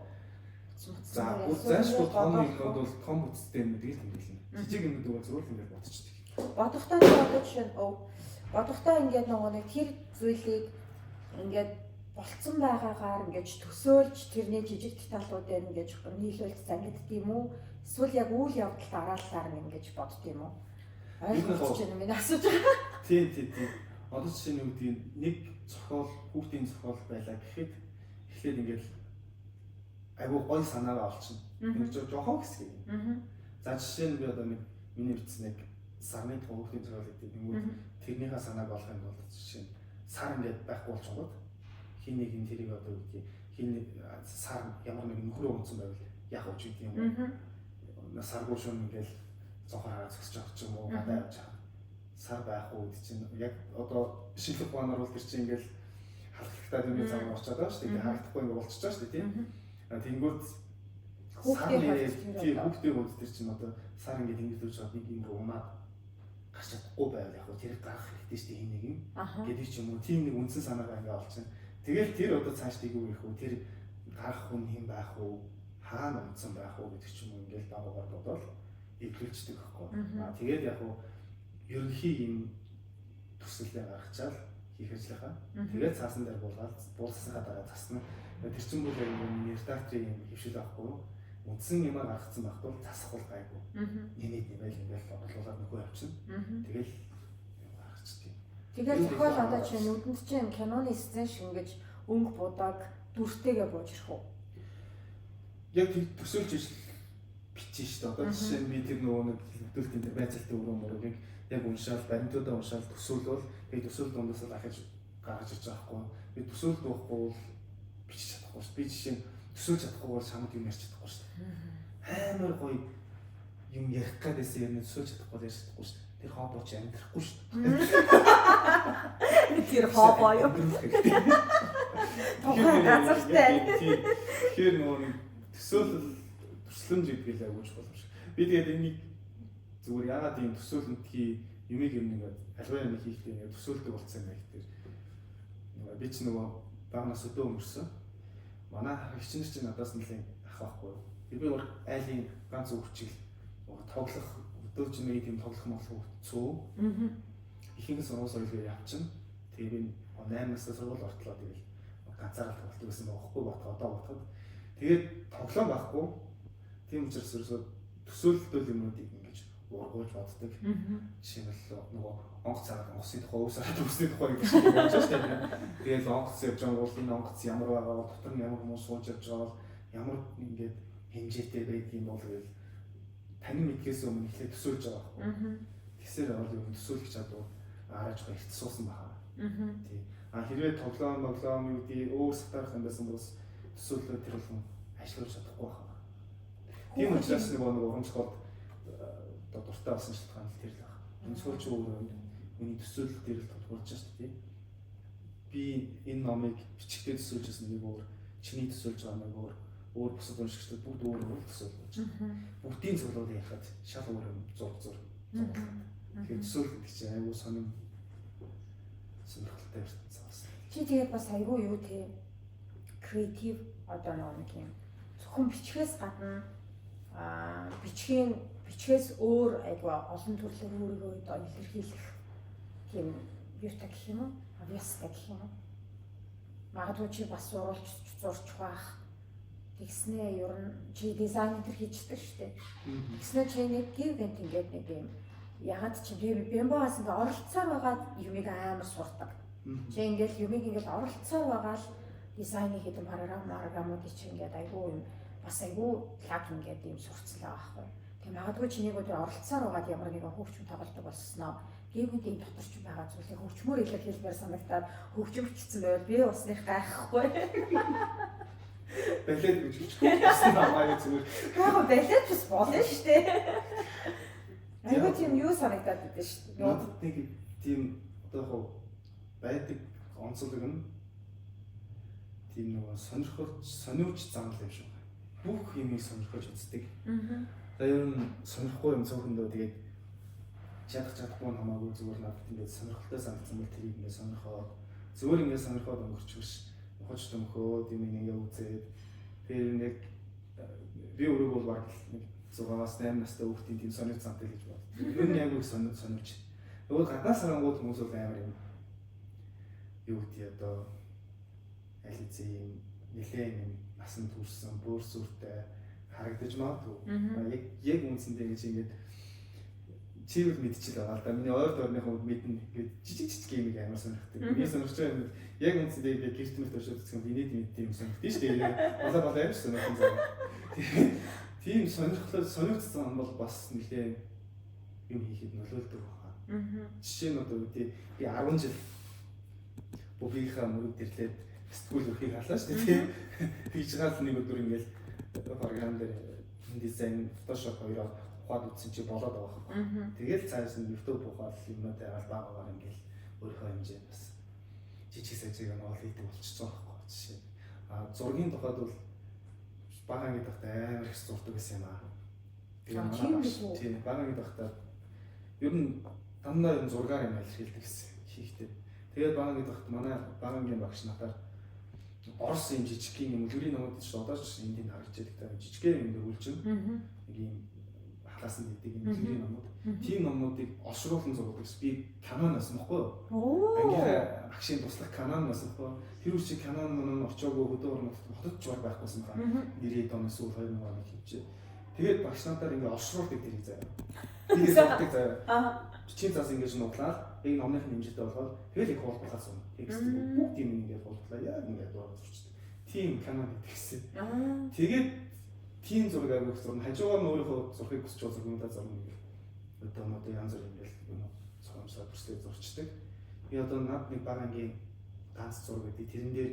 За зайшгүй том юмнууд бол том бүтцтэй юмнуудыг л тэмдэглэнэ. Жижиг юмнууд бол зүгээр л ингээд бодчихдаг. Бодохдоо одоо жишээ нь бодохдоо ингээд нөгөө нэг тэр зүйлийг ингээд болцсон байгаагаар ингээд төсөөлж тэрний жижиг деталуудыг ингээд нийлүүлж зангидд юм уу? Эсвэл яг үйл явдал дараалалаар нь ингэж бодд юм уу? Ойлгож байна миний асууж байгаа. Тийм тийм тийм. Одоо жишээ нь юу гэдгийг нэг зохиол, хүүхдийн зохиол байлаа гэхэд эхлээд ингээд айгуу гоё санаагаа олчихно. Нэг жоохон хэсэг юм. За жишээ нь би одоо нэг миний бичсэн нэг сарны тухай хүүхдийн зохиол гэдэг юм. Тэрнийхээ санааг олох юм бол жишээ нь сар ингээд байхгүй болчихгоод хин нэг нь тэрийг одоо юу гэдгийг хин сар ямар нэг нөхрөө унтсан байвал яах вэ гэдэг юм уу? Саргуу шун ингээд цонхоор хараад зогсож байгаа ч юм уу гадаа явж байгаа. Сар байх уу гэдэг чинь яг одоо шинжлэх ухаанаар бол тэр чинь ингээд халахлахтаа юм зам орчоод байгаа шүү дээ. Харагдахгүй ингээд болчихж байгаа шүү дээ, тийм. Тэнгүүт сар нэрээ тийм хүүхдийн хувьд тэр чинь одоо сар ингээд ингэж үж чад нэг юм унаад гарч чадахгүй байвал яг тэрийг гаргах хэрэгтэй шүү дээ хин нэг юм гэдэг ч юм уу. Тийм нэг үндсэн санаагаа ингээд олчихно. Тэгэл тэр одоо цааш дээгүүр ирэх үү, тэр гарах хүн хэн байх уу, хаана унтсан байх уу гэдэг ч юм уу ингээд баг багаар бодоол эвлүүлждэг байхгүй. Аа тэгээд яг уу ерөнхий юм төсөлөө гаргачаал хийх ажлынхаа. Тэгээд цаасан дээр буулгаад буулсныхаа дараа засна. Тэр чинь бүр яг миний редакторын юм хэвшил байхгүй юу? Үндсэн юмаа гаргацсан байх тул засах бол гайгүй. Нэмээд нэмэл ингээл орлуулад нөхөө явчихна. Тэгэл юм гаргачдیں۔ Тэгээд зохиол одоо чинь нүдэнд чинь киноны сцен шиг ингэж өнгө будаг дүртэйгээ бууж ирэх үү? Яг тэр төсөөлж ижил бичсэн шүү дээ. Одоо жишээ нь би тэр нөгөө нэг хөдөлтийн тэр байцаалтын өрөө мөрөгийг яг уншаал, баримтуудаа уншаал төсөөлвөл тэгээд төсөөл дундаас л ахиж гаргаж ирж байгаа байхгүй. Би төсөөл дуухгүй бол бичиж чадахгүй шүү. Би жишээ нь төсөөлж чадахгүй бол чамд юм ярьж чадахгүй шүү. Амар гоё юм ярих гэдээсээ юм төсөөлж чадахгүй бол ярьж чадахгүй шүү. Тэр хоббо чи амьдрахгүй шүү. Тэр хоббо юу? Тухайн газартай. Тэгэхээр нөгөө нэг төсөөлөл төслөмж гэдэг л агуулж боломж. Би тэгээд энийг зүгээр яагаад ийм төсөөлөнтгий юмыг юм нэг альва юм хийхдээ ингээд төсөөлдөг болсон юм бэ гэхээр нөгөө би ч нөгөө багнаас өдөө өнгөрсөн. Манай хэгчнэр чинь надаас нэлийн ах байхгүй. Тэр би айлын ганц өвчил тоглох өдөө чинь нэг тийм тоглох моглох цөө. Ихэнх сургууль соёлоор явчихна. Тэгээ би 8 настай сургууль ортлоо тэгэл ганцаараа тоглолт гэсэн байхгүй бат одоо бодоход. Тэгээд тоглоом байхгүй. Тийм учраас ерөөсөө төсөөлөлтөл юмнуудыг ингэж ургуулж боддог. Жишээлбэл нөгөө онгоц цаагаад онгоцны тухай, өвс хараад өвсний тухай гэдэг шиг болж байна шүү дээ. Тэгэл онгоц явж байгаа бол энэ онгоц ямар байгаа бол дотор нь ямар хүмүүс сууж явж байгаа бол ямар ингээд хэмжээтэй байдгийг бол тэгэл танин мэдгээс өмнө эхлээд төсөөлж байгаа байхгүй. Тэгсээр бол юм төсөөлөх чадвар арай жоохон эрт суусан баха. Тий. А хэрвээ тоглоом, моглоом юу гэдэг өөр сатарах юм байсан бол төсөөллөө тэр болгон ажиллаж чадахгүй баха. Тийм учраас нөгөө нэг уран зохиолд одоо дуртай болсон шалтгаан л тэр л баг. Энэ сууч өөрөө миний төсөөлөл дээр л тулгуурлаж байна шүү дээ. Би энэ номыг бичгтээ төсөөлж байсан нэг өөр, чиний төсөөлж байгаа нэг өөр, өөр бусад уншигчдад бүгд өөр өөр төсөөлж байна. Бүгдийн цуглуулыг ярихад шал өөр юм зур зур. Тэгэхээр төсөөлөл гэдэг чинь айгүй сонин сонирхолтой ертөнц бас. Чи тэгээд бас айгүй юу те креатив одоо нэг юм зөвхөн бичгээс гадна бичгийн бичгээс өөр айгүй олон төрлөөр өөрийгөө одоо илэрхийлэх тийм юутай гэх юм уу? Авьяастай гэх юм уу? Магадгүй чи бас уруулж зурч байх. Тэгснээ ер нь чи дизайн энэ төр хийждэг шүү дээ. Тэгснээ чи нэг гів гэнт ингээд нэг юм ягаад чи би бямбогоос ингээд оролцоор байгаа юмыг амар сурдаг. Чи ингээд юмыг ингээд оролцоор байгаа л дизайны хэдэн програм маргамуудыг чи ингээд айгүй юм бас айгүй лаг ингээд юм сурцлаа байгаа байхгүй. Тэгээ магадгүй чиний өдөр оролцоор байгаад ямар нэгэн хөгжим тоглодог болсноо гівгэнт энэ дотор ч байгаа зүйлийг хөгжмөр илэрхийлмээр санагдаад хөгжим бичсэн байвал би бас нэг гайхгүй. Балет гэж бичихгүй гэсэн намайг зүгээр. Яг балет бас болно шүү дээ. Айгүй тийм юу санагдаад байдсан шүү дээ. Надад нэг тийм одоо яг байдаг онцлог нь тийм нөгөө сонирхолж сониуч зам л юм шиг байна. Бүх юмыг сонирхож үздэг. За ер нь сонирхгүй юм цөөхөндөө тэгээд чадах чадахгүй нь хамаагүй зүгээр надад ингээд сонирхолтой санагдсан бол тэрийг ингээд сонирхоод зүгээр ингээд сонирхоод өнгөрчихөш ухаж төмхөөд юм ингээд үзээд тэгээд нэг би өөрийгөө бол баг нэг 6-аас 8 настай хүүхдийн тийм сониуч замтай гэж боддог. Ер нь яг үг сониуч. Нөгөө гаднаас харангуут хүмүүс бол амар юм юу гэдэг одоо аль хэзээ юм нэлээд юм насан турсан, бөөр сүртэй харагдаж магадгүй. Яг үндсэндээ ингэж ингээд чи бол мэдчихэл байгаа л да. Миний ойр дорныхан мэднэ. Ингээд жижиг жижиг юм амар сонирхдаг. Би сонирхож байгаа юм яг үндсэндээ ингээд гэрт мөрт оршиж үзэх юм инээд мэд юм сонирхдаг шүү дээ. Болоо болоо амар сонирхон заа. Тийм сонирхлоо сониуцсан бол бас нэлээд юм хийхэд нөлөөлдөг байна. Жишээ нь одоо би 10 жил бүхийнхаа мөрөг дэрлээд сэтгүүл өрхийг харлаа шүү дээ. Тэгж байгаа л нэг өдөр ингээл програм дээр дизайн Photoshop хоёроо ухаад үзсэн чи болоод байгаа байхгүй. Тэгэл цааш нь YouTube ухаад юмнууд байгаал баг багаар ингээл өөрийнхөө хэмжээнд бас жижиг сажиг юм бол хийдэг болчихсон байхгүй жишээ. А зургийн тухайд бол бага анги байхдаа амар их зурдаг байсан юм аа. Тэгээ манай багш тийм бага анги байхдаа ер нь дандаа юм зургаар юм илэрхийлдэг гэсэн хийхдээ. Тэгээд бага анги байхдаа манай бага ангийн багш надаар Орос юм жижигхэн юм үлгэрийн номууд ч одоо ч энд энд харагдаж байдаг та жижигхэн юм дөрвөлжин нэг юм халаасан гэдэг юм үлгэрийн номууд. Тийм номнуудыг олшруулан зурдаг. Би Канонаас мөхгүй юу? Ангийнхаа багшийн туслах Канонаас мөхгүй. Тэр үе чи Канон мөн очоогүй хөдөө орнууд хотод ч баг байхгүйсэн байна. 90-ад оны сүүл 2000 оны хэмжээ. Тэгээд багш надаар ингээ олшруулдаг тэрийг заяа. Тэгээд зурдаг заяа. Бичгийн цаас ингэж нуглаад яг номных нь хэмжээтэй болгоод тэгэл их хуулбарлаад сууна. Текст бүгд юм ингээд хуулбарлаа яг ингээд дураа зурчдаг. Тийм Канон гэдэг гэсэн. Тэгээд тийм зураг айгүй их зурна. Хажуугаар нь өөрийнхөө зурхыг хүсэж байгаа зургуудаа зурна гэх. Одоо мод янз бүр ингээл юм цоомсоо бүрслээ зурчдаг. Би одоо над нэг бага ангийн ганц зураг гэдэг. Тэрэн дээр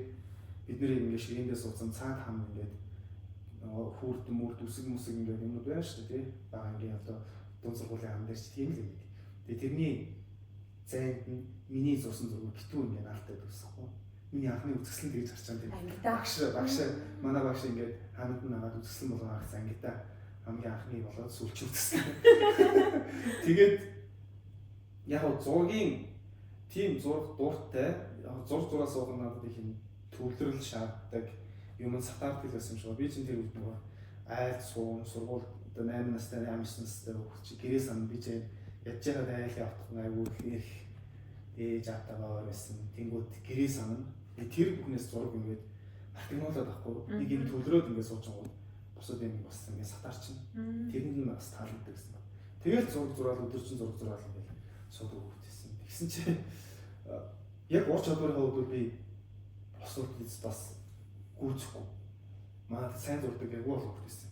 бид нэр ингээд ширээндээ суудсан цаад хам ингээд хүүрд мөрд үсэг мүсэг ингээд юмнууд байна шүү дээ тий. Бага ангийн одоо дунд сургуулийн хам дээр ч тийм л юм. Тэгээ тэрний зайд нь миний зурсан зураг битүү ингээд наалтай төгсөхгүй. Миний анхны үзэсгэлэн тэгж харж байгаа юм. Багш манай багш ингээд хамт нь агаад үзэсгэлэн болгоо харсан ангидаа хамгийн анхны болоод сүлч үзэсгэлэн. Тэгээд яг нь зургийн тийм зураг дуртай зур зураа суух нь надад их юм төвлөрөл шаарддаг юм сатаардаг байсан юм шиг. Би чинь тэр үед нөгөө айл суун сургууль одоо 8 настай 8 настай хүүхд чи гэрээ сан би чинь ядж байгаад айл явах нь айгүй их ээж аавтайгаа байсан. Тэнгүүд гэрээ санана. Тэр бүхнээс зураг ингээд мартагнуулаад байхгүй. Нэг юм төвлөрөөд ингээд сууж байгаа бусад юм бас ингээд сатаарчин. Тэрэнд нь бас таалагддаг гэсэн. Тэгэл зураг зураал өдөр чинь зураг зураал ингээд суудаг хүүхдээсэн. Тэгсэн чинь яг ур чадварын хувьд би бусад бас гүйцэхгүй. Манай сайн зурдаг айгүй бол хүүхдээсэн.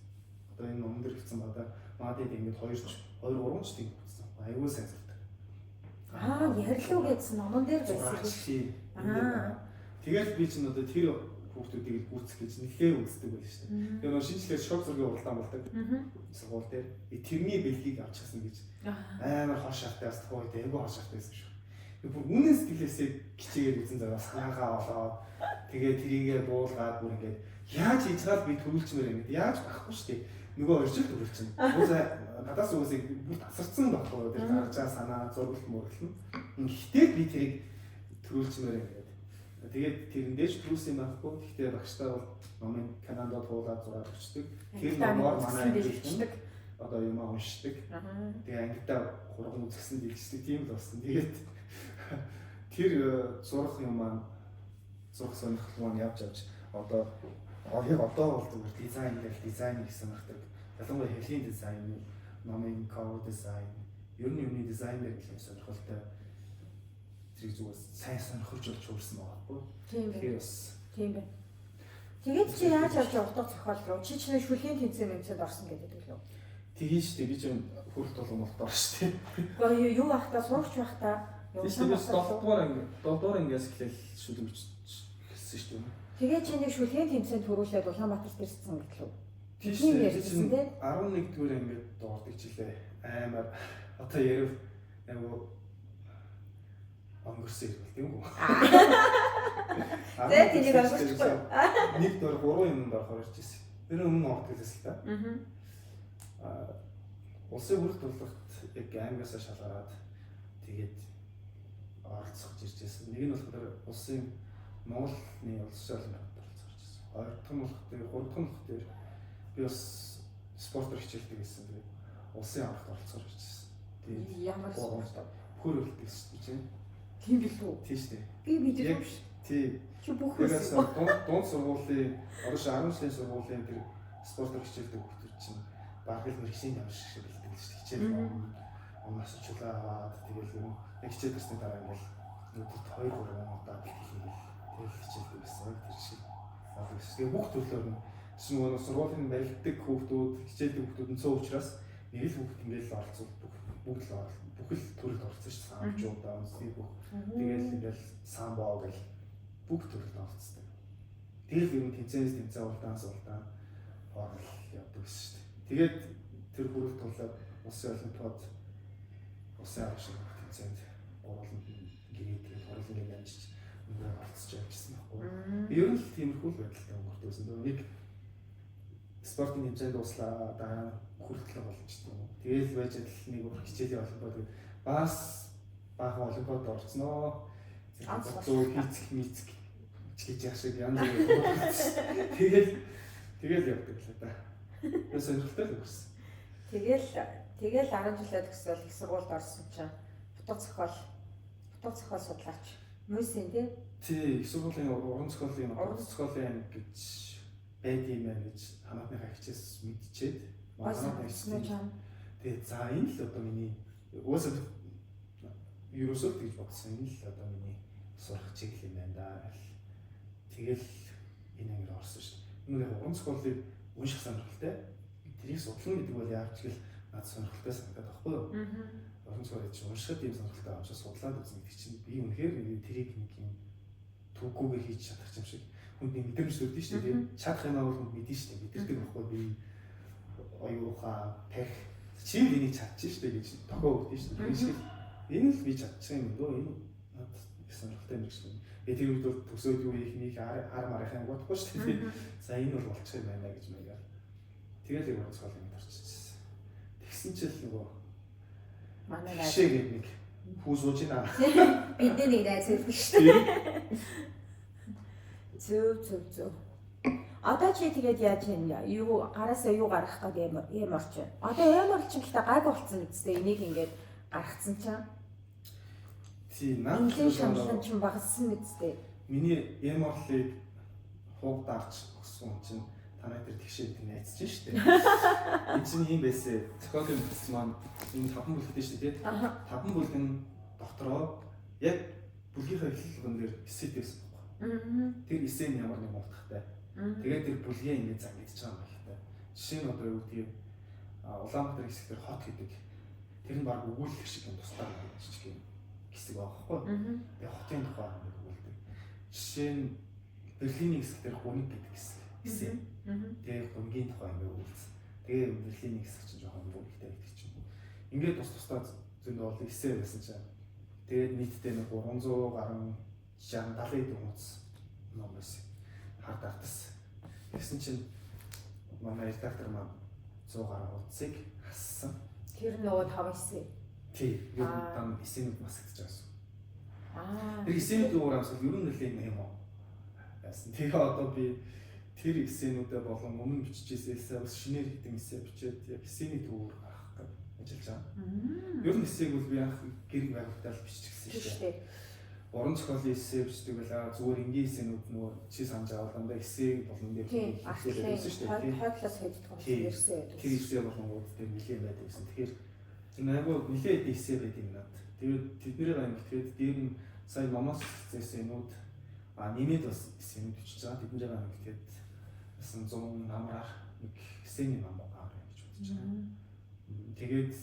Одоо энэ номон дээр хэвцэн ба да. Манай ингээд 2 3 ч тийм хүүхдсэн. Айгүй сайн зурдаг. Аа, ярьлуу гэсэн номон дээр байсан. Аа. Тэгэл би чинь одоо тэр хүүхдүүдийг гүйцэх гэж нэлээ үздэг байсан шүү дээ. Тэгээ нөө шинжлэхээр шок зургийн уралдаан болдог. Сургууль дээр тэрний бэлгийг авчихсан гэж амар хор шартай бас тухайн үед айгүй хор шартай байсан шүү. Бүр үнэн сэтгэлээсээ хичээгээд үзэн заяа бас ягаа болоод тэгээ тэрийгээ буулгаад бүр ингээд яаж хийж байгаа би төрүүлчмээр юм. Яаж байхгүй шүү дээ. Нөгөө орчил төрүүлчин. Уусаа надаас уусыг бүр тасарсан байхгүй тэр гарч байгаа санаа зургалт мөргөл нь. Гэхдээ би тэрийг төрүүлчмээр юм. Тэгээд тэрэн дээш төрүүлсэн юм байхгүй. Гэхдээ багштай бол номын Канадад туулаад зураад өчтдөг. Тэр номоор манай ангилдаг. Одоо юм уншдаг. Тэгээ ангидаа 3 үзэсгэлэн дэлгэждэг тийм л болсон. Тэгээд тэр зурх юм маань зурх сонирхол маань явж явж одоо яг одоо бол зүгээр дизайн гэл дизайн гэсэн мартаг. Ялангуяа хэлийн дизайн, номын cover design, ер нь юмны дизайн дээр нэлээд сонирхолтой. Тэрийг зүгээр сайн сонирхож болж хуурсан байгаа байхгүй. Тийм байх. Тийм байх. Тэгээд чи яаж авч утга зохиол руу чи чинь шүлгийн тэмцээн мэмцэнд орсон гэдэг лөө. Тийм шүү дээ. Би чинь хүрэлт болгон болтоор шүү дээ. Гэхдээ юу байхдаа сурагч байхдаа юу байсан? 7 дугаар анги, 7 дугаар ангиас эхлээл шүлэг эхэлсэн шүү дээ. Тэгээд чи нэг шүлгийн тэмцээнд төрүүлээд Улаанбаатарт ирсэн гэтлүү. Тийм ярьсан тийм 11 дугаар ангид дурдаг жилээ. Амар Одоо ярив айгу өнгөрсөн юм бол тийм үү? Зэ тэнийг өнгөрчихгүй. Нэг дор 3 юмд орохоор ирчихсэн. Тэр өмнө ордог гэсэн л та. Аа улсын хүрэлт тулгт яг аймгаасаа шалгараад тэгээд оролцох гэж иржсэн. Нэг нь болохоор улсын Монголны улсын олимпиадад оролцох иржсэн. Хоёр дахь нь болохоор гурав дахь нь болохоор би бас спортоор хичээлдэг гэсэн. Тэгээд улсын аврагт оролцохоор иржсэн. Тэгээд ямар спорт хөр өрөлдөг гэсэн чинь. Тийм билүү? Тийм шүү дээ. Би мэдээгүй шүү. Тий. Чи бүх хүмүүс дунд сургуулийн одоо 10 жилийн сургуулийн тэр спортоор хичээлдэг хүмүүс чинь бараг л мэргэжлийн юм шиг бэлтгэл шүү дээ. Хичээл өмнөөс чулаа аваад тэгэл юм яг хичээл төрсний дараа ингээл өдөрт 2 3 удаа бэлтгэл хийгээл тэгэл хичээлдэг гэсэн. Яг тэр шиг. Тэгээ бүх төрлөөр нь чинь нөгөө сургуулийн барилддаг хүүхдүүд, хичээлдэг хүүхдүүд нь цөөн учраас нэг л хүүхд ингээл оролцвол бүгд л бүх л төрөлд оролцсон шүү дээ. Самжуудаа, үндэсний бүх. Тэгэл ингээл самбо гэл бүх төрөлд оролцдог. Тэгэл ер нь тэнцэнээс тэнцээ улдаанс улдаан хоорол явдаг гэсэн шүү дээ. Тэгээд тэр хүрэлт тулаад улсын олимпиад улсын авраг шиг тэнцээнд гурван гэрээ тэгээд гурван гэрээ амжиж өндөр оролцож явчихсан байхгүй. Ер нь л тиймэрхүү л байдалтай өнгөрдөөсөн. Нэг спортын хэмжээнд дуслаа, дараа нь хүртэл болно ч гэдэг юм. Тэгэл байж адил нэг өөр хичээлийн олимпиад гээд бас баахан олимпиад орцноо. Зөө хийцэх мийцэх гэж яах шиг янз бүр. Тэгэл явдаг л да. Би сонирхолтой л өнгөрсөн. Тэгэл 10 жилээ төгсөөл их сургуульд орсон чинь утга зохиол судлаач. Мөсөн тий? Тий, их сургуулийн уран зохиолын анги гэж байд юм байна гэж хамаатныхаа хичээс мэдчихэд манай тэгээ за энэ л одоо миний уусаа ерөөсөө тэгж бодсон, энэ л одоо миний сурах чиглэл юм байна да гэл. Тэгэл энэ ангиар орсон шүү дээ. Нүг яг уран зохиолыг унших сонирхолтой. Тэрийг судлана гэдэг бол яавч гэл над сонирхолтой санагдаад байхгүй юу? Уран зохиолыг чинь уншихад ийм сонирхолтой байгаа юм шиг судлаад үзэн гэдэг чинь би үнэхээр тэрийг нэг юм түггүйгээр хийж чадах юм шиг хүнд нэг мэдрэмж төрдөн шүү дээ. Чадах юм аа бол хүнд мэдэн шүү дээ. Мэдэрдэг байхгүй би оюуха тарих чи л энийг чадчих шүү дээ гэж тохио өгдөн шүү дээ. Тэр шиг энэ л би чадчих юм дөө энэ над их сонирхолтой юм шиг. Тэгээ тэр үед бол төсөөд юу их нэг хар марахын бодохгүй шүү дээ. За энэ бол болчих юм байна гэж маягаар. Тэгэл яг уран зохиол юм орчихсон. Тэгсэн чил нөгөө манай найз гээд нэг хүү сууж байна. Бидний нэг найз байдаг шүү дээ. Зөв. Одоо чи тэгээд яаж юм юу гараасаа юу гаргах гэдэг юм орчин. Одоо юм орчин гэхдээ гайг болцсон үстэй энийг ингээд гаргацсан чинь. Тий, наад шамлан чинь багассан үстэй. Миний юм орлыг хуг дарж өгсөн чинь танай тэр тэгшээ гэдэг найз чинь шүү дээ. Энэ чинь юм байсээ. Зохиолын бүтц маань энэ 5 бүлэгтэй шүү дээ, тий. 5 бүлэг нь дотроо яг бүлгийнхаа эхлэл болгон дээр эсэт байсан байхгүй. Тэр эсэ нь ямар нэгэн утгатай. Тэгээд тэр бүлгээ ингээд зангидж байгаа юм байна л та. Жишээ нь одоо юу гэдгийг Улаанбаатар хэсэг дээр хот гэдэг. Тэр нь баг өгүүлэх шиг юм тусдаа жижиг юм хэсэг байгаа байхгүй. Тэгээд хотын тухай ингээд өгүүлдэг. Жишээ нь Берлиний хэсэг дээр гуниг гэдэг хэсэг. Эсэ. Тэгээд гунгийн тухай ингээд өгүүлсэн. Тэгээд Берлиний хэсэг чинь жоохон гунигтай гэдэг чинь. Ингээд тус тусдаа зөндөө олон эсэ байсан чинь. Тэгээд нийтдээ нэг 300 гаруй 60 70 хуудас ном байсан. Хар дартас. Тэгсэн чинь манай редактор маань 100 гаруй хуудсыг хассан. Тэр нөгөө 5 эсэ. Тий, ер нь дан эсэнүүд масагдаж байсан. Аа. Тэр эсэнүүд өөр амсгал ер нь нэлээд юм уу байсан. Тэгээ одоо би тэр эсэнүүдээ болон өмнө бичижсэн эсэ бас шинээр хэдэн эсэ бичээд яг эсэний төвөөр гаргах гэж ажиллаж байгаа. Ер нь эсээг бол би анх гэрэг байгуулалтаар биччихсэн шүү дээ. Уран зохиолын эсэ бичдэг байлаа. Зүгээр энгийн эсэнүүд нөгөө чи санаж аваад дандаа эсэ болон дээр хийхдээ байсан шүү дээ. Хойдлоос хийдэг болсон эсэ байдаг. Тэр эсэ болонгууд дээр нэлээд байдаг гэсэн. Тэгэхээр тэр айгүй нэлээд эсэ байд юм надад. Тэгээд тэднэрийг ангид дээр нь сая номоос бичсэн эсэнүүд нэмээд бас эсэнүүд бичиж байгаа. Тэднэрийг ангид бас 100 намраар нэг эсэний ном байгаа гэж бодож байгаа. Тэгээд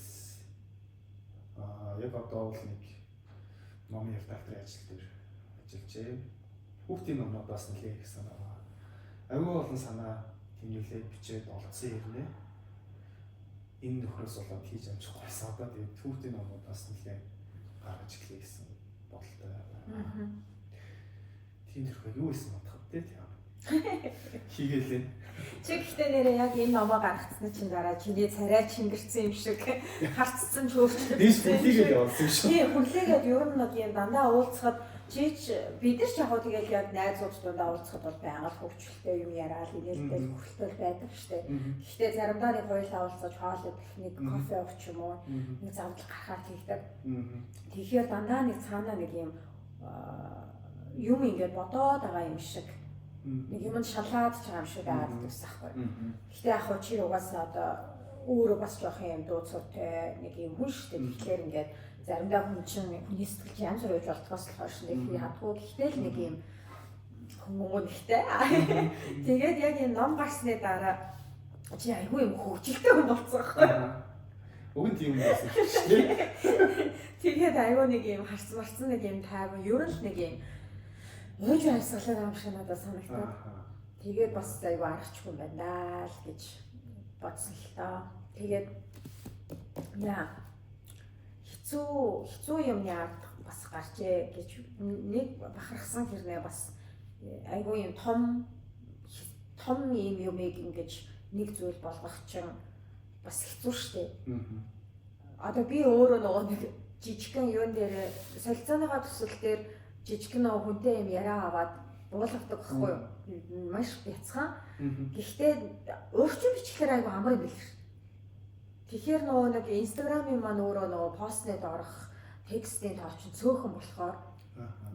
яг одоо бол нэг номын редакторын ажил дээр ажиллажээ. Хүүхдийн номнуудаас нэлээд их санаа байгаа. Аюул олон санаа тэмдэглээд бичээд олдсон ирнэ. Энэ нөхрөөс болоод хийж амжихгүй байсан. Одоо тэгээд түүхтийн номуудаас нэлээд гаргаж эхлэе гэсэн бодолтой байна. Тийм төрхөө юу исэн бодох вэ тийм. Хийгээлээ. Чи гэхдээ нэрээ яг энэ номоо гаргацсан чинь дараа чиний царай чингэрсэн юм шиг харцсан ч өөрчлөгдсөн. Дээш хүлээгээд явуулсан юм шиг. Тийм, хүлээгээд ер нь нэг юм дандаа уулзахад чич бид нар ч яг хөө тэгэл яг найзууд дундаа уулзахад бол байнга л хөвчлөлтэй юм яриад инээлтэй хөрөлтөл байдаг штэ. Гэхдээ заримдаа нэг хоёулаа уулзаж хоол идэх, нэг кофе уух ч юм уу, нэг завдал гарахаар тэгдэг. Тэгэхээр дандаа нэг цаанаа нэг юм юм ингээд бодоод байгаа юм шиг нэг юм шалаад ч байгаа юм шиг байгаад гэсэн аахгүй. Гэхдээ яг хөө чи угаасаа одоо өөрөө бас жоох юм дууцуутай нэг юм хүн шүү дээ. Тэгэхээр ингээд заримдаа хүн чинь хүний сэтгэл янз бүр байж болтгоос л хойш нэг хадгүй. Гэхдээ л нэг юм хүмүүн ихтэй. Тэгээд яг энэ ном гарсны дараа чи айгүй юм хөгжилтэй хүн болсон аахгүй. Уг нь тийм байсан шүү дээ. Тэгээд айгүй нэг юм харц марцсан нэг юм тайван ер нь л нэг юм ууж амьсгалаа юм шиг надад санагдаад. Тэгээд бас айгүй аргачихгүй юм байна л гэж бодсон л доо. Тэгээд яа хэцүү юмны ард бас гарчээ гэж нэг бахархсан хэрнээ бас айгүй юм том юм юмыг ингэж нэг зүйл болгох чинь бас хэцүү шттэ. Одоо би өөрөө нөгөө нэг жижигхэн юун дээр солилцооныхоо төсөл дээр жижигхэн нөгөө хүнтэй юм яриа аваад буулгадаг байхгүй юу? Маш бяцхан. Гэхдээ өөрчн бичлэхээр айгүй амар юм бэл. Тэгэхээр нөгөө нэг Instagram-ийн маань өөрөө нөгөө постнод орох текстийн тоо чинь цөөхөн болохоор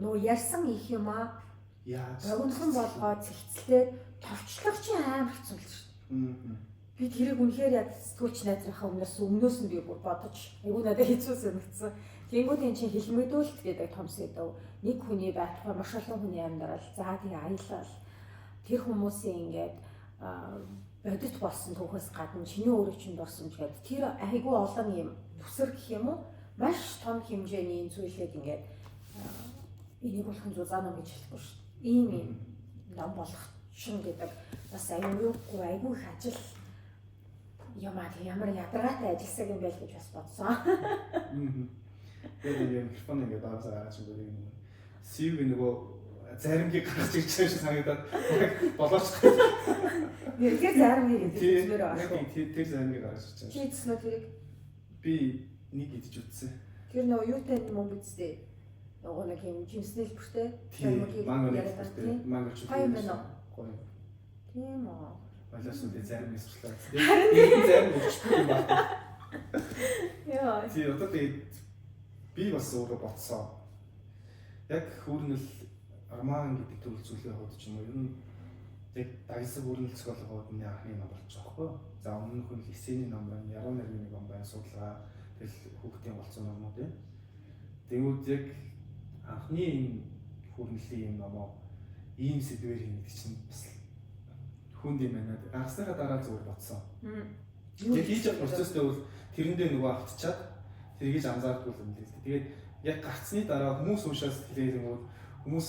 нөгөө ярьсан их юм аа богинохон болгоод цэгцлээд товчлох чинь амар хэцүү л шүү дээ. Би тэрийг үнэхээр яг сэтгүүлч найзынхаа өмнөөс нь би бүр бодож айгүй надад хэцүү санагдсан. Тэнгүүд энэ чинь хилмигдүүлэлт гэдэг том сэдв. Нэг хүний байтугай маш олон хүний амьдрал, за тэгээ аялал тэр хүмүүсийн ингээд бодит болсон түүхээс гадна чиний өөрөө чинь дурсамж гэдэг тэр айгүй олон юм нүсэр гэх юм уу маш том хэмжээний энэ зүйлийг ингээд энийг бол хүн зузаан ном гэж хэлэхгүй шүү дээ. Ийм юм ном болох чинь гэдэг бас аюулгүй айгүй их ажил юм аа ямар ядаргаатай ажилласан юм бэ гэж бас бодсон. Тэгээд ингээд микрофон ингээд аавсаа гаргаж ирсэн юм. CV нөгөө заримгийг гаргаж ирж байгаа шиг санагдаад яг болооч. Тэгэхээр заримгийг идэж үзмээр байгаа. Тэр заримгийг гаргаж ирж байгаа. Чи идсэн үү тэрийг? Би нэг идэж үзсэн. Тэр нөгөө юутай мөнгө үсттэй. Нөгөө нэг юм жимснэл бүртэй. Манго бүртэй. Манго ч гоё юм байна уу? Гоё. Тийм үү. Балаас үгүй зарим сурлаа. Тийм зарим өгчгүй юм байна. Яа. Тий одоо тэгээд би бас өөрөө бодсон. Яг хүүрнэл роман гэдэг төрөл зүйлийн хувьд ч юм уу ер нь яг дагсан хүүрнэл зохиолын хувьд миний анхны ном болж байгаа байхгүй юу? За өмнөх нь эссений ном байна, яруу найргийн нэг ном байна, судалгаа, тэгэл хүүхдийн голцоо номнууд байна. Тэгвэл яг анхны энэ хүүрнэлийн юм номоо ийм сэдвээр хийнэ гэдэг чинь бас хүнд юм байна. Гарсныхаа дараа зүгээр бодсон. Яг хийж явах процесстэй бол тэрэндээ нөгөө автчаад тэргийж анзаардгүй юм л дээ. Тэгээд яг гарцны дараа хүмүүс уншаас хэлээд юм уу хүмүүс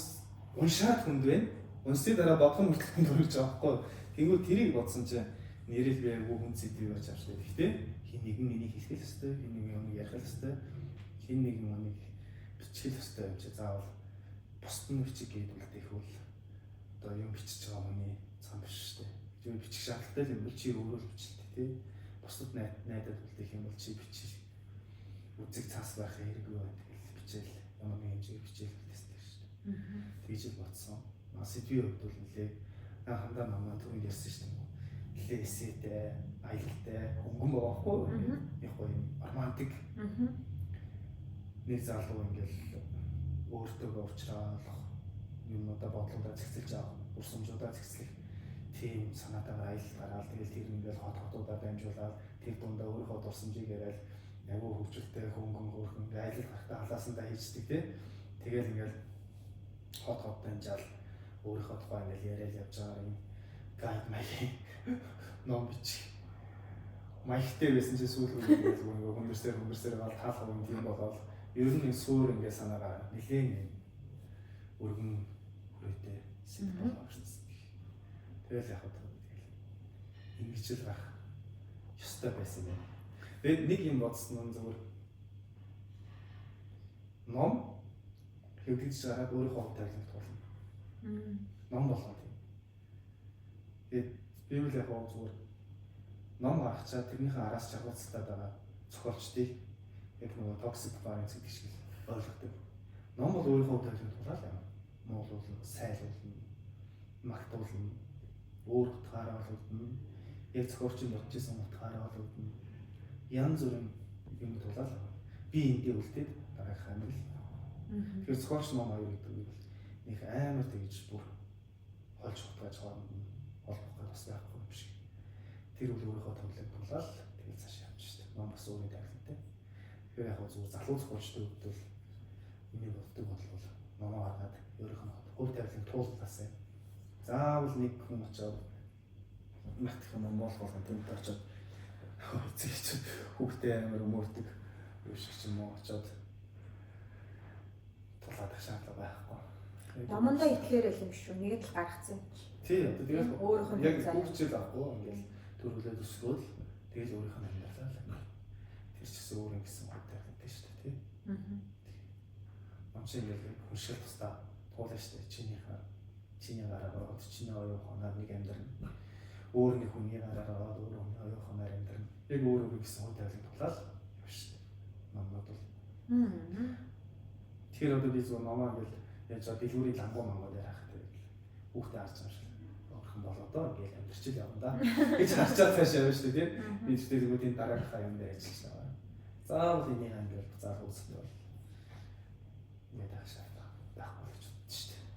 уншаад хүнд байна. Унсны дараа бодох нь хүртэл хүнд өргөж байгаа байхгүй. Тэнгүү тэрийг бодсон чинь нэрэл би айгүй хүн сэдвийг барьж авчлаа. Гэхдээ хин нэгэн энийг хэлэх л ёстой, хин нэгэн юмыг ярих л ёстой, хин нэгэн юмыг бичих л ёстой юм чи заавал бусд нь бичиг гээд үлдээх бол одоо юм бичиж байгаа хүний зам биш шүү дээ. Тэр бичих шаардлагатай юм бол чи өөрөө л бичлээ тий. Бусдад найдаад үлдээх юм бол чи бичих үзэг цаас байх хэрэггүй байна. Тэгэл бичээл ямар нэгэн хэмжээгээр бичээл үлдээстэй шүү дээ. Тэгж л бодсон. Сэдвийн хувьд бол нэлээ анхандаа намаа түрүүнд ярьсан шүү дээ. Нэлээ эсэтэй, аялалтай, хөнгөн байгаа байхгүй юу? Яг гоё юм романтик. Нэг залуу ингээл өөртөөгөө уучраалах юмнуудаа бодлуудаа зэгцэлж авах, дурсамжуудаа зэгцлэх тийм санаатайгаар аялал гараал тэгэл тэр ингээл хот хотуудаар дамжуулаад тэр дундаа өөрийнхөө дурсамжийг яриад айгүй хөгжилтэй хөнгөн хөөрхөн аялал гарахтаа халаасандаа хийждэг тий. Тэгэл ингээл хот хот дамжаал өөрийнхөө тухай ингээл яриад явж байгаа юм гайд маяг ном бичих маягтай байсан чи сүүл үеийн зүгээр хөнгөрсөр гал таалах юм тийм болоод ер нь энэ суур ингээ санаагаа нэлээд юм өргөн хүрээтэй сэдв болоо гарсан. Тэгэл яг хаа тэгэл ингэж л гарах ёстой байсан юм. Тэгээд нэг юм бодсон нь зүгээр ном хэвлэгдэж гараад өөрийнхөө хувь тавиланг туулна. Ном болгоо тийм. Тэгээд би үл яг гоо зүгээр ном гаргачаад тэрнийхээ араас чагууцтаад байгаа зохиолчдыг яг нөгөө toxic parents гэдэг шиг ойлгодог. Ном бол өөрийнхөө хувь тавиланг туулаад юм. Муулуулна, сайлуулна, магтуулна, өөр утгаараа олгоно. Яг зохиолчийн бодож исэн утгаараа олгоно. Янз бүрийн юм тулаад би эндээ үлдээд дараагийнхаа амьдрал. Тэгэхээр зохиолч ном хоёр гэдэг нь бол нэг амар тэгж бүр холж хутгааж хооронд нь холбох гэж бас байхгүй юм шиг. Тэр үл өөрийнхөө тавиланг тулаад тэгэл цааш явж штэ. Ном бас өөрийн тавилантай. Тэгэхээр яг зүгээр залуу зохиолчдын хувьд бол миний боддог бодол бол номоо гаргаад өөрийнх нь хувь тавиланг тууллаасай. Заавал нэг хүн очоод матх юм моол болгон тэнд очоод эцэг хүүхдээ амар өмөрдөг юм шиг ч юм уу очоод тулаадах шаардлага байхгүй. Номондоо итгэхээр л юм шүү. Нэг л гаргацсан юм чи. Тий, одоо тэгэл өөрийнх нь яг хүүхчэл авахгүй ингээл төрүүлээд өсгөөл тэгэл өөрийнх нь амьдралаа л. Тэр ч гэсэн өөр юм гэсэн хувьтай байдаг шүү дээ, тий. Аа. Ном чи ингээл хүн шиг тусдаа туулна шүү дээ. Чиний гараар ороод чиний оюун ухаанаар нэг амьдрна. Өөр нэг хүний гараар ороод өөр хүний оюун ухаанаар амьдрна. Яг өөр өөр гэсэн хувь тавилан тулаал явна шүү дээ. Номнууд бол. Тэгэхээр одоо би зөв номоо ингээл яаж байгаа дэлгүүрийн лангуу мангуу дээр харах тэгэл хүүхдээ харж байгаа юм шиг өөрхөн болоо доо ингээл амьдрчил явна да гэж харчаад цааш явна шүү дээ, тий. Би ч тэгвэл энэ дараагийнхаа юм дээр ажиллаж байгаа. Заавал энийг ингээл буцаал үүсгэх бол ингээд авах шаардлага байхгүй болж бодсон шүү дээ.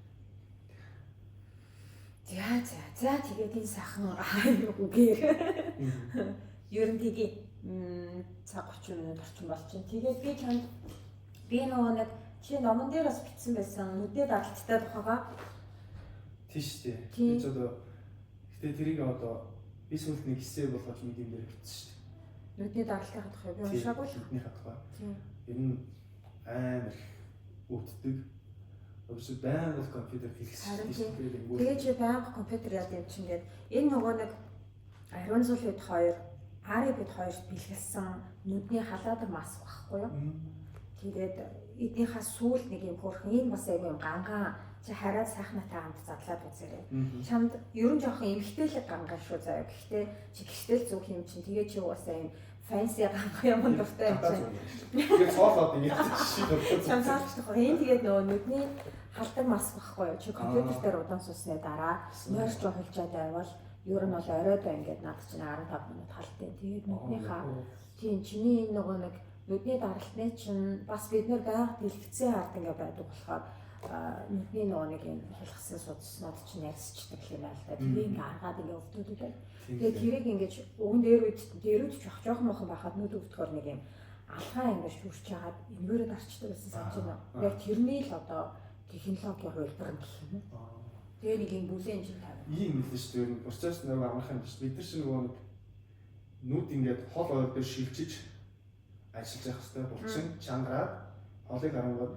За за за тэгээд энэ сайхан үгээр ер нь тгий цаг 30 минут орчим болчихно. Тэгээд би чамд би нөгөө нэг чи номон дээр бас бичсэн байсан нүдээ даралттай тухайгаа. Тий шүү дээ. Би ч одоо гэтээ тэрийг одоо би сүүлд нэг эссе болгож нэг юм дээр бичсэн шүү дээ. Нүдний даралтын тухай би уншаагүй л. Нүдний тухай. Ер нь амар өвддөг. Өсө байнга бол компьютер хэлсэн шүү дээ. Тэгээ чи байнга компьютер яад юм чинь гээд энэ нөгөө нэг ариун зул хэд хоёр Ари бид хоёрт бэлгэлсэн нүдний халаадаг маск байхгүй юу? Тэгээд эднийхээ сүүл нэг юм хөөрхөн энэ бас айгүй юм гангаан чи хараад сайхнаатай хамт задлаад үзээрэй. Чамд ер нь жоохон эмхтэлэг гангаан шүү заяа. Гэхдээ чи гэртэл зүүх юм чинь тэгээ чи угаасаа юм fancy гангаан юм дуртай юм чинь. Тэгээд цоолоод ингэ шиг. Чам цоолчих. Энэ тэгээд нөгөө нүдний халдаг маск байхгүй юу? Чи компьютер дээр удаан сууссаны дараа нойрч хулжаад байвал ер нь бол оройдоо ингээд над чинь 15 минут халтیں۔ Тэгээд нүднийхаа тийм чиний нөгөө нэг нүдний даралтны чинь бас бид нэр байнга дэлгэцэн ард ингээд байдаг болохоор нүдний нөгөө нэг юм хулгасан судснууд чинь ярьсчдаг юм байна л да. Тэгээ ингээд аргаад ингээд өвдөдөг байг. Тэгээд тэрийг ингээд уг нь дээр үед ч жоохон мохон байхад нүд өвдөхөөр нэг юм алхаа ингээд шүрч хагаад энгээрээ дарчдаг байсан санаж байна. Яг тэрний л одоо технологийн хувилбар нь гэх юм уу. Тэгээ нэг юм бүлээн чинь тавина. Ийм хэлсэн шүү дээ. Урчаас нөгөө амархан юм биш. Бид нар чинь нөгөө нэг нүд ингээд хол ойр дээр шилжиж ажиллаж явах хэрэгтэй. Булчин чангараад холыг харангууд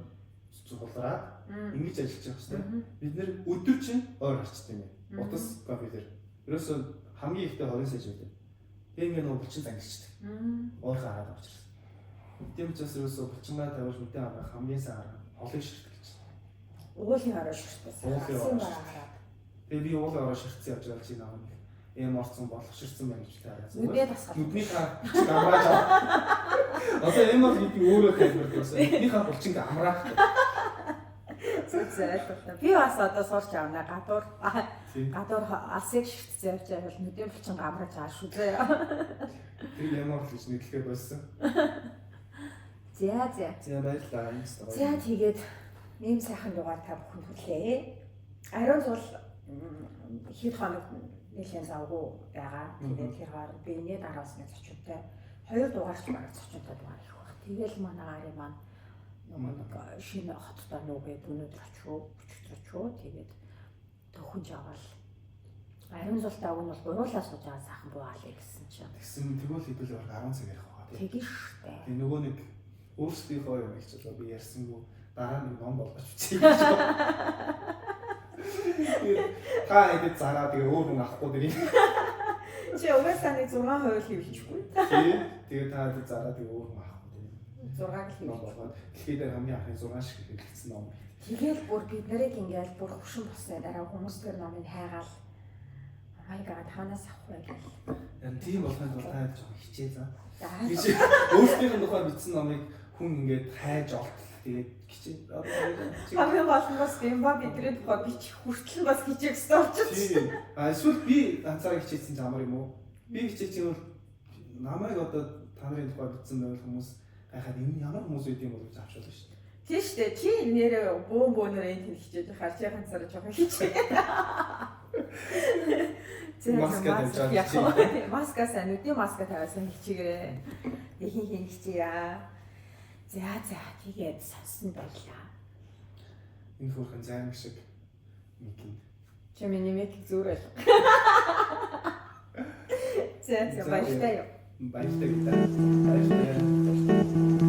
зулраад ингэж ажиллаж явах хэрэгтэй. Бид нэр өдөр чинь ойр харчдаг юм. Утас компьютер. Ерөөсөө хамгийн ихтэй 20 сая байдаг. Тэгээ ингээд нөгөө булчин зангилчдаг. Ойрхон хараад авчирсан. Тийм учраас ерөөсөө булчингаа тавиулж нүдээ харах хамгийн сайн арга холыг ширтэх гэж. Уулын орой ширтсэн. Уулын орой. Тэгээ би уулын орой ширтсэн явж байгаа чи намайг эм орцсон болох ширтсэн байна гэж таараа. Нүдээ тасгал. Нүднийхээ амрааж аваа. Одоо эм бол гэдэг өөрөө тайлбарлах байсан. Нүднийхээ булчинг амраах. Зөв зөв. Би бас одоо сурч авна. Гадуур алсыг ширтсэн явж байгаа бол нүдийн булчинг амрааж аа шүү зөө. Тэр ямар л гэж нэрлэхээр болсон. За за. За баярлалаа. За тэгээд ийм сайхан дугаар та бүхэнд хүрлээ. Ариун зул хэд хоног нэлээд завгүй байгаа. Тэгээд тэргээр би энэ дараас нэг зочинтой 2 дугаарч бараг зочинтой дугаар их баг. Тэгэл манай гарын маань нөгөө нэг шинэ хоттой нүгээд өнөөдөр очив, өчигдөр очив. Тэгээд төхөнж авал ариун зултай уг нь бол гуруулаа сууж байгаа сайхан буу алыг гэсэн чинь. Тэгсэн тэгвэл хэдүүл бараг 10 цаг ярих байгаа. Тэгэн штэ. Тэгээ нөгөө нэг өөрсдийнхөө юм их ч болоо би ярьсангүй дараа нэг ном болгож бичье гэж. Та ингэж зараа тэгээ өөр хүн авахгүй дэрийг. Чи угаасаа нэг 6% л хэвлэхгүй. Тий. Тэгээ та зараад тэгээ өөр юм авахгүй тийм. 6-аг л Ном хэвлэх. болгоод дэлхийд дээр хамгийн анхны 6 шиг хэвлэгдсэн ном. Тэгэл бүр бид нарыг ингээл бүр хөшин болсны дараа хүмүүс тэр номыг хайгаал Oh my god, хаанаас авах вэ гэл. Яг тийм болохын тулд та жоохон хичээ за. За. Тийш өөрсдийнх нь тухай бичсэн номыг хүн ингээд хайж олтол тэгээд хичээ. Хамгийн гол нь бас Бимба бидний тухай бичих хүртэл бас хичээх ёстой болчихсон. Тийм. А эсвэл би ганцаараа хичээсэн ч амар юм уу? Би хичээчих юм бол намайг одоо та нарын тухай бичсэн байвал хүмүүс гайхаад энэ ямар хүмүүс байд юм бол гэж авч болно шүү дээ. Тийм шүү дээ. Чи нэрээ бөөн бөөнөр энэ тэнд хичээж байхаар чи ганцаараа жоохон хичээ. За, Маска тавьж байгаа яг хичээ. тийм, маска сайн нүдний маска тавиасан хичээгээрээ. Тэг хин хин хичээе. За за тэгээд сонссон баярлаа. Энэ хөөрхөн зайрмаг шиг микин. Чи миний мик зүгээр л. За за баярлалаа. Баярлалаа гэдэг. Баярлалаа.